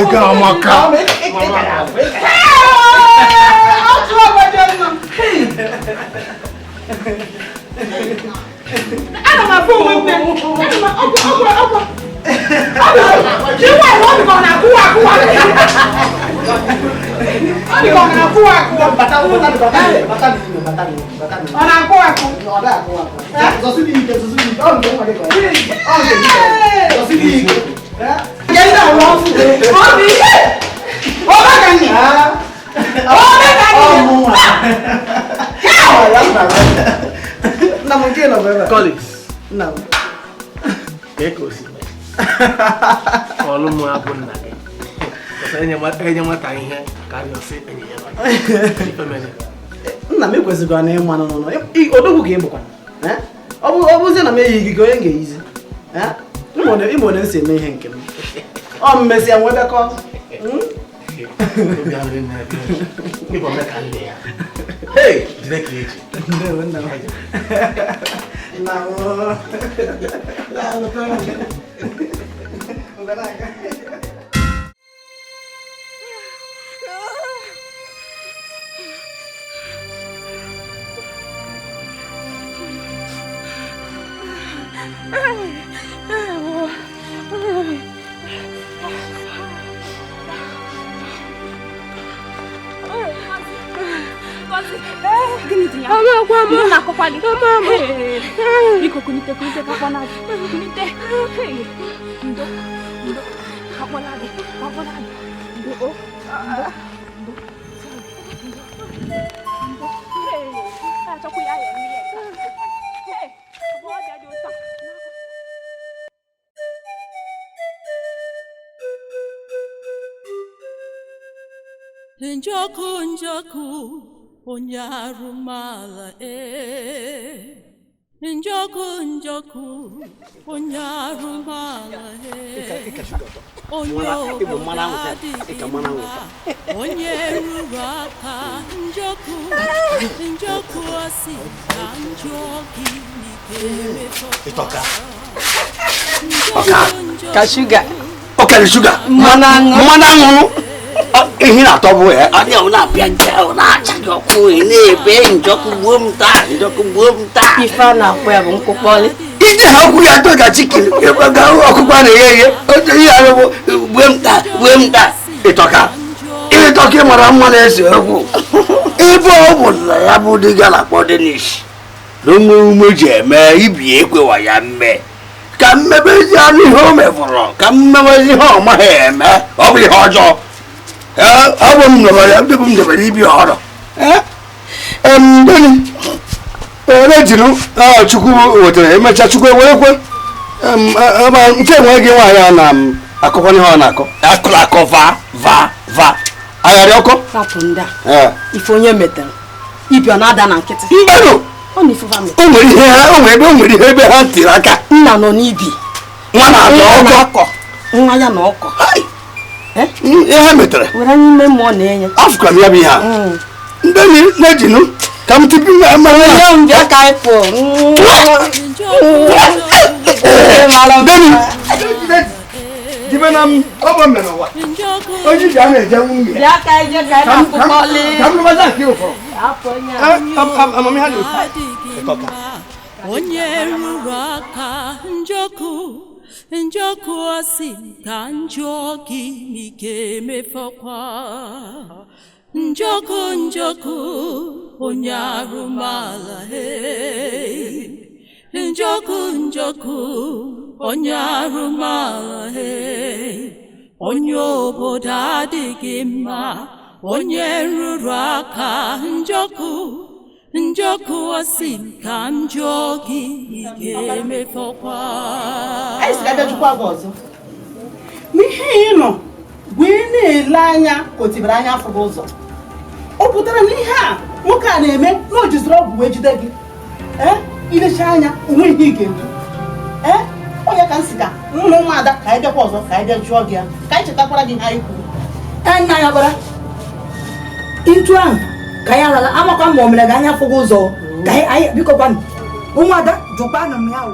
Ego amaka. Ana m afụ onwe m. Ana m ọgwụ ọgwụ ọgwụ. Chi nwaanyị ọ dịka ọ na-akụwa akụwa. Ọ dịka ọ na-akụwa akụwa. Ọ na-akụwa akụ. Collins. Ka o si mee. Ọlụ mụ abụ nna gị. Enye nwata ihe karịa ọsị enyi ya. Nna m ekwesịghị na ịma n'ụlọ. Odogwu ka ị bụkwa. Ọ bụzie na m eyighị gị onye ga-eyizi. Ịma onye si eme ihe nke m. Ọ mmesịa nwee bekọ. Hey, jide ka eji. Ndewo nna m. Nna m. Biko kunite kunite kakwana gị kunite ndo ndo kakwana gị kakwana gị ndo o ndo ndo ndo achọkwa ya ya mmiri ọ dị ụtọ. Njọkụ njọkụ onye arụmala ee. Njọkụ njọkụ onye arụmala ee. Onye obodo adịghị mma, onye ruru aka njọkụ njọkụ asị na njọ gị Ịtọka. Ka shuga. Ọkara shuga. Mmanụ aṅụ. Mmanụ aṅụ. Ihe na-atọ bụ ya. Ọ dị na-apịa nke ahụ na-acha gị ọkụ ị na-ebe njọkụ gbuo m taa njọkụ gbuo m taa. Ife a na-akpọ ya bụ nkwụkpọlị. Ije ha okwu ya atọ ka chikin ga ọkụkọ a na-eghe eghe. Otu ihe ahụ bụ gbuo m taa gbuo m taa. Ịtọka. Ịtọka ị mara mma na-ese okwu. Ebe ọ bụ na ya bụ dị ga na-akpọ Denish na onwe ume ji eme ibi ekwewa ya mme ka mmebezi anụ ihe o mefọrọ ka mmebezi ihe ọ maghị eme ọ bụ ihe ọjọọ. Ọ bụ m nọrọ ya ndị bụ m debere ibi ọrụ. Ejinu Chukwu wetara emechaa Chukwu ewerekwe nke enwe gị nwaanyị a na-akọkwa ihe ọ na-akọ akụrụ akọ va va va agharị ọkọ rapụ ndị a ife onye metere ibi ọ na-ada na nkịtị. Mbanụ ọ na ife o nwere ihe ha o nwere ebe o nwere ihe ebe ha tiri aka. Nna nọ n'ibi nwa na-atọ ọkọ nwa ya na ọkọ. Ihe ha metere. Were anya ime mmụọ na-enye. Afụkwa m ya bụ ihe a. Ndị na-ejinu ka m tipi mara ya. M bịa ka anyị pụọ. Deni. Jibe na m ọ bụ mere ụwa. Onye ji a na-eje nwunye. Bịa ka anyị jee ka anyị na-akụkọli. Ka m rụbaza nke ụfọrọ. Amamihe na-ekwu. Onye ruru aka njọkụ njọkụ asị ka njọ gị n'ike mefọkwa njọkụ njọkụ onye arụmala he njọkụ njọkụ onye arụmala he onye obodo adịghị mma onye ruru aka njọkụ njọkụ asị ka njọ gị ga-emefọkwa. Anyị si ga-abịa jụkwa gị ọzọ. N'ihe ị nọ wee na-ele anya ka o tibere anya afọ gị ụzọ. Ọ pụtara na ihe a nwoke a na-eme na o jiziri ọgwụ wee jide gị. Ee, ilecha anya onwe ihe ị ga-ekwu. Ee, onye ka m si ka mụ na ụmụada ka anyị bịakwa ọzọ ka anyị bịa jụọ gị ya ka anyị chetakwara gị ihe anyị kwuru. Ee, nna ya gbara ntu ahụ ka ya lala amakwa ma o mere gị anya fụghị ụzọ ka anyị biko kwanụ ụmụada jụkwanụ m ya o.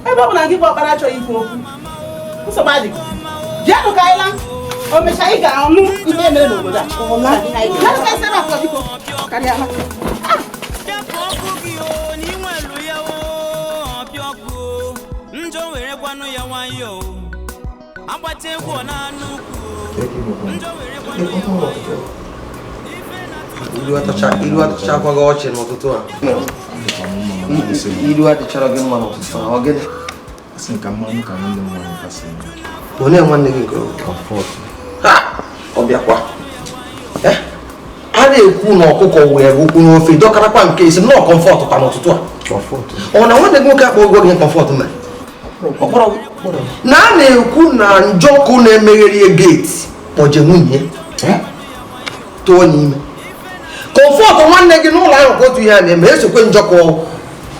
Ebe ọ bụ na gị bụ ọkpara achọghị ikwu okwu nsogbu adịghị. Bịanụ ka anyị laa o mechaa ị ga-anụ ihe mere n'obodo a. Bịanụ ka anyị sebe akwa biko karịa la. Ilu atụchakwa gị ọchị n'ụtụtụ a. Ilu adịchara gị mma n'ụtụtụ a, ọ gịnị? Onye nwanne gị nke ọ bịakwa. A na-ekwu na ọkụkọ were ụkwụ n'ofe dọkarakwa nke isi nọọ Comfort kwa n'ụtụtụ a. Ọ na nwanne gị nwoke akpọ ụgwọ gị Comfort mere? Na a na-ekwu na njọkụ na-emeghere geeti kpọje nwunye tụọ n'ime. Comfort nwanne gị n'ụlọ ahụ ka otu ihe a na-eme esokwe njọkụ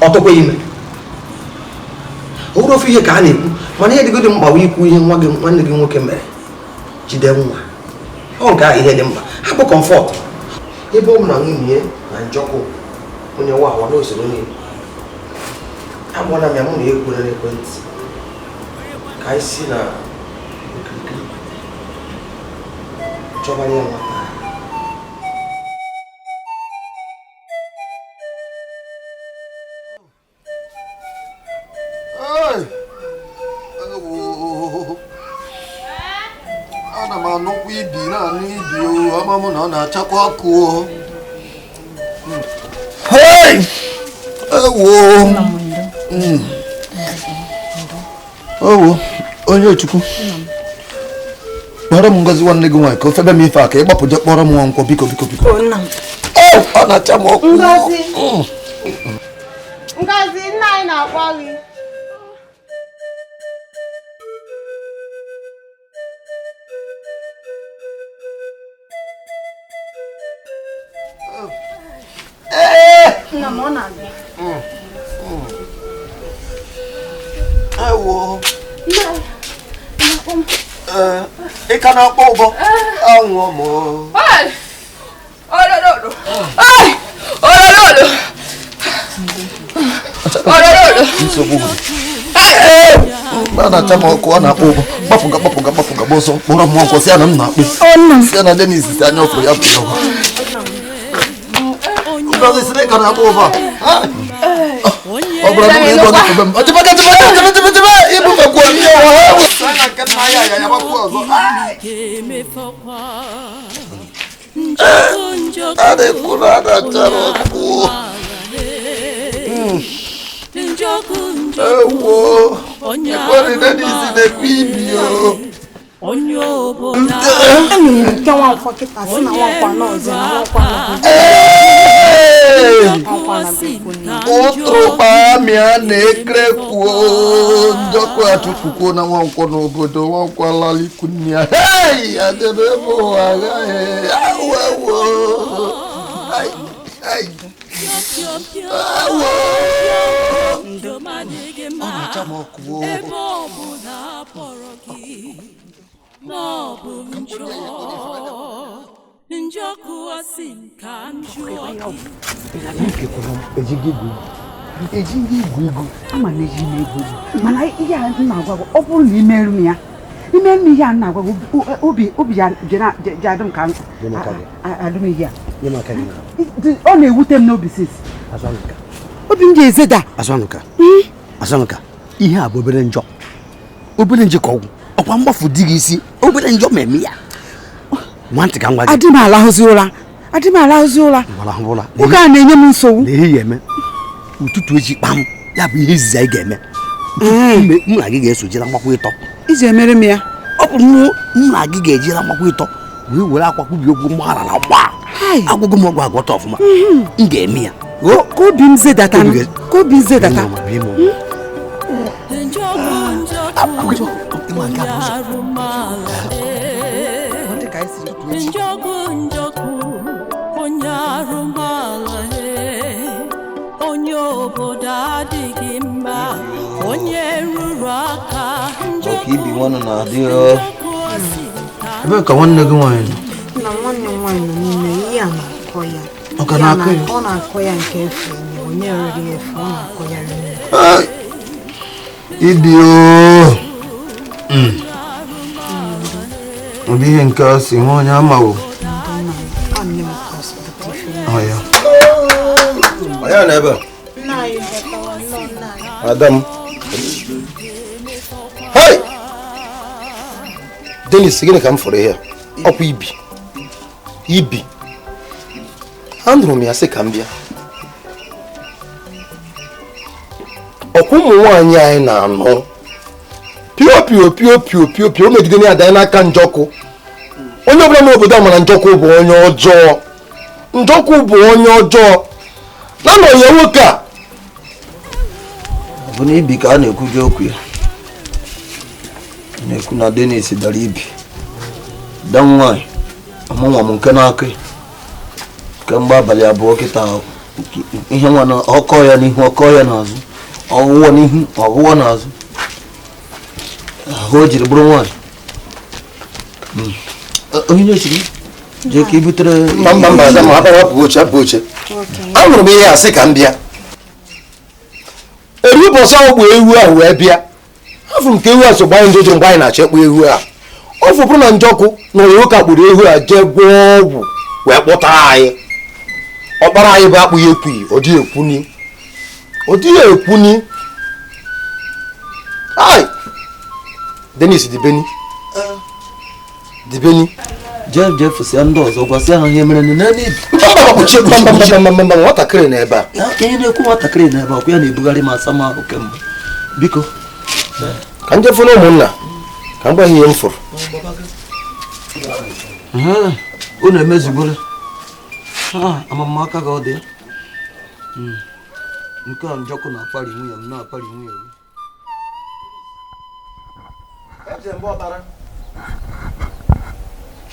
ọtụkwa ime. Ọ bụrụ ofe ihe ka a na-ekwu mana ihe dịgodị mkpa wụ ikwu ihe nwanne gị nwoke mere jide nwa. Ọ nke ahụ ihe dị mkpa hapụ Comfort. Ebe ọ bụ na nwunye na njọkụ onye nwa awa n'usoro niile agwana m ya mụ na ya ekwuola n'ekwentị ka anyị si na okirikiri chọbara ya nwata. Ana m anụkwa ibi na-anụ ibi o ama m na ọ na-achakwa ọkụ o. Hey! Ewo! Owo, onye Chukwu. Kpọrọ m Ngozi nwanne gị nwaanyị ka o febe m ife a ka ị gbapụ je kpọrọ m Nwankwọ biko biko biko. Ọ na-acha m ọkụ. Ngozi. Ngozi, nna anyị na-akpọ gị. Nna m ọ na-abịa. Ewo. Ị ka na-akpọ ụbọ? Anwụọ m. Nsogbu. A na-acha m ọkụ, ọ na-akpọ ụbọ. Gbapụga gbapụga gbapụga gba ọsọ kpọrọ m Nwankwọ si ya na m na-akpụ. Si ya na Dennis si anya ọfụrụ ya pụrụ. Ngozi sị na ị ka na-akpọ ụbọ. Ọ bụrụ na ị gwa gị m. Chịba chịba chịba chịba chịba ibufekwu ihe ụwa. A na-ekwu na a na-achara ọkụ. Ewo, ekwere Dennis na-ekwu ibi o. Ụtụrụkpa amịa na-ekerekwuo njọkụ achụpụkwuo na Nwankwọ n'obodo Nwankwọ alala ikwu nne ya. Hei, adịrị ebe ụwa agaghị. Awo, ai, ai. Awo. adịghị mma ebe ọ bụ na akpọrọ gị n'ọbụ njọ njọkụ asị ka m jụọ gị. Ejighị igwu egwu ama na eji m egwu egwu mana ihe a m na-agwa gị ọ bụrụ na imerụ m ya imerụ m ihe a m na-agwa gị obi obi ji adị m ka adị m ihe a ọ na-ewute m n'obi sis obi m ji ezeda. Azụanụka Azụanụka ihe a bụ obere njọ obere njọ ka ọgwụ ọkwa mgbafu di gị isi obere njọ ma eme ya nwantị ka m gwa gị. Adị m alahụzi ụra adị m alahụzi ụra nwoke a na-enye m nsogbu. Na ihe ya eme ụtụtụ echi kpam ya bụ ihe izizi anyị ga-eme mụ na gị ga-eso jere mgbakwa ịtọ iji emere m ya ọ bụ mụ na gị ga-ejere mgbakwa ịtọ wee were akwa kwubi okwu mgbaghara na gba agwụgwụ m ọgwụ agwọta ọfụma m ga-eme ya ka obi m zedata ka obi m zedata. Njọkụ njọkụ onye arụmala onye obodo adịghị mma onye ruru aka ọka ibi nwanne na-adị ebe ka nwanne gị nwaanyị nọ? Nna nwanne m nwaanyị nọ n'ime ihe a na-akọ ya. Ọ ka na-akọ ya? Ọ na-akọ ya nke efe nye onye rere efe ọ na-akọ ya rinne. Ibi ooo ụdị ihe nke a si nwa onye amawo. Ọ ya. Onye nọ ebe a? Adam. Hey! Dennis, gịnị ka m fụrụ ihe a? Ọkwa ibi. Ibi. Anụrụ m ya sị ka m bịa. Ọkwa ụmụ nwaanyị anyị na-anụ. Pio pio pio pio pio pio o megide ya adanye n'aka Njọkụ. Onye ọbụla n'obodo a mara Njọkụ bụ onye ọjọọ. Njọkụ bụ onye ọjọọ. Na nọ ya nwoke a. Ọ bụ na ibi ka a na-ekwuje okwu ya. Na-ekwu na Dennis dara ibi. Da nwaanyị ọmụnwa m nke na-akụ ya. Kemgbe abalị abụọ kịta ihe nwa na ọkọ ya n'ihu ọkọ ya n'azụ ọwụwa n'ihu ọwụwa n'azụ ahụ o jiri bụrụ nwaanyị. Onye na-esiri jee ka i butere mba mba mba Adam hapụ oche hapụ oche. Anụrụ m ihe a sị ka m bịa. Eru ụbọchị ahụ kpụ ewu ahụ wee bịa. Afụrụ m ka ewu a so gbanye njọ mgbe anyị na-achọ ịkpụ ewu a. Ọ fụbụrụ na Njọkụ na onye nwoke kpụrụ ewu a jee gwọọ ọgwụ wee kpọtara anyị. Ọkpara anyị bụ akpụghị ekwughị ọ dịghị ekwuni. Ọ dịghị ekwuni. Ai! Dennis dibeni. Dibeni. Jee jee fụsịa ndị ọzọ gwasịa ha ihe mere n'elu ibi. Mba nwatakịrị na ebe a. Ihe na-ekwu nwatakịrị na ebe a ọkwa ya na-ebugharị m asa m ahụ kemgbe. Biko. Ka m jee fụ ụmụnna ka m gwa ha ihe m fụrụ. Unu emezugbola. Amamaka gị ọ dị ya. Nke a Njọkụ na-akpari nwunye m na-akpari nwunye m.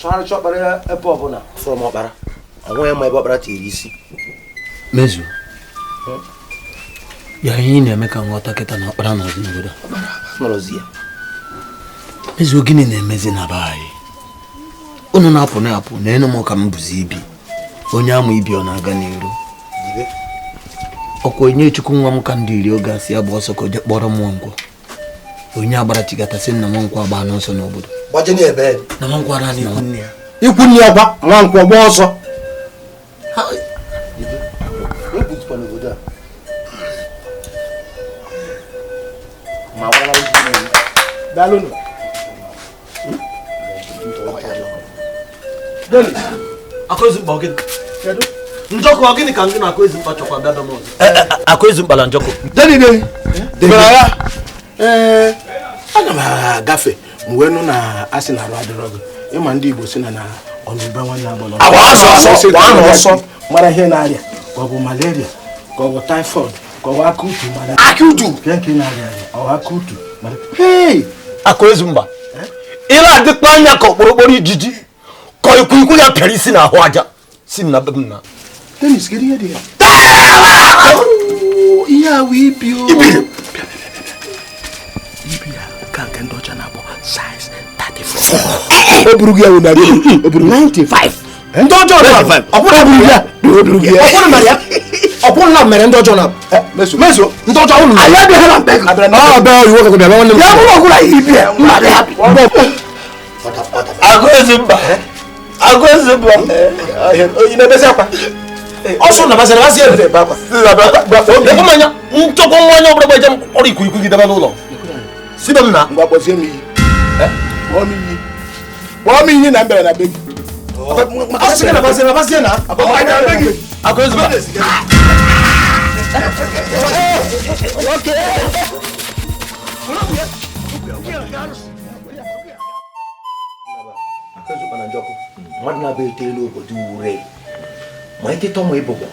Chọgharịcha ọkpara ya ebe ọbụla fụrụ m ọkpara onwe ya ma ebe ọkpara tiri isi. Mezu ya ihe ị na-eme ka nghọta kịta na ọkpara nọzi n'obodo nọrọzi ya. Mezu gịnị na-emezi na be anyị? Unu na-apụ na-apụ na enu m ka m bụzi ibi onye ama ibi ọ na-aga n'iru. Ọkwa onye Chukwu nwa m ka ndị iri oge asị ya gba ọsọ ka o jee kpọrọ m nkwọ. Onye agbara chigatasị nna m nkwọ agba n'ọsọ n'obodo. Na m nkwọ ara n'ikwu nne ya. Ikwu nne ya gba nwa nkwọ gba ọsọ. Njọkụ ọ gịnị ka ndị na-akụ ezi mkpa chọkwa bịa m ọzọ? Akụ ezi mkpa na Njọkụ. Deni. Ee, aga m agafe m wee nụ na asị na arụ adịrọ gị. Ịma ndị Igbo si na na ọnụbe nwanne agbọrọ. Ọsọ mara ihe na-arịa ka ọ bụ malaria ka ọ bụ typhoid ka ọ bụ aka utu mara. Aka utu? Nke na-arịa arịa ọ bụ aka utu mara. Hei! Akụ ezi mgba. Ile adịkwa anya ka okporokporo ijiji ka ikwu ya pịara isi n'ahụ aja si m na be m na. Dennis, kedu ihe dị ya? Ihe a wụ ibi o. Ibi. O buru gị ya na 95. Ndị ọjọọ na ọkwụrụ ya. Ọkwụrụ mere ya. Ọkwụrụ na mere ndị ọjọọ na. Meso. Ndị ọjọọ ụnụ. Anyị abịaghị na mbe gị. Ọ bịa iwu ọkụkọ bịa nwanne m. Ya bụrụ ọgwụrụ anyị bịa, mma dị happy. Agụ ezi mba. Agụ ezi mba. Ị na-ebezi akwa. Ọsọ na basịrị basị ebe ebe akwa. Ekwu mmanya nchọkwa mmanya ọbụla gbaje m ọrụ ikwu ikwu gị debe n'ụlọ. Sibe m na. Ngwa kpọzie m iyi. Kpọọ m iyi. Kpọọ m iyi na m bịara na be gị. Ọsọ na basịrị basị na. Agụ ezi mba. Mmadụ na-abịa ete elu obodo ure ma eteta ụmụ ịbụbọ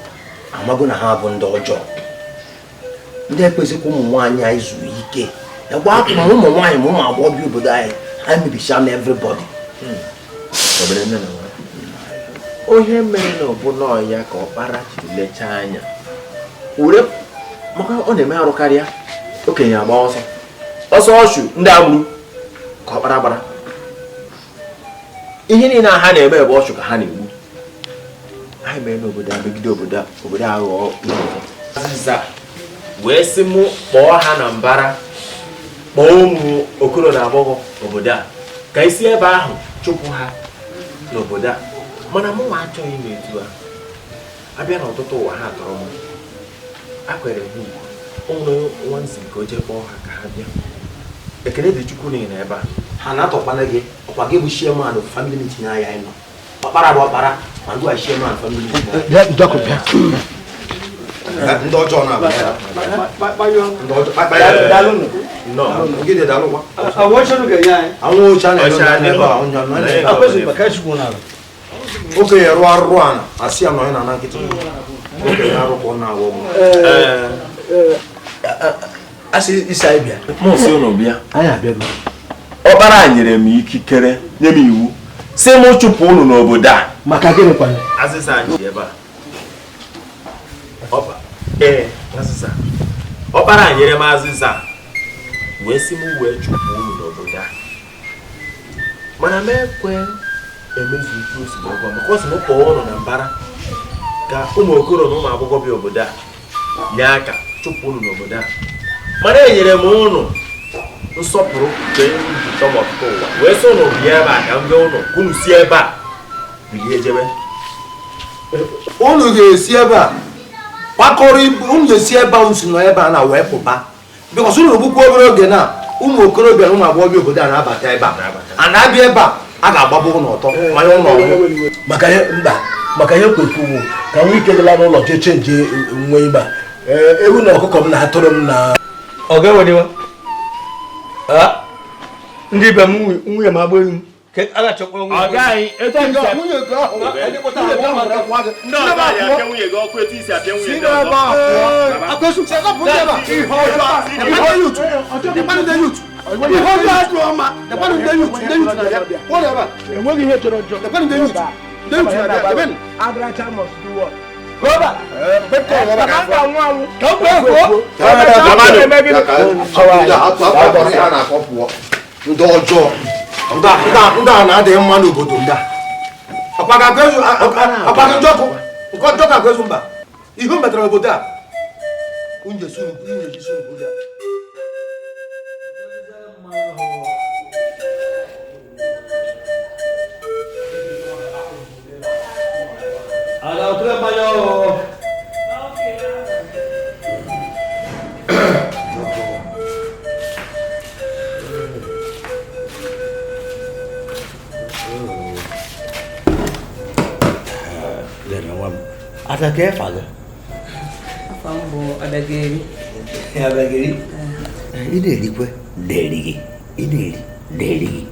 amago na ha bụ ndị ọjọọ ndị ekwesịkwa ụmụ nwaanyị anyị zuru ike egbe atụ ma ụmụ nwaanyị ma ụmụ agbọghọbịa obodo anyị ha mebichaa na everybody. Onye mere na ọ bụ n'ọya ka ọkpara jiri lechaa anya were maka ọ na-eme arụ karịa okenye agba ọsọ ọsọ ọchụ ndị agburu ka ọkpara gbara ihe niile ha na-eme bụ ọchụ ka ha na-egbu anyị mere n'obodo a megide obodo a obodo a ghọọ ihe ọzọ. Azịza wee sị mụ kpọọ ha na mbara kpọọ ụmụ okoro na agbọghọ obodo a ka isi ebe ahụ chụpụ ha n'obodo a mana mụ nwa achọghị m etu a abịa n'ọtụtụ ụwa ha tọrọ m akwere m ugwu o nwere nwa nsi nke o jee kpọọ ha ka ha bịa. Ekele dị Chukwu n'ihi na ebe a ha na-atọkwana gị ọkwa gị bụ chairman of family meeting anyị anyị nọ ọkpara bụ ọkpara ma ngwa chairman family meeting. Ndị ọjọọ na-abịa. Ndị ọjọọ. Gịnị dalụkwa? Anwụ oche a na-ere ebe a onye okenye rụọ arụrụ ana asị ya na onye na-ana nkịtị okenye arụkọ na-agwọ ọgwụ. Asị isi anyị bịa. Mụ sị unu bịa. Anyị abịago. Ọkpara nyere m ikikere nye m iwu sị m chụpụ unu n'obodo a. Maka gịnị kwanụ? Azịza anyị ji ebe a. Ee, azịza. Ọkpara nyere m azịza wee sị m wee chụpụ unu n'obodo a. Mana m ekwe emezu ike ozugbo ọgwa maka ọ sị m kpọọ unu na mbara ka ụmụ okoro na ụmụ agbọghọ bịa obodo a nye aka chụpụ unu n'obodo a. Mana enyere m unu nsọpụrụ nke njikọ m ọtụtụ ụwa wee sị unu bịa ebe a ka m bịa unu ka unu si ebe a bilie jebe. Unu ga-esi ebe a kwakọrọ ibu unu ga-esi ebe a unu si nọ ebe a na wee pụba bikọs unu egbukwa obere oge na ụmụ okorobịa na ụmụ agbọghọbịa obodo a na-abata ebe a a na-abịa ebe a a ga-agbaba ụnụ ọtọ manya ụlọ ọgwụ. Maka ihe mba maka ihe kwekwu ka nwa ike dịla n'ụlọ jee chenji nwe ime a ewu na ọkụkọ m na atụrụ m na ọ ga-eweniwe ndị be m nwunye m agba elu a ga-achọkwa ọ gaghị etu nwunye gị ọkụ etu isi apịa nwunye gị enweghị ihe chọrọ njọ. Ndị ọjọọ ndị a na-adịghị mma n'obodo ndị a akwaghị njọkụ nke njọkụ akwaezu mba ihe metara obodo a Ada faga? Afa m bụ Abịageri. Abịageri? Ị na-erikwe na-eri gị. Ị na-eri na-eri gị.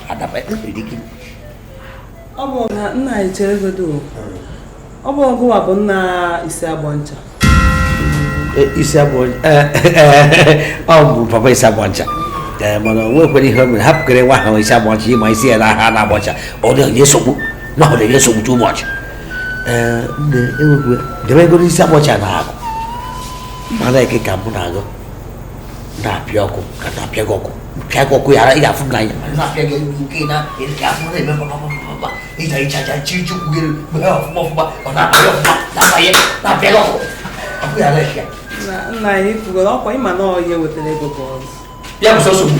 Adaba na-eri gị. Ọ bụ na nna anyị chere godo. Ọ bụ ọgụwa bụ nna isi agbọ ncha. Isi agbọ ọ bụ papa isi agbọ ncha. Mana o nwekwara ihe o mere hapụkere nwa ahụ isi agbọ ncha ịma isi ya na ha na-agbọ ncha. Ọ na-enye nsogbu. Nwa ahụ na-enye nsogbu too much. Nne enwekwe debe ego n'isi agbọcha na akụ mana eke ka mụ na-agụ Na-apịa ọkụ ka na-apịa gị ọkụ pịa gị ọkụ yara ị ga-afụ m n'anya na-apịa gị nke na ị afụ na-eme papa ịja ịchacha chi chukwu gị mee ọfụma ọfụma ọ na-abanye ọfụma na-abanye na-apịa gị ọkụ ọkụ yara ya. Nna anyị kwugoro ọkwa ịma na ọ ihe wetara ego bụ ọrụ. Ya bụ sọsọ mụ.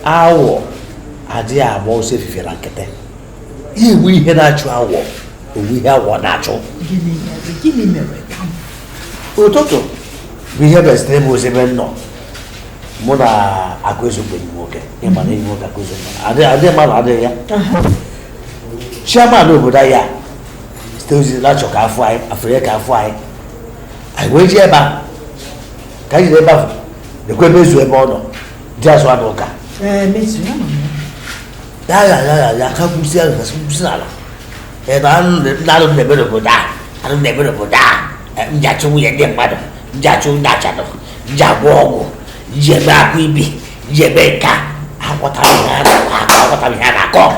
Awọ adịghị agba ọsọ efifie na nkịtị. Iwu ihe na-achụ awọ, owu ihe awọ na-achụ. Ụtụtụ bụ ihe besịrị m ozi ebe m nọ. Mụ na Akụezu mgbe enyi nwoke, ịma na enyi nwoke Akụezu adịghị mmadụ adịghị ya. Chairman obodo anyị a site ozi na-achọ ka afọ anyị, afọ ya ka afọ anyị. Anyị wee jee ebe a, ka anyị jiri ebe ahụ, lekwa ebe ezu ebe ọ nọ, dị azụ anụ ụka. Ya ya ka kwụsị ahụ kasị kwụsị n'ala. Ebe anụ na-eme n'obodo a, anụ na-eme n'obodo a, m ji achụ nwunye ndị mmadụ, m ji achụ ndị achadụ, m ji agwọ ọgwụ, m ji eme akụ ibi, m ji eme nka, aghọtara ihe a na-akọ.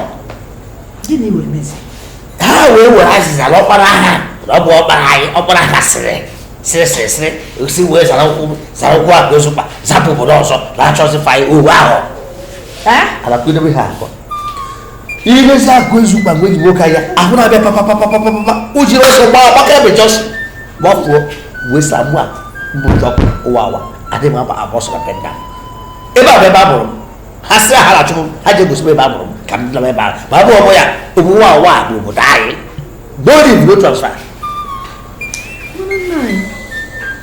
Ha wee were azịza na ọkpara ha, na ọ bụ ọkpara anyị, ọkpara ha sịrị sịrị sịrị sịrị, osi wee zara ụkwụ akụ ezukpa, zapụ obodo ọzọ, na-achọzi fa anyị ohu ahụ. Alakwudobe ha akọ. Ilezi akụ ezukpa mgbe eji nwoke anya, ahụ na-abịa papapapapapa, o jiri ọsọ gbaa gbaka ebe jọs, gbafuo, wee sa mụ a mbụ njọkụ ụwa awa, adịghị m agba agba ọsọ na penda. Ebe a bụ ebe a mụrụ m, ha sị ha na-achụ m, ha ji egosi m ebe a mụrụ m, ka m nọ ebe ahụ. Ma ọ bụ ọmụ ya, obu nwa ụwa bụ obodo anyị. No leave, no transfer.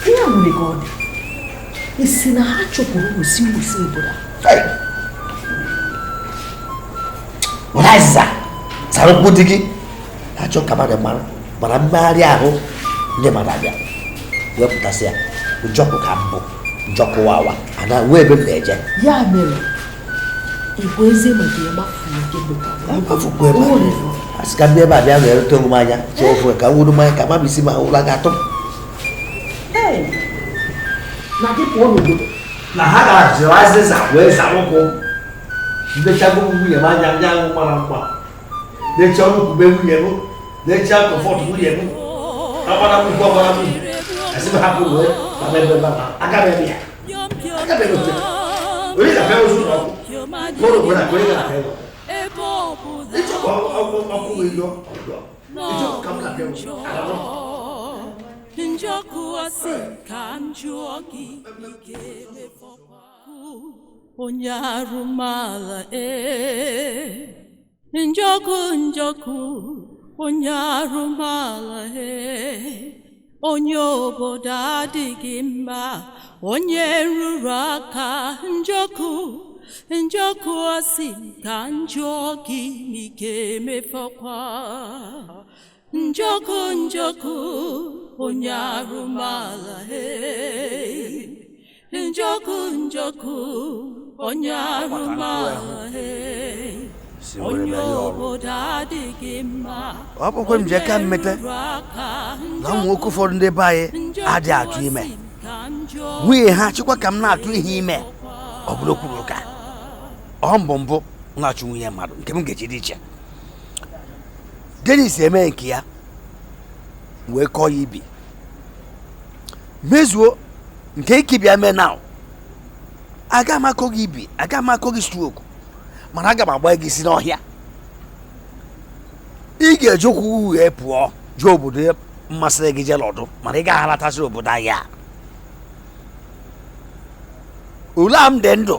Ihe a nwere ka ọ dị. Isi na ha chụpụrụ osi osi obodo a. Were azịza zara ụkwụ di gị na-achọ ka mmadụ mara mana mmegharị ahụ ndị mmadụ abịa wepụtasị ya njọkụ ka mbụ njọkụ wawa ana nwee ebe m na-eje. Ya mere ịbụ eze maka ya gbafuru ebe a sị ka ndị ebe a bịa ga-erute onwe m anya chọọ ofu ka m wuru mmanya ka mama isi ma ụra ga-atụ m. Na gị pụọ n'obodo na ha ga-ajụrụ azịza wee zara ụkwụ ndechago nwunye m anya ndị ahụ mara mma na-eche ọrụ kwube nwunye m na-eche kọmfọt nwunye m agbara m ụkwụ ọgbara m asị m hapụ wee ma ebe ebe aga m ebe ya aga m ebe onye ga-abịa ozu ụlọ ọkụ mụrụ gwara ka onye ga-abịa ụlọ ịchọkwa ọkụ wee yọọ ịchọkwa ka m ga-abịa ụlọ. Njọkụ asị ka m jụọ gị ike mefọkwa onye arụmala ee njọkụ njọkụ onye arụmala ee onye obodo adịghị mma onye rụrụ aka njọkụ njọkụ asị ka m jụọ gị ike mefọkwa njọkụ njọkụ onye arụmala ee njọkụ njọkụ onye arụmala ee onye obodo adịghị mma. Ọ bụkwa m je ka mmete na ụmụ nwoke ụfọdụ ndị be anyị adịghị atụ ime nwunye ha chịkwa ka m na-atụ ihe ime ọ bụrụ kwuru ụka ọ mbụ mbụ na-achụ nwunye mmadụ nke m ga-eji dị iche. Dennis eme nke ya wee kọọ ya ibi mezuo nke ikibịa mee na aga m akọ gị ibi aga m akọ gị stroke mana aga m agba gị isi n'ọhịa ị ga-eji ụkwụ wee pụọ jee obodo mmasịrị gị jee lọdụ mana ị gaghị alatasị obodo anyị a ule a m dị ndụ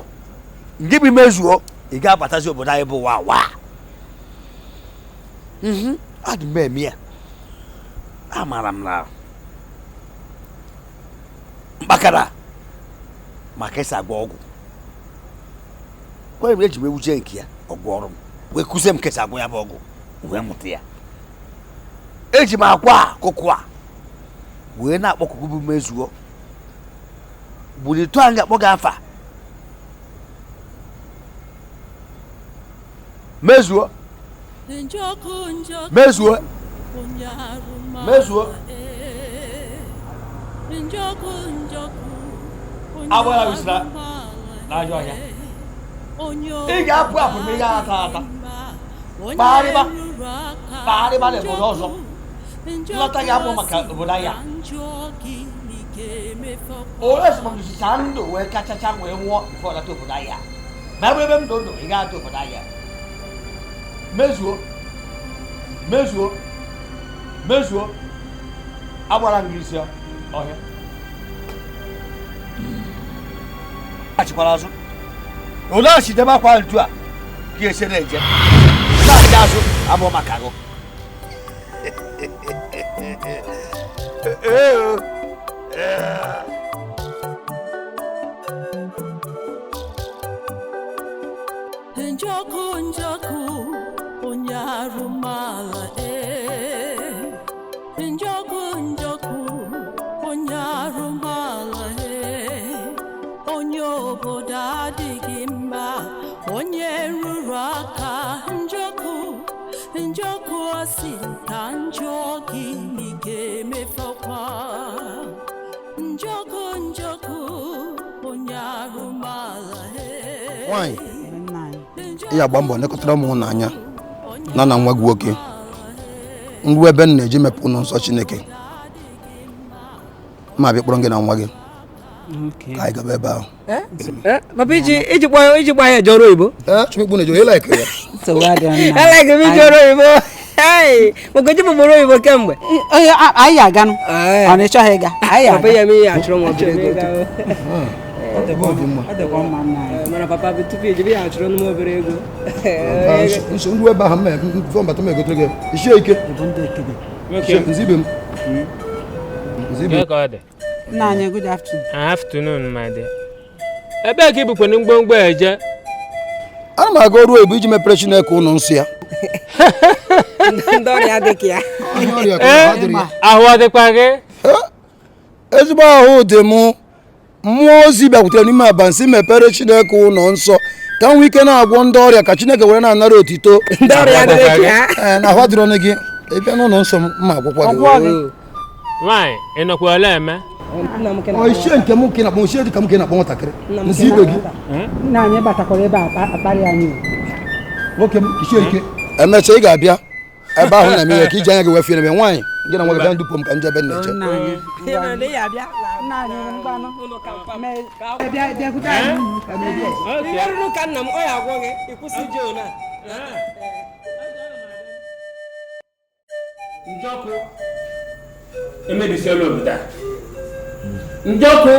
nke bụ mezuo ị ga-abatazi obodo anyị bụ wa wa. Adị m eme ya amaara m na mkpakara maka esi agwọ ọgwụ kwere m eji m ewuje nke ya ọgwụ ọrụ m wee kụzie m kesa agwọ ya bụ ọgwụ wee mụta ya eji m akwa akụkụ a wee na-akpọkụkụ bụ mezuo gburu etu a ga-akpọ gị afa Mezuo. Mezuo. Mezuo. Agbara wisira n'ajọ ọhịa. Ị ga-apụ apụ ma ị ga-ata ata. Kpagharịba. Kpagharịba n'obodo ọzọ. Nlọta gị abụ maka obodo anyị a. Ole sị ma ndụ wee kachacha wee nwụọ bifo lata obodo anyị a. Ma ebe ebe m ndụ ndụ ị ga-ata obodo anyị a. Mezuo. Mezuo. Mezuo. Agbara m gị isi ọhịa. Achikwara azụ. Olee achidebe akwa ntu a ka esi na-eje. Na-acha azụ abụọ maka agụ. Njọkụ njọkụ onye arụmala njọkụ njọkụ onye arụmala onye obodo adịghị mma onye rụrụ aka njọkụ njọkụ asị ka njọ gịnị ga-emefọkwa njọkụ njọkụ onye arụmala. Nwanyị, ị ga-agba mbọ nekọtara ụmụ n'anya na na nwa gị nwoke ngwa ebe m na-eji mepụ ụlọ nsọ Chineke ma bịa kpọrọ gị na nwa gị ka anyị gaba ebe ahụ. Papa iji kpọ ya eje ọrụ oyibo? Chukwu na-eje onye like ya. Elike m ije ọrụ oyibo. Maka oji bụbụrụ oyibo kemgbe. Anyị aganụ. Ọ na ịchọghị ịga? Anyị aga. Papa ya eme ihe achọrọ m obere ego. Mana papa tupu ejebe ya achọrọ m obere ego. Nso ngwa ebe ahụ m mbata m egotere gị. Isie ike. Nzibe m. Nzibe. Nna anyị, good afternoon. Afternoon, my dear. Ebee ka ibukwe mgbomgbo eje? Ana m aga ọrụ oyibo iji mepere Chineke ụlọ nsọ ya. Ndị ọrịa dị ka ya. Ahụ ọ dịkwa gị? Ezigbo ahụ dị m. Mmụọ ozi bịakwutere n'ime abansị mepere Chineke ụlọ nsọ ka m nwee ike na-agwọ ndị ọrịa ka Chineke were na-anara otito. Ndị ọrịa dị ka ya. Na ahụ adịrọ gị. Ị bịa n'ụlọ nsọ m ma agwọkwa gị. Nwaanyị, ị nọkwa ole eme? Ichie nke m ka ị na-akpọ ichie dị ka m ka ị na-akpọ nwatakịrị. Nzi ibe gị. Nna anyị batakwara ebe a akparị anyị. Nwoke m ichie ike. Emechaa ị ga-abịa ebe ahụ na-eme ihe ka iji anya gị wee fie eme nwaanyị gị na nwa gị bịa ndupụ m ka m jebe nneche. Njọkụ emebisiela obodo a. Njọkụ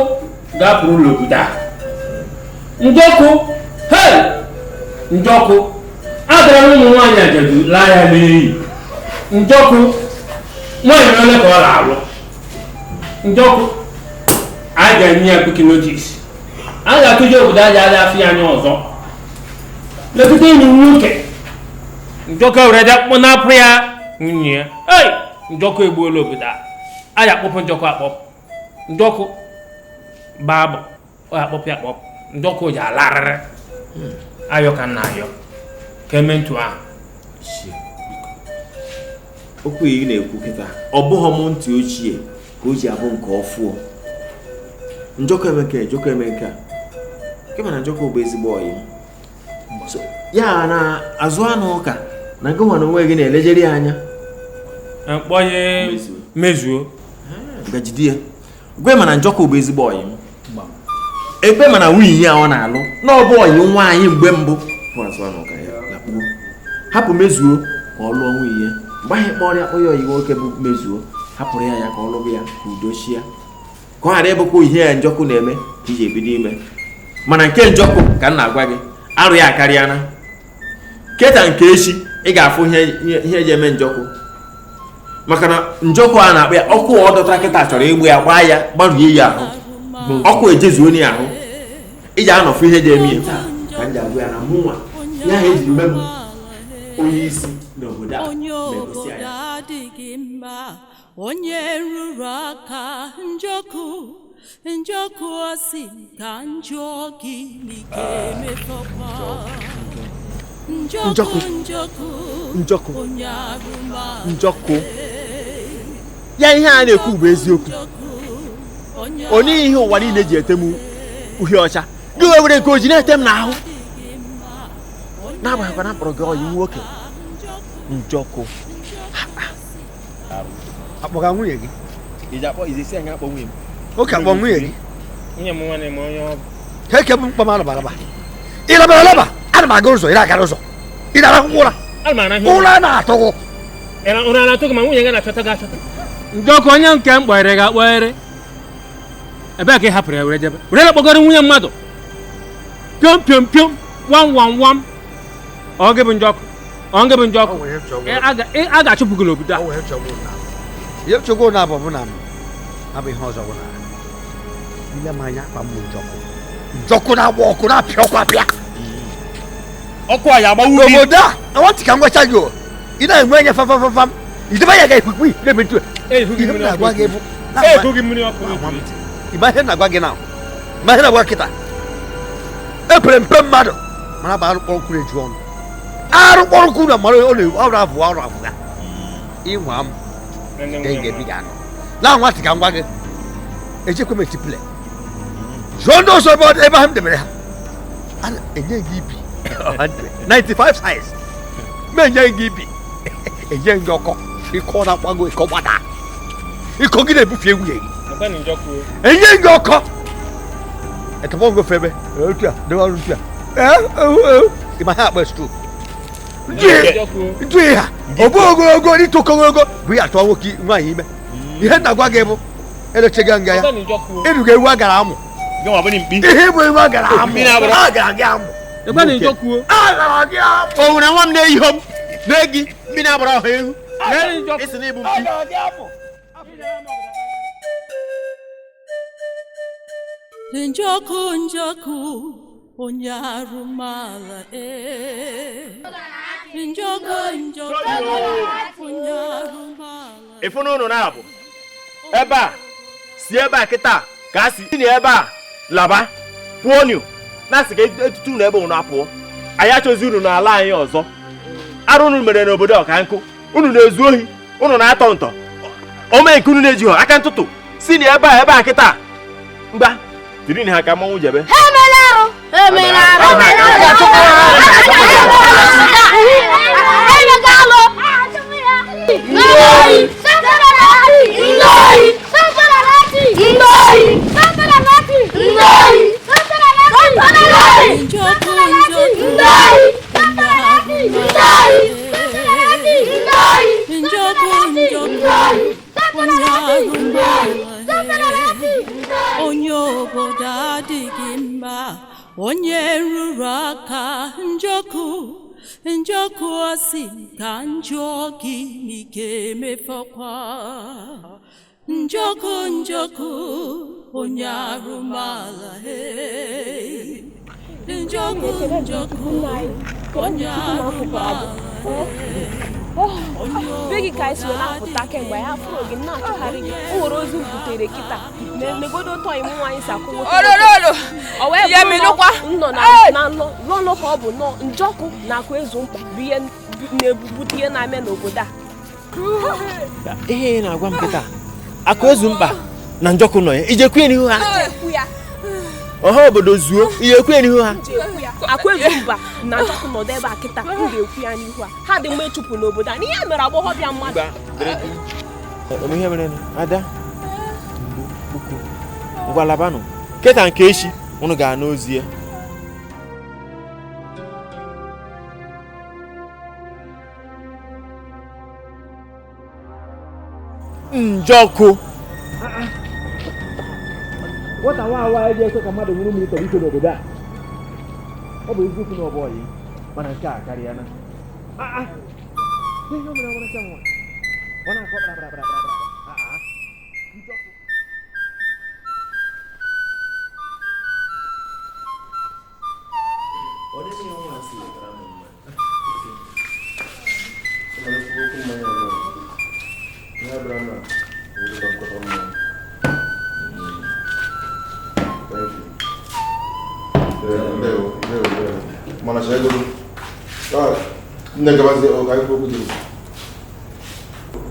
ga-apụrụ ụlọ obodo a. Njọkụ, hei! Njọkụ, agara ụmụ nwaanyị ajadu laa ya n'iyi. Njọkụ, nwaanyị ole ka ọ na-alụ? Njọkụ, a ga-enye ya quick notice. A ga-akụji obodo aja adị afọ ya anya ọzọ. Lekọta enyi m nwoke. Njọkụ were bịa kpọnapụ ya nwunye ya. Ei! Njọkụ egbuola obodo a. A ga-akpọpụ Njọkụ akpọpụ. Njọkụ baabụ ọ akpọpụ ya akpọpụ. Njọkụ ji alarịrị. Ayọ ka nna ayọ ka eme ntu ahụ. Okwu ị na-ekwu kịta ọ bụghị m ntị ochie ka o ji abụ nke ọfụọ. Njọkụ eme nke Njọkụ eme nke a. Nke mana Njọkụ bụ ezigbo ọyị m. Ya na azụ anụ ụka na gị nwa na onwe gị na-elejere ya anya. Mkpọnye mezuo. Gajide ya. Gwe mana Njọkụ bụ ezigbo ọyị m. Ebe mana nwunye ya ọ na-alụ na ọ bụ ọyị nwaanyị mgbe mbụ. Hapụ mezuo ka ọ lụọ nwunye ya. Mgbe ahụ kpọrọ ya onye ọyị nwoke bụ mezuo hapụrụ ya ya ka ọ lụrụ ya ka udo chia. Ka ọ ghara ịbụkwa ihe ya Njọkụ na-eme ka iji ebido ime. Mana nke Njọkụ ka m na-agwa gị arụ ya akarịana. Keta nke echi ị ga-afụ ihe eji eme Njọkụ. Maka na Njọkụ a na-akpọ ya ọkụ ọ dọtara kịta chọrọ igbu ya gbaa ya gbarie ya ahụ. Ọkụ ejezuo ya ahụ. Iji anọfụ ihe ji eme ya. Ka m ji agwa ya na mụnwa ya ha ejiri mee m onye isi n'obodo a na-egosi anyị. Adịghị mma onye rụrụ aka Njọkụ Njọkụ asị ka njọ gịnị ga-emefọkwa. Njọkụ. Njọkụ. Njọkụ. Ya ihe a na-ekwu bụ eziokwu. Onye ihe ụwa niile ji ete m uhie ọcha. Gị were nke oji na-ete m n'ahụ. N'agbanyeghị na mkpọrọ gị ọyị nwoke. Njọkụ. Akpọga nwunye gị? Iji akpọ izi anya akpọ nwunye m. Oke akpọ nwunye gị? Nwunye m nwanne m onye ọ bụ. Ka bụ mkpọ m alaba. Ị labara alaba, ana m aga ụzọ, ị na-agara ụzọ. Ị na-arahụ ụra. Ụra na-atụghụ. Ụra na-atụ gị ma nwunye gị na-achọta gị achọta. Njọkụ onye nke m kpọghere gị akpọghere. Ebee ka ị hapụrụ ya were jebe? Were kpọgoro nwunye mmadụ. Piom piom piom, wam wam wam. Ọ gị bụ Njọkụ. Ọ gị bụ Njọkụ. A ga-achụpụ gị n'obodo a. Ihe m chọgoro na abụ bụ na m abụ ihe ọzọ bụ na ile m anya akpa m bụ Njọkụ. Njọkụ na-agba ọkụ na-apịa ọkụ apịa. Ọkụ a ya agbawu gị. N'obodo a, nwantị ka m gwacha gị o. Ị na-enwe anya famfamfam. Idebe ya ga-ekwukwu na-eme ntu. Ihe m na-agwa gị bụ. Ehughị mmiri ọkụ. Ịma ihe na-agwa gị na. Ma ihe na-agwa kịta. Epere mpe mmadụ mana bụ arụ kpọrọ nkwụ na-eju ọnụ. Arụ kpọrọ nkwụ na mmadụ ọ na-ọrụ avụ ọrụ avụ ya. Ịnwa m. Na nwantị ka m gwa gị. Ejekwe m etipụle. Jụọ ndị ọzọ ebe ahụ m debere ha. A na-enye gị ibi 95 size. M enye gị ibi. Enye gị ọkọ. Ịkọ na-akwago ịkọ gbada. Ịkọ gị na-ebufe nwunye gị. Enye gị ọkọ. Etọbọ ngofe ebe. Otu a, debe ọrụ otu a. Ịma ha akpa stroke. Njụ ha. Ọ bụ ogologo n'ịtụkọ ogologo bụ ya atụọ nwoke nwaanyị ime. Ihe na-agwa gị bụ elechega nga ya. Erughị ewu a gara amụ. Ihe bụ ewu a gara amụ. A gara gị amụ. A gara gị amụ. O nwere nwa m na-eyiho m na-egi mmiri agbara ọha ewu. Isi na ịbụ mkpi. Njọkụ njọkụ onye arụmala ee. Njọkụ njọkụ onye arụmala. Ịfụ n'ụnụ na-abụ ebe a si ebe a kịta ka a si na ebe a laba pụọ nụ na-asị ka etutu unu ebe unu apụọ. Anyị achọzi unu n'ala anyị ọzọ. Arụ unu mere n'obodo ọka nkụ. Unu na-ezu ohi, unu na-atọ ntọ. Ome nke unu na-ejighọ aka ntụtụ si na ebe a kịta. Mgba tiri ha ka mmanwụ jebe. Ha emela arụ. Ha emela arụ. Onye obodo adịghị mma, onye rụrụ aka njọkụ njọkụ asị ka njọ gị n'ike emefọkwa. Njọkụ njọkụ onye arụmala he. Njọkụ njọkụ onye arụmala he. Be gị ka anyị si wee na-apụta kemgbe anyị afụrụ gị na-achọgharị gị. O nwere ozu m butere kịta megodo ụtọ imu nwaanyị si akwụ nwoke. O wee bụrụ nọ na nlọ ka ọ bụ nọ njọkụ na akụ ezu mkpa bụ ihe na-ebute ihe na-eme n'obodo a. Ihe ị na-agwa m kịta akụ ezu mkpa na njọkụ nọ ya ije kwue n'ihu ha. Ọha obodo zuo ihe ekwe n'ihu ha. Akụ ezu mba na njọkụ nọdụ ebe a kịta m ga-ekwu ya n'ihu ha. Ha dị mma ịchụpụ n'obodo a n'ihe a mere agbọghọbịa mmadụ. Ihe mere ada ngwa labanụ kịta nke echi unu ga-anụ ozi ya. Njọkụ nwata nwa awa eji ekwe ka mmadụ nwụrụ mmiri tọrọ iko n'obodo a. Ọ bụ eziokwu na ọ bụ ọyị mana nke a karịa na. Ihe o mere ọmarịcha nwa ọ na-akọ kpara.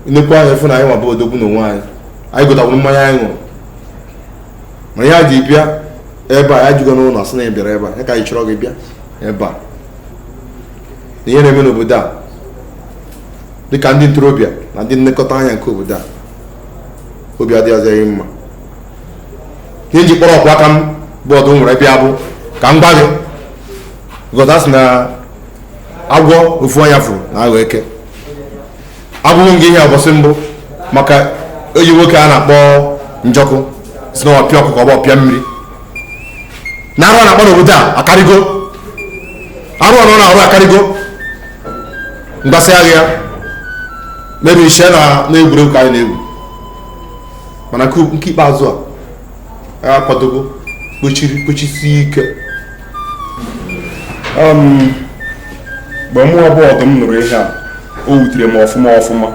Nnekwu anya fụ na anyị nwa bụ odogwu n'onwe anyị anyị gotakwuru mmanya anyị ṅụrụ mana ya ji bịa ebe a ya jugo n'ụlọ sị na ị bịara ebe a ya ka anyị chọrọ gị bịa ebe a na ihe na-eme n'obodo a dịka ndị ntorobịa na ndị nlekọta anya nke obodo a obi adịghịzi mma ihe nji kpọrọ ọkwa aka m bụ ọdụ nwere bịa bụ ka m gwa gị gọta sị na agwọ ofu anya fụrụ na aghọ eke abụghị m gị ihe ụbọchị mbụ maka enyi nwoke a na-akpọ Njọkụ si na ọpịa ọkụkọ ọ ọpịa mmiri na arụ a na-akpọ n'obodo a akarịgo arụ ọ na-arụ akarịgo mgbasị agha ya mebi iche na egwuregwu ka anyị na-egwu mana nke ikpeazụ a akwadogo kpochiri ike. Mgbe mụ abụọ ọdụm nụrụ ihe a o wutere m ọfụma ọfụma.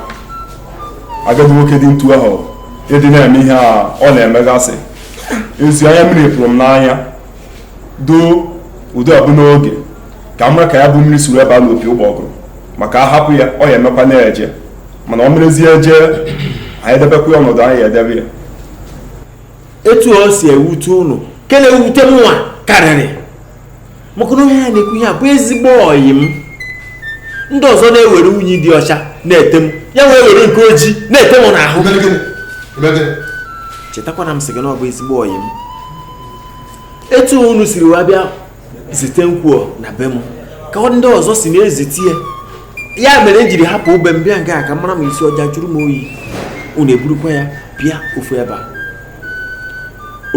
Agadi nwoke dị ntu ahụ ịdị na-eme ihe a ọ na-emegasị ezi anya mmiri pụrụ m n'anya doo udo abụ n'oge ka m ka ya bụ mmiri suru ebe a n'opi ụgbọgụrụ maka ahapụ ya ọ ya emekwa na-eje mana ọ merezie eje anyị edebekwa ya ọnọdụ anyị edebe ya. Etu o si ewute ụnụ ke na-ewute m nwa karịrị maka na onye a na-ekwu ihe a bụ ezigbo ọyị m. Ndị ọzọ na-ewere unyi dị ọcha na-ete m ya wee were nke ojii na-ete m n'ahụ. Chetakwa na m sị gị na ọ bụ ezigbo ọyị m. Etu unu siri wee bịa zite nkwuo na be m ka ndị ọzọ si na-ezite ya ya mere e jiri hapụ ube m bịa nga ka mara m isi ọja jụrụ m oyi. Unu eburukwa ya bịa ofu ebe a.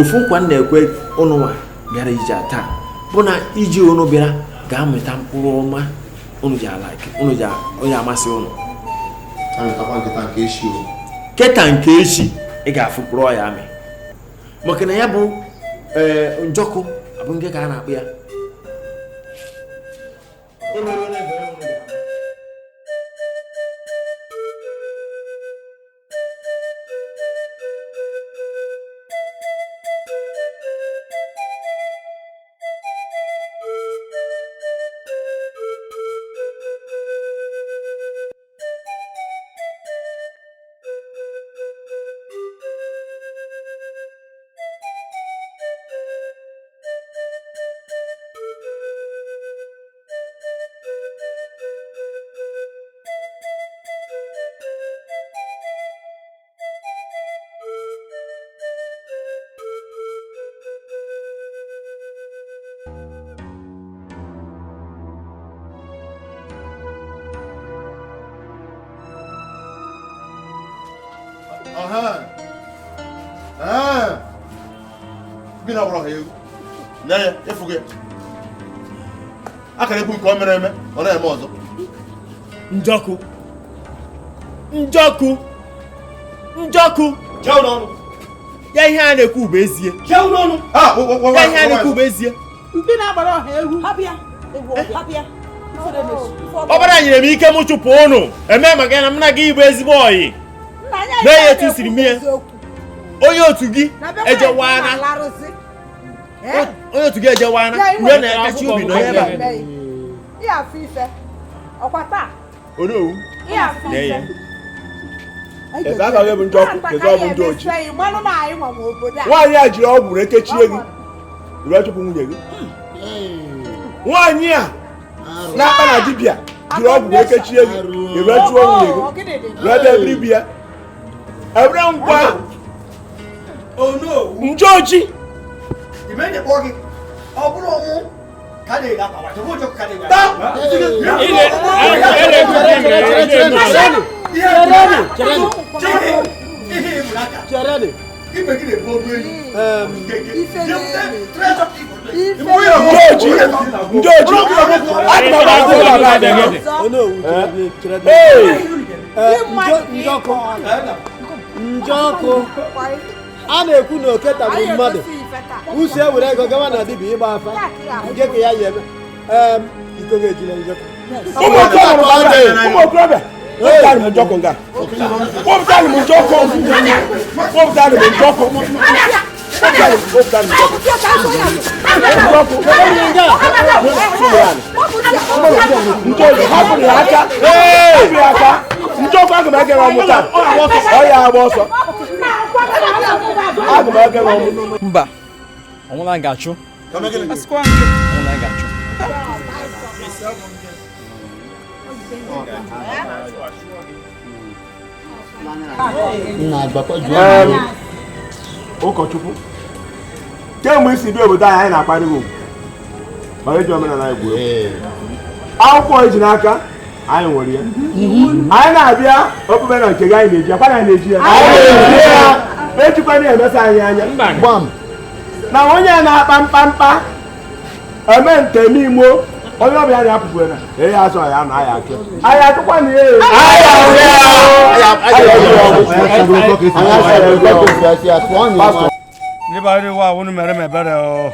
Ofu nkwa m na-ekwe ụnụnwa bịara ije taa bụ na iji unu bịara ga-amụta mkpụrụ ọma unu ji unu ji amasị unu. Keta nke echi ị ga-afụ mkpụrụ ọya amị maka na ya bụ Njọkụ abụ nke ka a na-akpụ ya. Akara ekwu nke o mere eme ọ na-eme ọzọ. Njọkụ Njọkụ Njọkụ ya ihe a na-ekwu bụ ezie. Ya ihe a na-ekwu bụ ezie. Ọbara nyere m ike m chụpụ ụnụ eme maka na m na gị bụ ezigbo ọyị mee ya etu siri mie onye otu gị ejewana onye otu gị ejewana uwe na-akachi obi nọ ebe a. Onowu nwaanyị a jiri ọgwụ rekechie gị were chụpụ nwunye gị. Nwaanyị a na-akpa na dibịa jiri ọgwụ rekechie gị were chụọ nwunye gị were bịa biri bi ya ebere ngwa njoji. Njọkụ a na-ekwu na oke tagburu mmadụ uche ewere ego gawa na dibịa ịgba afa nke ka ya yi eme iko ga-ejile Njọkụ. Ụmụ okorobịa kpọpụtanụ m Njọkụ nga kpọpụtanụ m Njọkụ kpọpụtanụ m Njọkụ kpọpụtanụ m Njọkụ. Hapụrụ ya aka. Hapụrụ ya aka. Njọkụ aga m ege gị ọmụ taa. Ọ ya agba ọsọ. Aga m ege gị ọmụ. Mba, ọnwụla ga-achụ. Ọnwụla ga-achụ. Ụkọchukwu, kemgbe isi bịa obodo anyị na-akparị gị ugwu ma eji omenala anyị gbuo akwụkwọ eji n'aka anyị nwere ya anyị na-abịa okpukpe na nke gị anyị na-eji akwa anyị na-eji ya ejikwana ya emesa anyị anya na onye a na-akpa mkpamkpa eme nte eme imo onye ọbịa na-apụpụ na ee azụ ya na anyị achụ anyị achụkwa na ya. Ndị be anyị wa unu mere m ebere o.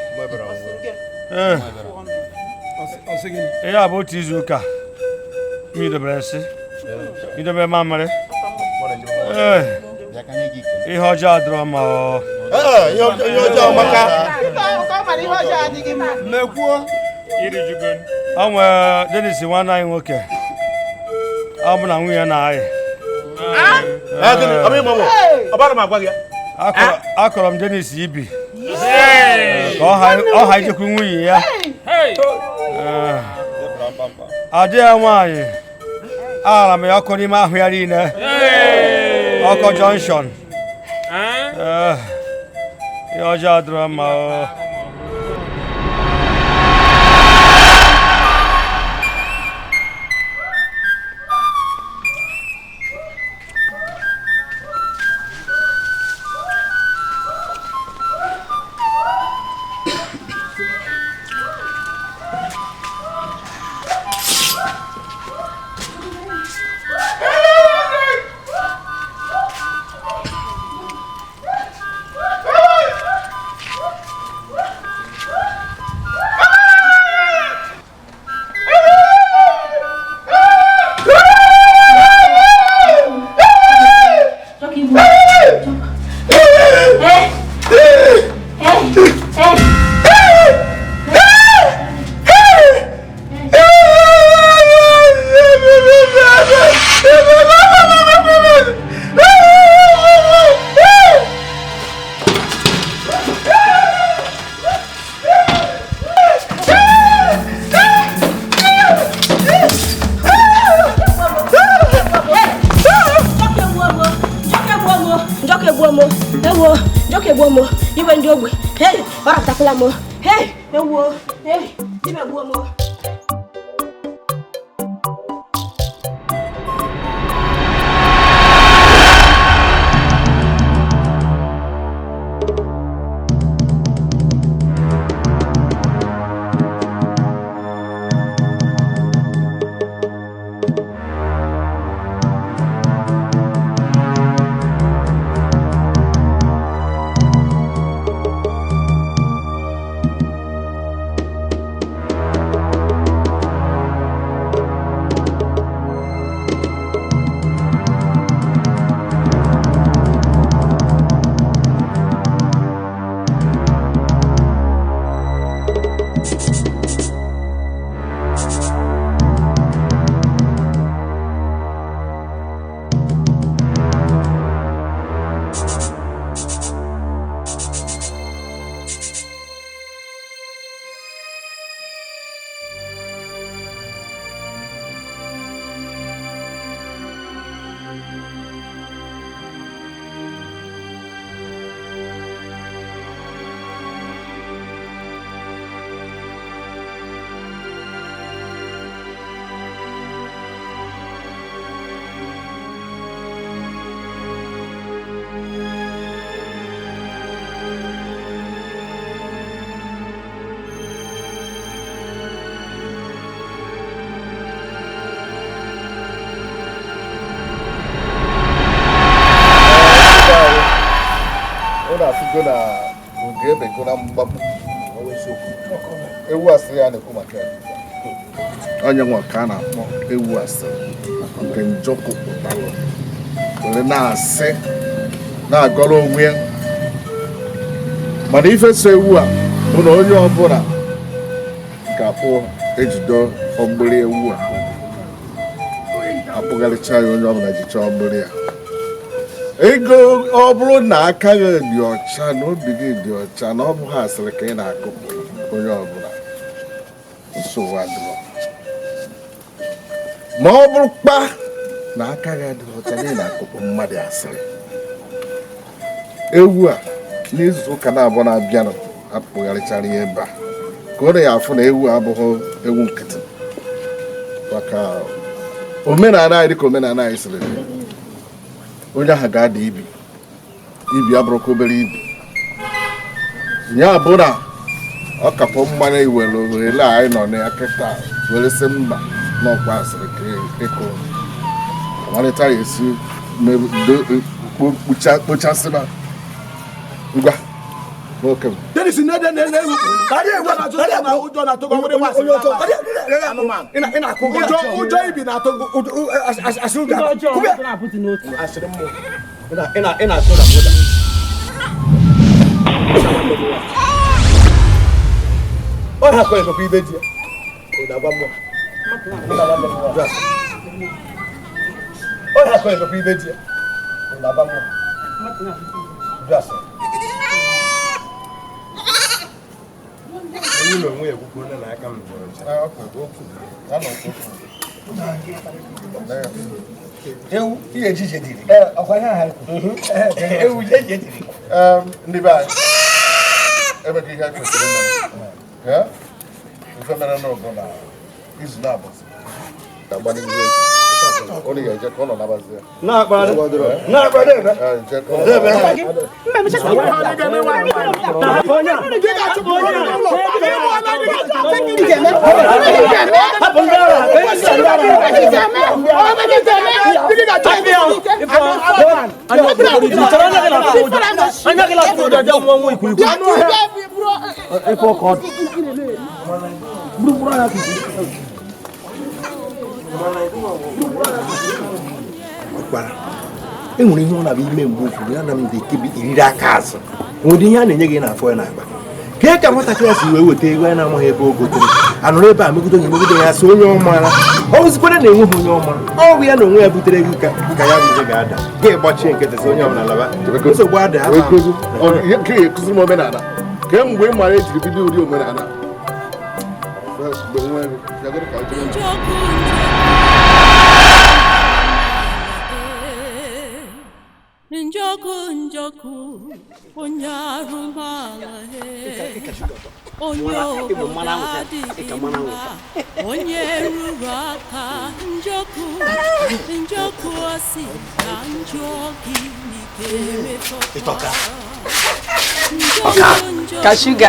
Ihe a bụ otu izu ụka m idobere nsị idobere mamịrị. Ihe ọjọọ adịrọ mma o. Ihe ọjọọ maka ọ nwere Dennis nwanne anyị nwoke ọ bụ na nwunye na anyị. Akọrọ m Dennis ibi ka ọ ha ijekwu nwunye ya. Adị ya nwaanyị aghara m ya ọkụ n'ime ahụ ya niile ọkọ jọnshọn. Ihe ọjọọ adịrọ mma o. Ewu asịrị a na-ekwu maka ya onye nwa ka a na-akpọ ewu asịrị nke Njọkụ pụtara were na-asị na-agọrọ onwe ya mana ife so ewu a bụ na onye ọbụla ga-akpụ Ejido ọgbụrụ ewu a akpụgharịcha ya onye ọbụla jicha ọgbụrụ ya ego ọ bụrụ na aka gị dị ọcha na obi gị dị ọcha na ọ bụghị asịrị ka ị na-akụpụ onye ọbụla nsogbu adịrọ ma ọ bụrụ kpa na aka gị adịrọ ọcha na ị na-akụpụ mmadụ asịrị ewu a n'izu ụka na-abụọ na-abịanụ akpụgharịchara ya ebe a ka ọ na ya afụ na ewu abụghị ewu nkịtị maka omenala anyị dịka omenala anyị siri dị onye ahụ ga-ada ibi ibi abụrụkwa obere ibi ya bụ na ọ kapụ mmanya iwere ohere anyị nọ na ya kịta were sị mba n'ọkwa asịrị ka ịkụ amalite ya esi kpochasịba ngwa nwoke m. Dennis ụjọ ibi na-atụ Ndị be anyị ebe ka ihe kwesịrị ime ife mere n'ụbụ na izu na-abụzi ga-agba n'ihu echi ọ ga-eje ka ọ nọ nabazie E nwere ihe ọ na-abụ ime mgbe ụfọdụ ya na m dị kebi iriri aka azụ nwere ihe a na-enye gị n'afọ ya na-agba kee ka nwatakịrị a si wee weta ego ya na-amaghị ebe o gotere anụrụ ebe a megide onye megide ya sị onye ọ maara ọ bụzikwara na enweghị onye ọ maara ọ bụ ya na onwe ya butere ego ka ya bụ ihe ga-ada ga gbachie nkịtị sị onye ọbụla laba nsogbu ada ekụziri m omenala kemgbe ị mara ejiri bido ụdị omenala Njọkụ njọkụ onye arụmala onye obodo adịghị mma onye ruru aka njọkụ njọkụ asị na njọ gị n'ike ọka ka shuga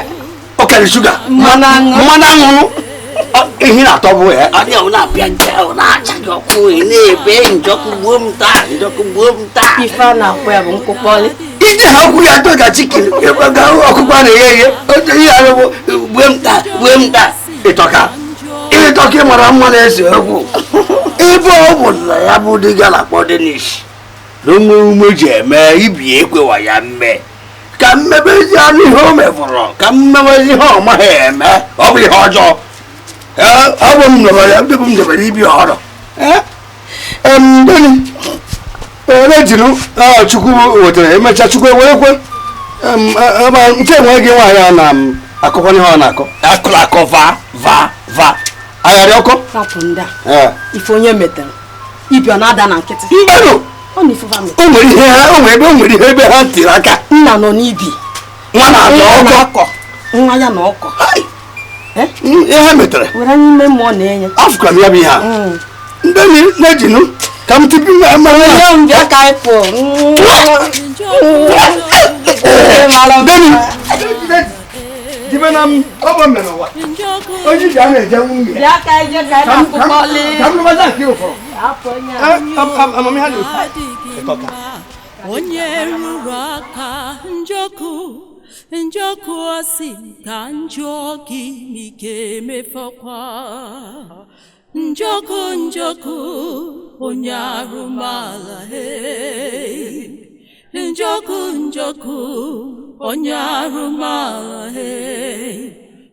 ọkara shuga mmanụ aṅụrụ ihe na-atọ bụ ya onye ọ na-apịa nje ọ na-acha gị ọkụ ị na-ebe njọkụ gbuo m taa njọkụ gbuo m taa ife a na-akpọ ya bụ nkwụkpọlị iji ha okwu ya atọ ka chikin ọkụkọ a na-eghe eghe otu ihe ahụ bụ gbuo m taa gbuo m taa ịtọka ịtọka ịmara mma na-ese okwu ebe ọ bụ na ya bụ dị ga na-akpọ Denish na onwe ume ji eme ibi ekwewa ya mme ka mmebezi anụ ihe o mefọrọ ka mmebezi ihe ọ maghị eme ọ bụ ihe ọjọọ ọ bụ m nọrọ ya ndị bụ m debere ibi ọrụ ejiri Chukwu wetara emechaa Chukwu ewerekwe nke enwe gị nwaanyị a na-akọkwa ihe ọ na-akọ akụrụ akọ va va va agharị ọkọ rapụ ndị a ife onye metere ibi ọ na-ada na nkịtị mbanụ ọ na ife o nwere ihe ha o nwere ebe o nwere ihe ebe ha tiri aka nna nọ n'ibi nwa na-atọ ọkọ nwa ya na ọkọ ihe ha metere were anya ime mmụọ na-enye afụkara m ya bụ ihe a ndị na-ejinu ka m tipi mara ya m bịa ka anyị pụọ jibe na m ọ bụ mere ụwa onye ji a na-eje nwunye bịa ka anyị jee ka anyị na-akụkọlị ka m rụbaza nke ụfọrọ amamihe na-ekwu onye ruru aka njọkụ njọkụ asị ka njọ gị n'ike emefọkwa njọkụ njọkụ onye arụmala njọkụ njọkụ onye arụmala.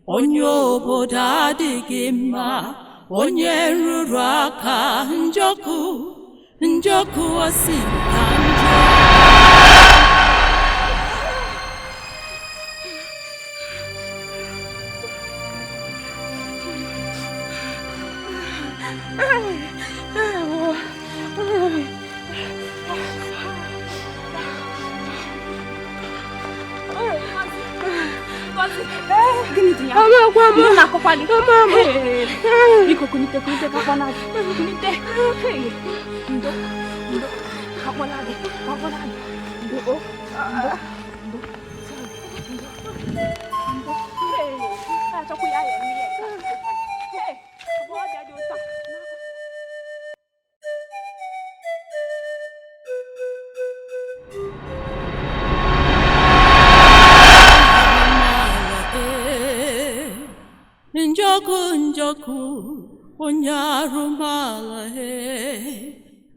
Onye obodo adịghị mma, onye rụrụ aka. Njọkụ, Njọkụ, asị ka njọ. Gịnị dị ya? Ihe na-akọkwa gị? Biko kunite, kunite ka akpọna gị. Kunite. Ndo, ndo, ka akpọna gị, ka akpọna gị. Ndo, o, ndo, ndo, ndo, ndo. Achọkwa ya ya eme ihe. Agbọghọbịa dị ụtọ. Njọkụ, Njọkụ, onye arụmala, he,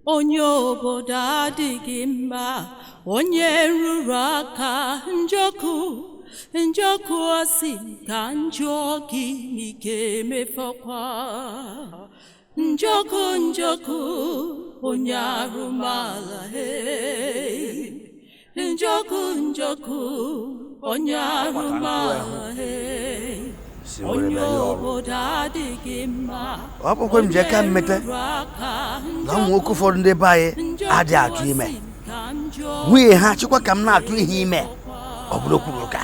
onye obodo adịghị mma, onye rụrụ aka. Njọkụ, Njọkụ, asị ka njọ gị n'ike mefọkwa. Njọkụ, Njọkụ, onye arụmala, he, Njọkụ, Njọkụ, onye arụmala, he, onye obodo adịghị mma. Ọ bụkwa m ji aka mmete na ụmụ nwoke ụfọdụ ndị be anyị adịghị atụ ime nwunye ha chịkwa ka m na-atụ ihe ime. Ọ bụrụ kwuru ụka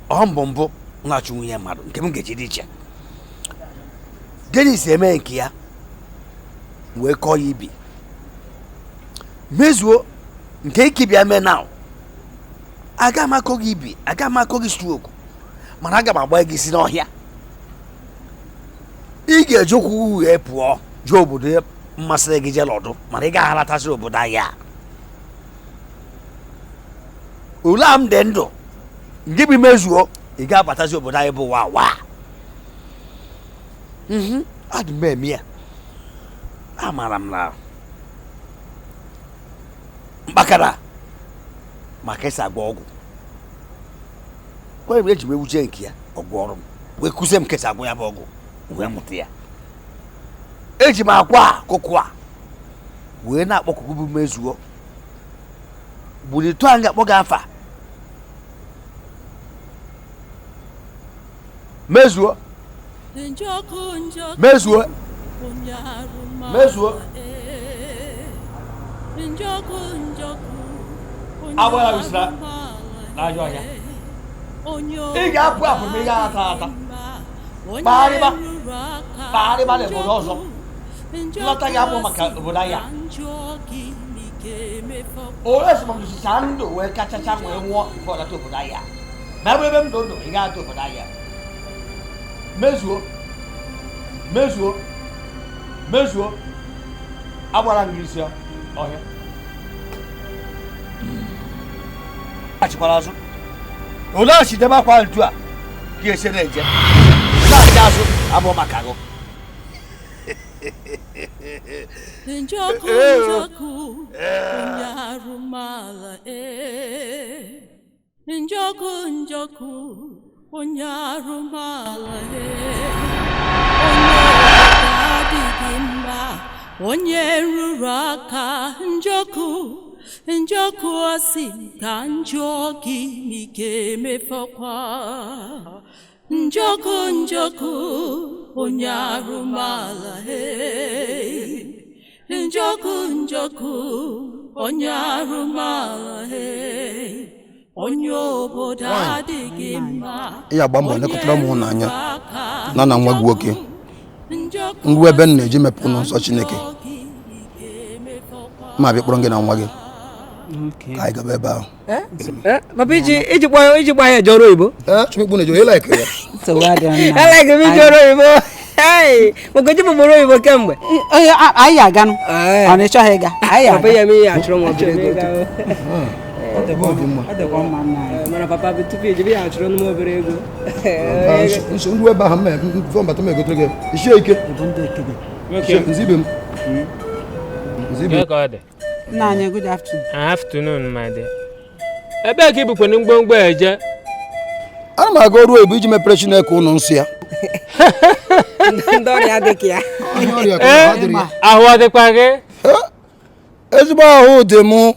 ọ mbụ mbụ na-achụ nwunye mmadụ nke m ga-eji dị iche. Dennis eme nke ya wee kọọ ya ibi mezuo nke ike bịa mee na aga m akọ gị ibi, aga m akọ gị stroke, mana aga m agba gị isi n'ọhịa. Ị ga-eji ụkwụ wee pụọ jụọ obodo mmasịrị gị jee lọdụ, mana ị gaghị alatasị obodo anyị a. Ule a m dị ndụ nke bụ mezuo, ị ga-abatazi obodo anyị bụ wa wa. Adị m eme ya. Amaara m na mkpakara maka esi agba ọgwụ kwere m eji m ewuje nke ya ọgwụ ọrụ m wee kụzie m kesa agwụ ya bụ ọgwụ wee mụta ya. Eji m akwa akụkụ a wee na-akpọkụkụ bụ mezuo gburu a ga-akpọ gị afa mezuo, mezuo, mezuo. Agbara wisira n'ajọ ọhịa. Ị ga-apụ apụ ma ị gaghị ata ata. Kpagharịba, kpagharịba n'obodo ọzọ. Nlọta gị abụ maka obodo anyị a. Ole sị m sịcha ndụ wee kachacha wee nwụọ ife ọdata obodo anyị a. Ma ebe ebe m ndụ ndụ ị ga-ata obodo anyị a. Mezuo, mezuo, mezuo. Agbara m gị isi ọhịa. Achikwara azụ. Ole a si debe akwa ntu a ka esi na-eje na-acha azụ abụọ maka gụ. Njọkụ, Njọkụ, onye arụmala, ee. Njọkụ, Njọkụ, onye arụmala, ee. Onye obodo adịghị mma, onye rụrụ aka. Njọkụ, Njọkụ, asị ka njọ gị n'ike mefọkwa. Njọkụ, Njọkụ, onye arụmala, he. Njọkụ, Njọkụ, onye arụmala, he, onye obodo adịghị mma. Ị agba mbọ lekọtara m n'anya na na nwa gị nwoke ngwa ebe m na-eji mepụ ụlọ nsọ Chineke ma bịa kpọrọ gị na nwa gị ka anyị gaba ebe ahụ. Papa iji kpọ ya eje ọrụ oyibo? Chumikpu na-eje onye like ya. Elike m ije ọrụ oyibo. Maka oji bụbụrụ oyibo kemgbe. Anyị aganụ. Ọ na ịchọghị ịga? Anyị aga. Papa ya eme ihe achọrọ m obere ego. Mana papa tupu ejebe ya achọrọ m obere ego. Nsogbu ebe ahụ m mbata m egotere gị. Isie ike. Nzibe m. Nna anyị, good afternoon. Afternoon, my dear. Ebee ka ibukwe mgbomgbo eje? Ana m aga ọrụ oyibo iji mepere Chineke ụlọ nsọ ya. Ndị ọrịa dị ka ya. Ahụ ọ dịkwa gị? Ezigbo ahụ dị m.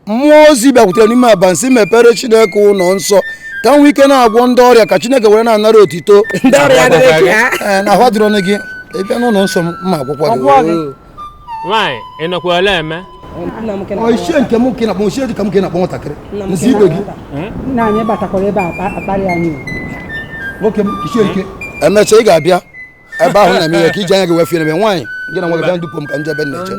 Mmụọ ozi bịakwutere n'ime abalị sị mepere Chineke ụlọ nsọ ka m nwee ike na-agwọ ndị ọrịa ka Chineke were na-anara otito. Ndị ọrịa dị ka ya. Ee, na ahụ adịrọ gị. Ị bịa n'ụlọ nsọ m ma agwọkwa gị. Nwaanyị, ị nọkwa ole eme? Ọ ichie nke m ka ị na-akpọ ichie dị ka m ka ị na-akpọ nwatakịrị. Nzi ibe gị. Nna anyị batakwara ebe a akparị anyị. Nwoke m ichie ike. Emechaa ị ga-abịa ebe ahụ na-eme ihe ka iji anya gị wee fiere m nwaanyị gị na nwa gị bịa ndupụ m ka m jebe nneche.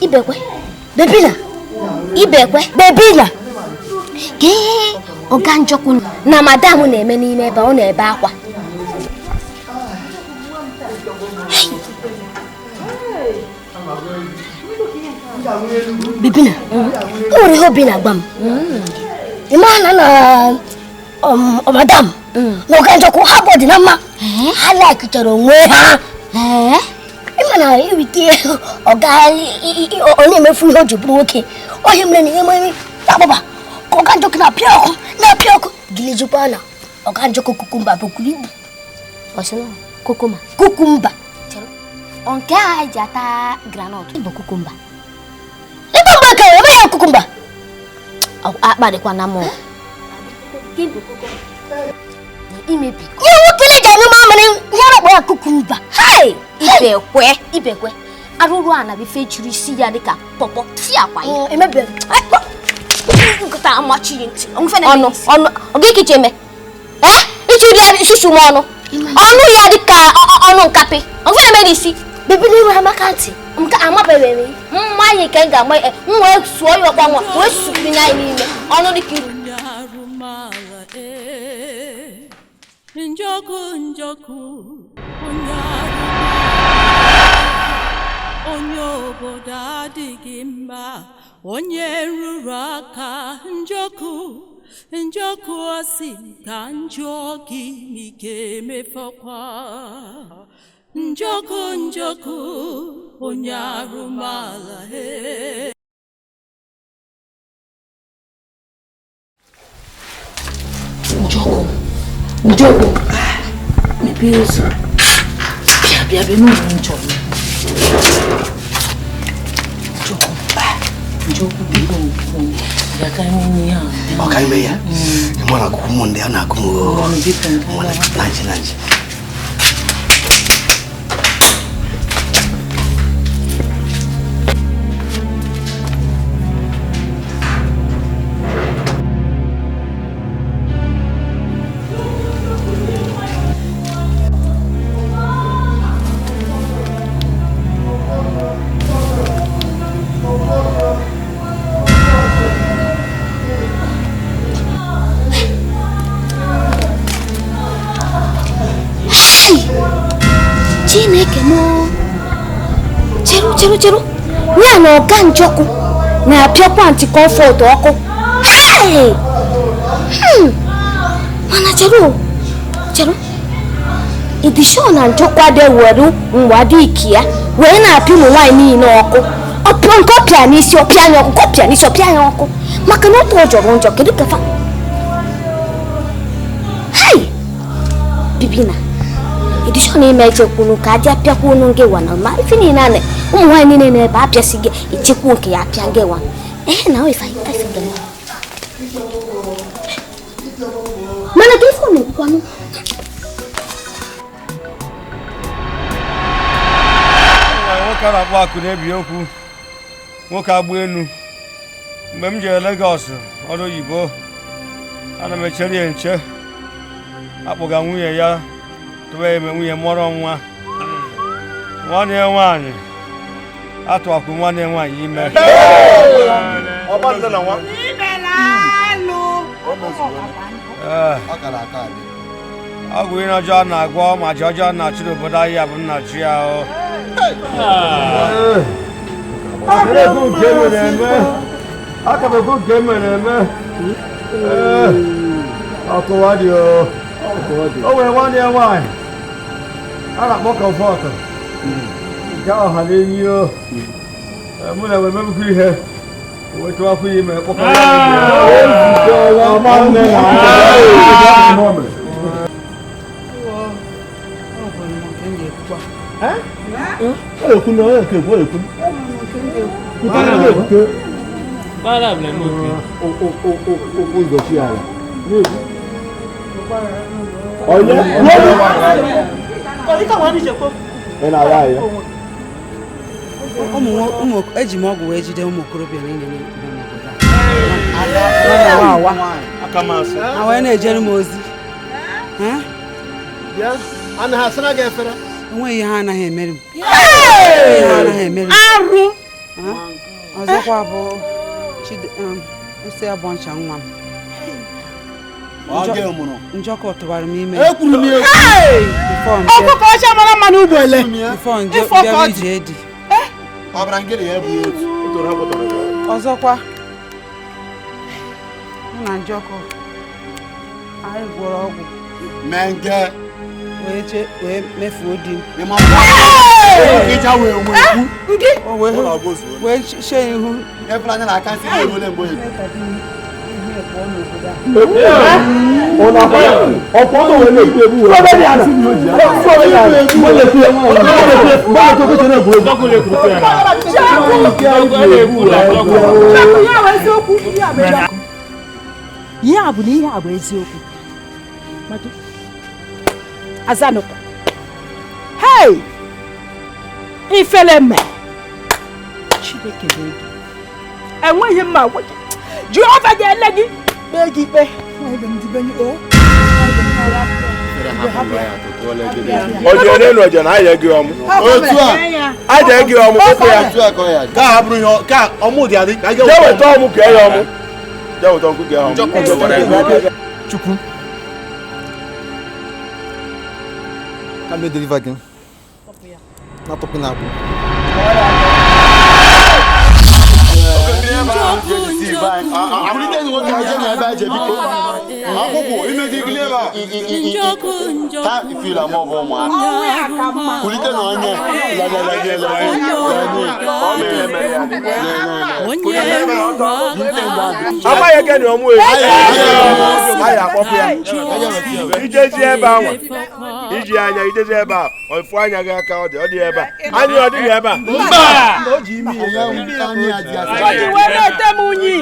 Ibekwe, Bebina, Ibekwe, Bebina. Kee Oga Njọkụ na madam na-eme n'ime ebe ọ na-ebe akwa. Bibina, o nwere ihe obi na-agba m. Ị ma na na madam na ọga Njọkụ ha bụ dị na mma. Ha laikichara onwe ha. Ị ma na iwite ọga ọ na-emefu ihe o ji bụrụ nwoke. Ohe mere na ihe mere agbaba ka ọga Njọkụ na-apịa ọkụ na-apịa ọkụ gilejikwa na ọga Njọkụ kukumba bụkwuru ibu. Kukumba. Kukumba. Nke a ji ata granọt bụ kukumba. Kukumba ka ebe ya kukumba. Akparịkwa na mụ. Imebi. Ihe nwoke ji anyụ mamịrị ihe a na-akpọ ya kukumba. Hai! Ibekwe, ibekwe. Arụrụ a na bife chiri isi ya dịka pọpọ si akwa ya. Emebi. Nkịta amachi ntị. Ọnụ ọnụ ọ gị kiche eme. Eh? Ichiri ya isusu m ọnụ. Ọnụ ya dịka ọnụ nkapị. Ọnụ na-eme n'isi. Bebi na-enwe amaka ntị. Nke amabeghị m. Mmanya ka m ga-ama m wee sụọ ya ọkpa nwa wee sụpụ ya n'ime. Ọnụ dịka iru. Njọkụ Njọkụ onye obodo adịghị mma onye rụrụ aka Njọkụ Njọkụ asị ka njọ gị n'ike mefọkwa Njọkụ Njọkụ onye arụmala he. Njọkụ Njọkụ mepee ụzọ bịa bịa bịa n'ụlọ m chọrọ Njọkụ Njọkụ biko bịa ka anyị mee ihe a. Ọ ka anyị mee ya? Ị mara akwụkwọ mmụọ ndị a na-akụ m naji naji. Chineke m cheru cheru cheru ya na ọga Njọkụ na-apịakwa ntị kọmfọt ọkụ. Mana cheru cheru ịdịshọ na Njọkụ adịghị were mgbado iki ya wee na-apịa ụmụ nwaanyị niile ọkụ. Ọpịa nke ọpịa n'isi ọpịa anya ọkụ ọpịa n'isi ọpịa anya ọkụ maka na ọtọ jọrọ njọ kedu ka fa hei bibina edishọn ime echekwunu ka adị apịakwunu gị wa na ma ife niile a ụmụ nwaanyị niile na-ebe apịasị gị echekwu nke ya apịa gị wa ee na ife ife gị mana ka ife ọ na-ekwukwanụ. Nwoke a na-akpọ akụ na-ebi okwu nwoke agba enu mgbe m jere Legọs ọrụ oyibo ana m echere ya nche akpọga nwunye ya tụba eme nwunye mụọrọ nwa nwanne ya nwaanyị atụwakwu nwanne ya nwaanyị ime. Ọgwụ ihe ọjọọ na-agwọ ma ji ọjọọ na-achụ n'obodo anyị ya bụ nna chi ya o. Aka m ekwu nke mere eme ọkụwa dị o. O nwere nwanne ya nwaanyị a na-akpọ Kọmfọt nke ọha na enyi o mụ na emebukwa ihe wetụwakwa ya ime kpọkọ Eji m ọgwụ wee jide ụmụ okorobịa niile n'obodo a wee na-ejere m ozi. Enweghị ihe ha anaghị emere m. Ọzọkwa bụ isi abụ ncha nwa m Njọkụ tụbara m ime. Ọkụkọ ọcha mara mma n'ugbo ele. Bifo nje bịara ije edi. Ọbara ngịrị ya ebughị otu. Ọzọkwa mụ na Njọkụ anyị gwọrọ ọgwụ mee nke wee jee wee mefuo di m wee chee ihu Ihe a bụ na ihe a bụ eziokwu. Azanụkwa. Hey! Ifele mme! Chineke mee gị. Enweghị mma agwa gị. Jehova ga-ele gị kpee gị ikpe. Chukwu ka m deliver gị na-atọpụ na agbụ. Ijezi ebe ahụ iji anya ijezi ebe a ofu anya gị aka ọ dị ebe a anya ọ dịghị ebe a mba o ji wee na-ete m unyi.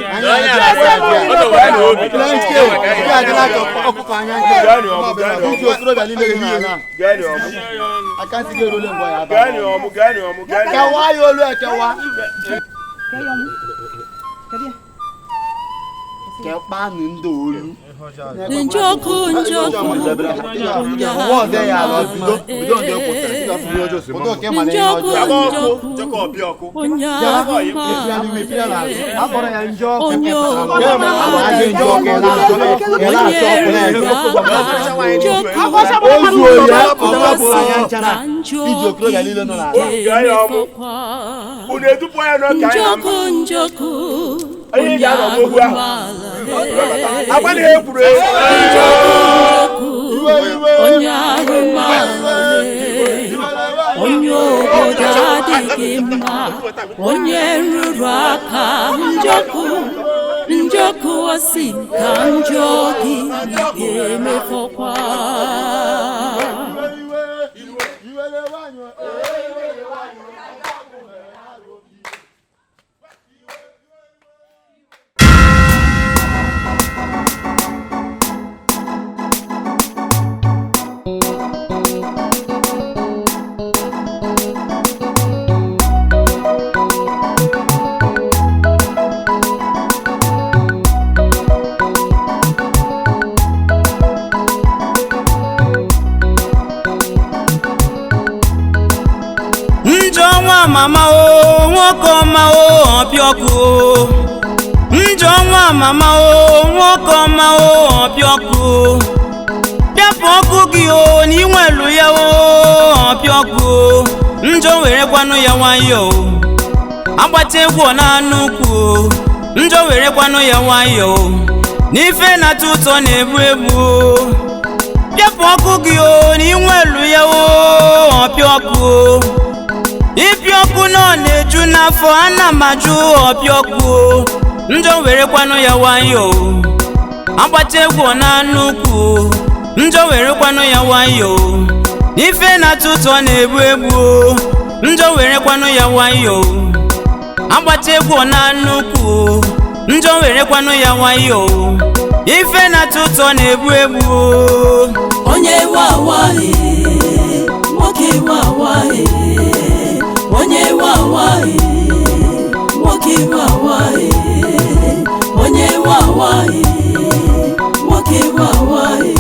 Njọkụ njọkụ njọkụ onye arụmaala onye obodo adịghị mma onye nrụrụ aka njọkụ njọkụ osi ka njọ gị ga-emefọkwa. Mama o nwoke ọma o ọpịa ọkụ o njọ nwa mama o nwoke ọma o ọpịa ọkụ bịapụ ọkụ gị o na inwelu ya o ọpịa ọkụ njọ were kwanụ ya nwayọọ agbata egwu ọ na-anụ ukwu njọ were kwanụ ya nwayọọ n'ife na-atọ ụtọ na-egbu egbu bịapụ ọkụ gị o na inwelu ya o ọpịa ọkụ ịpịa ọkụ nọ na-eju n'afọ ana m ajụ ọpịa ọkụ njọ were kwanụ ya nwayọọ agbata egwu ọ na-anụ ukwu njọ were kwanụ ya nwayọọ ife na-atọ ụtọ na-egbu egbu njọ were kwanụ ya nwayọọ agbata egwu ọ na-anụ ukwu njọ were kwanụ ya nwayọọ ife na-atọ ụtọ na-egbu egbu onye wawae nwoke wawae onye wawae nwoke wawae onye wawae nwoke wawae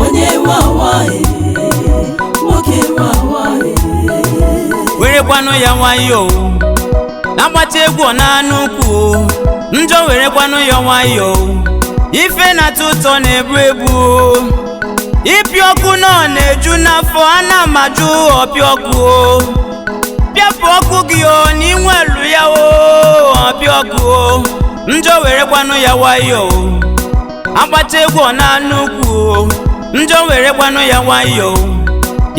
onye wawae nwoke wawae were kwanụ ya nwayọọ agbata egwu ọ na-anụ ukwu njọ were kwanụ ya nwayọọ ife na-atọ ụtọ na-egbu egbu ịpịa ọkụ nọ na-eju n'afọ ana m ajụ ọpịa ọkụ Bịapụ ọkụ gị o na inwelu ya o ọpịa ọkụ o. Njọ werekwanụ ya nwayọọ o. Agbata egwu ọ na-anụ ukwu o. Njọ werekwanụ ya nwayọọ o.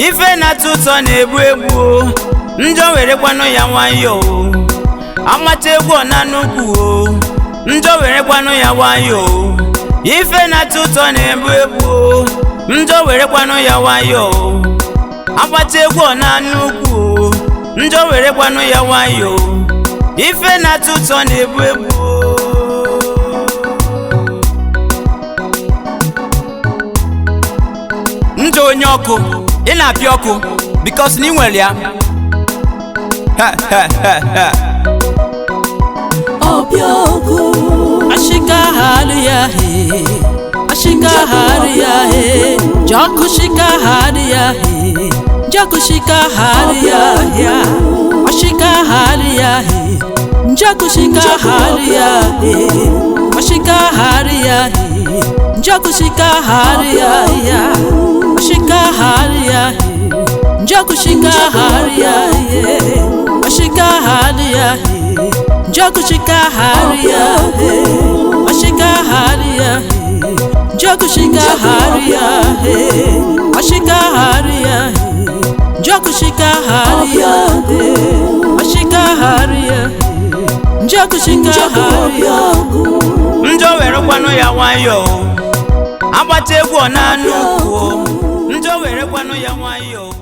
Ife na-atọ ụtọ na-egbu egbu o. Njọ werekwanụ ya nwayọọ o. Agbata egwu ọ na-anụ ukwu o. Njọ werekwanụ ya nwayọọ o. Ife na-atọ ụtọ na-egbu egbu o. Njọ werekwanụ ya nwayọọ o. Agbata egwu ọ na-anụ ukwu o. Njọ werekwanụ ya nwayọọ o. Ife na-atọ ụtọ na-egbu egbu o. Njọ onye ọkụ, ị na-apịa ọkụ because na ị nwere ya. Ha, ha, ha, ha. Ọbịọkụ ashika haria he, ashika haria he, jọkụ shika haria he, jọkụ shika haria ya, ashika haria he, njọkụ shika haria he, ashika haria he, njọkụ shika haria ya, ashika haria he, njọkụ shika haria he, ashika haria he. Njọkụ shika haria he, ashika haria he, njọkụ shika haria he, ashika haria he, njọkụ shika haria he, ashika haria he, njọkụ shika haria. Njọ werekwanụ ya nwayọọ o. Agbata egwu ọ na-anụ ukwu o. Njọ werekwanụ ya nwayọọ o.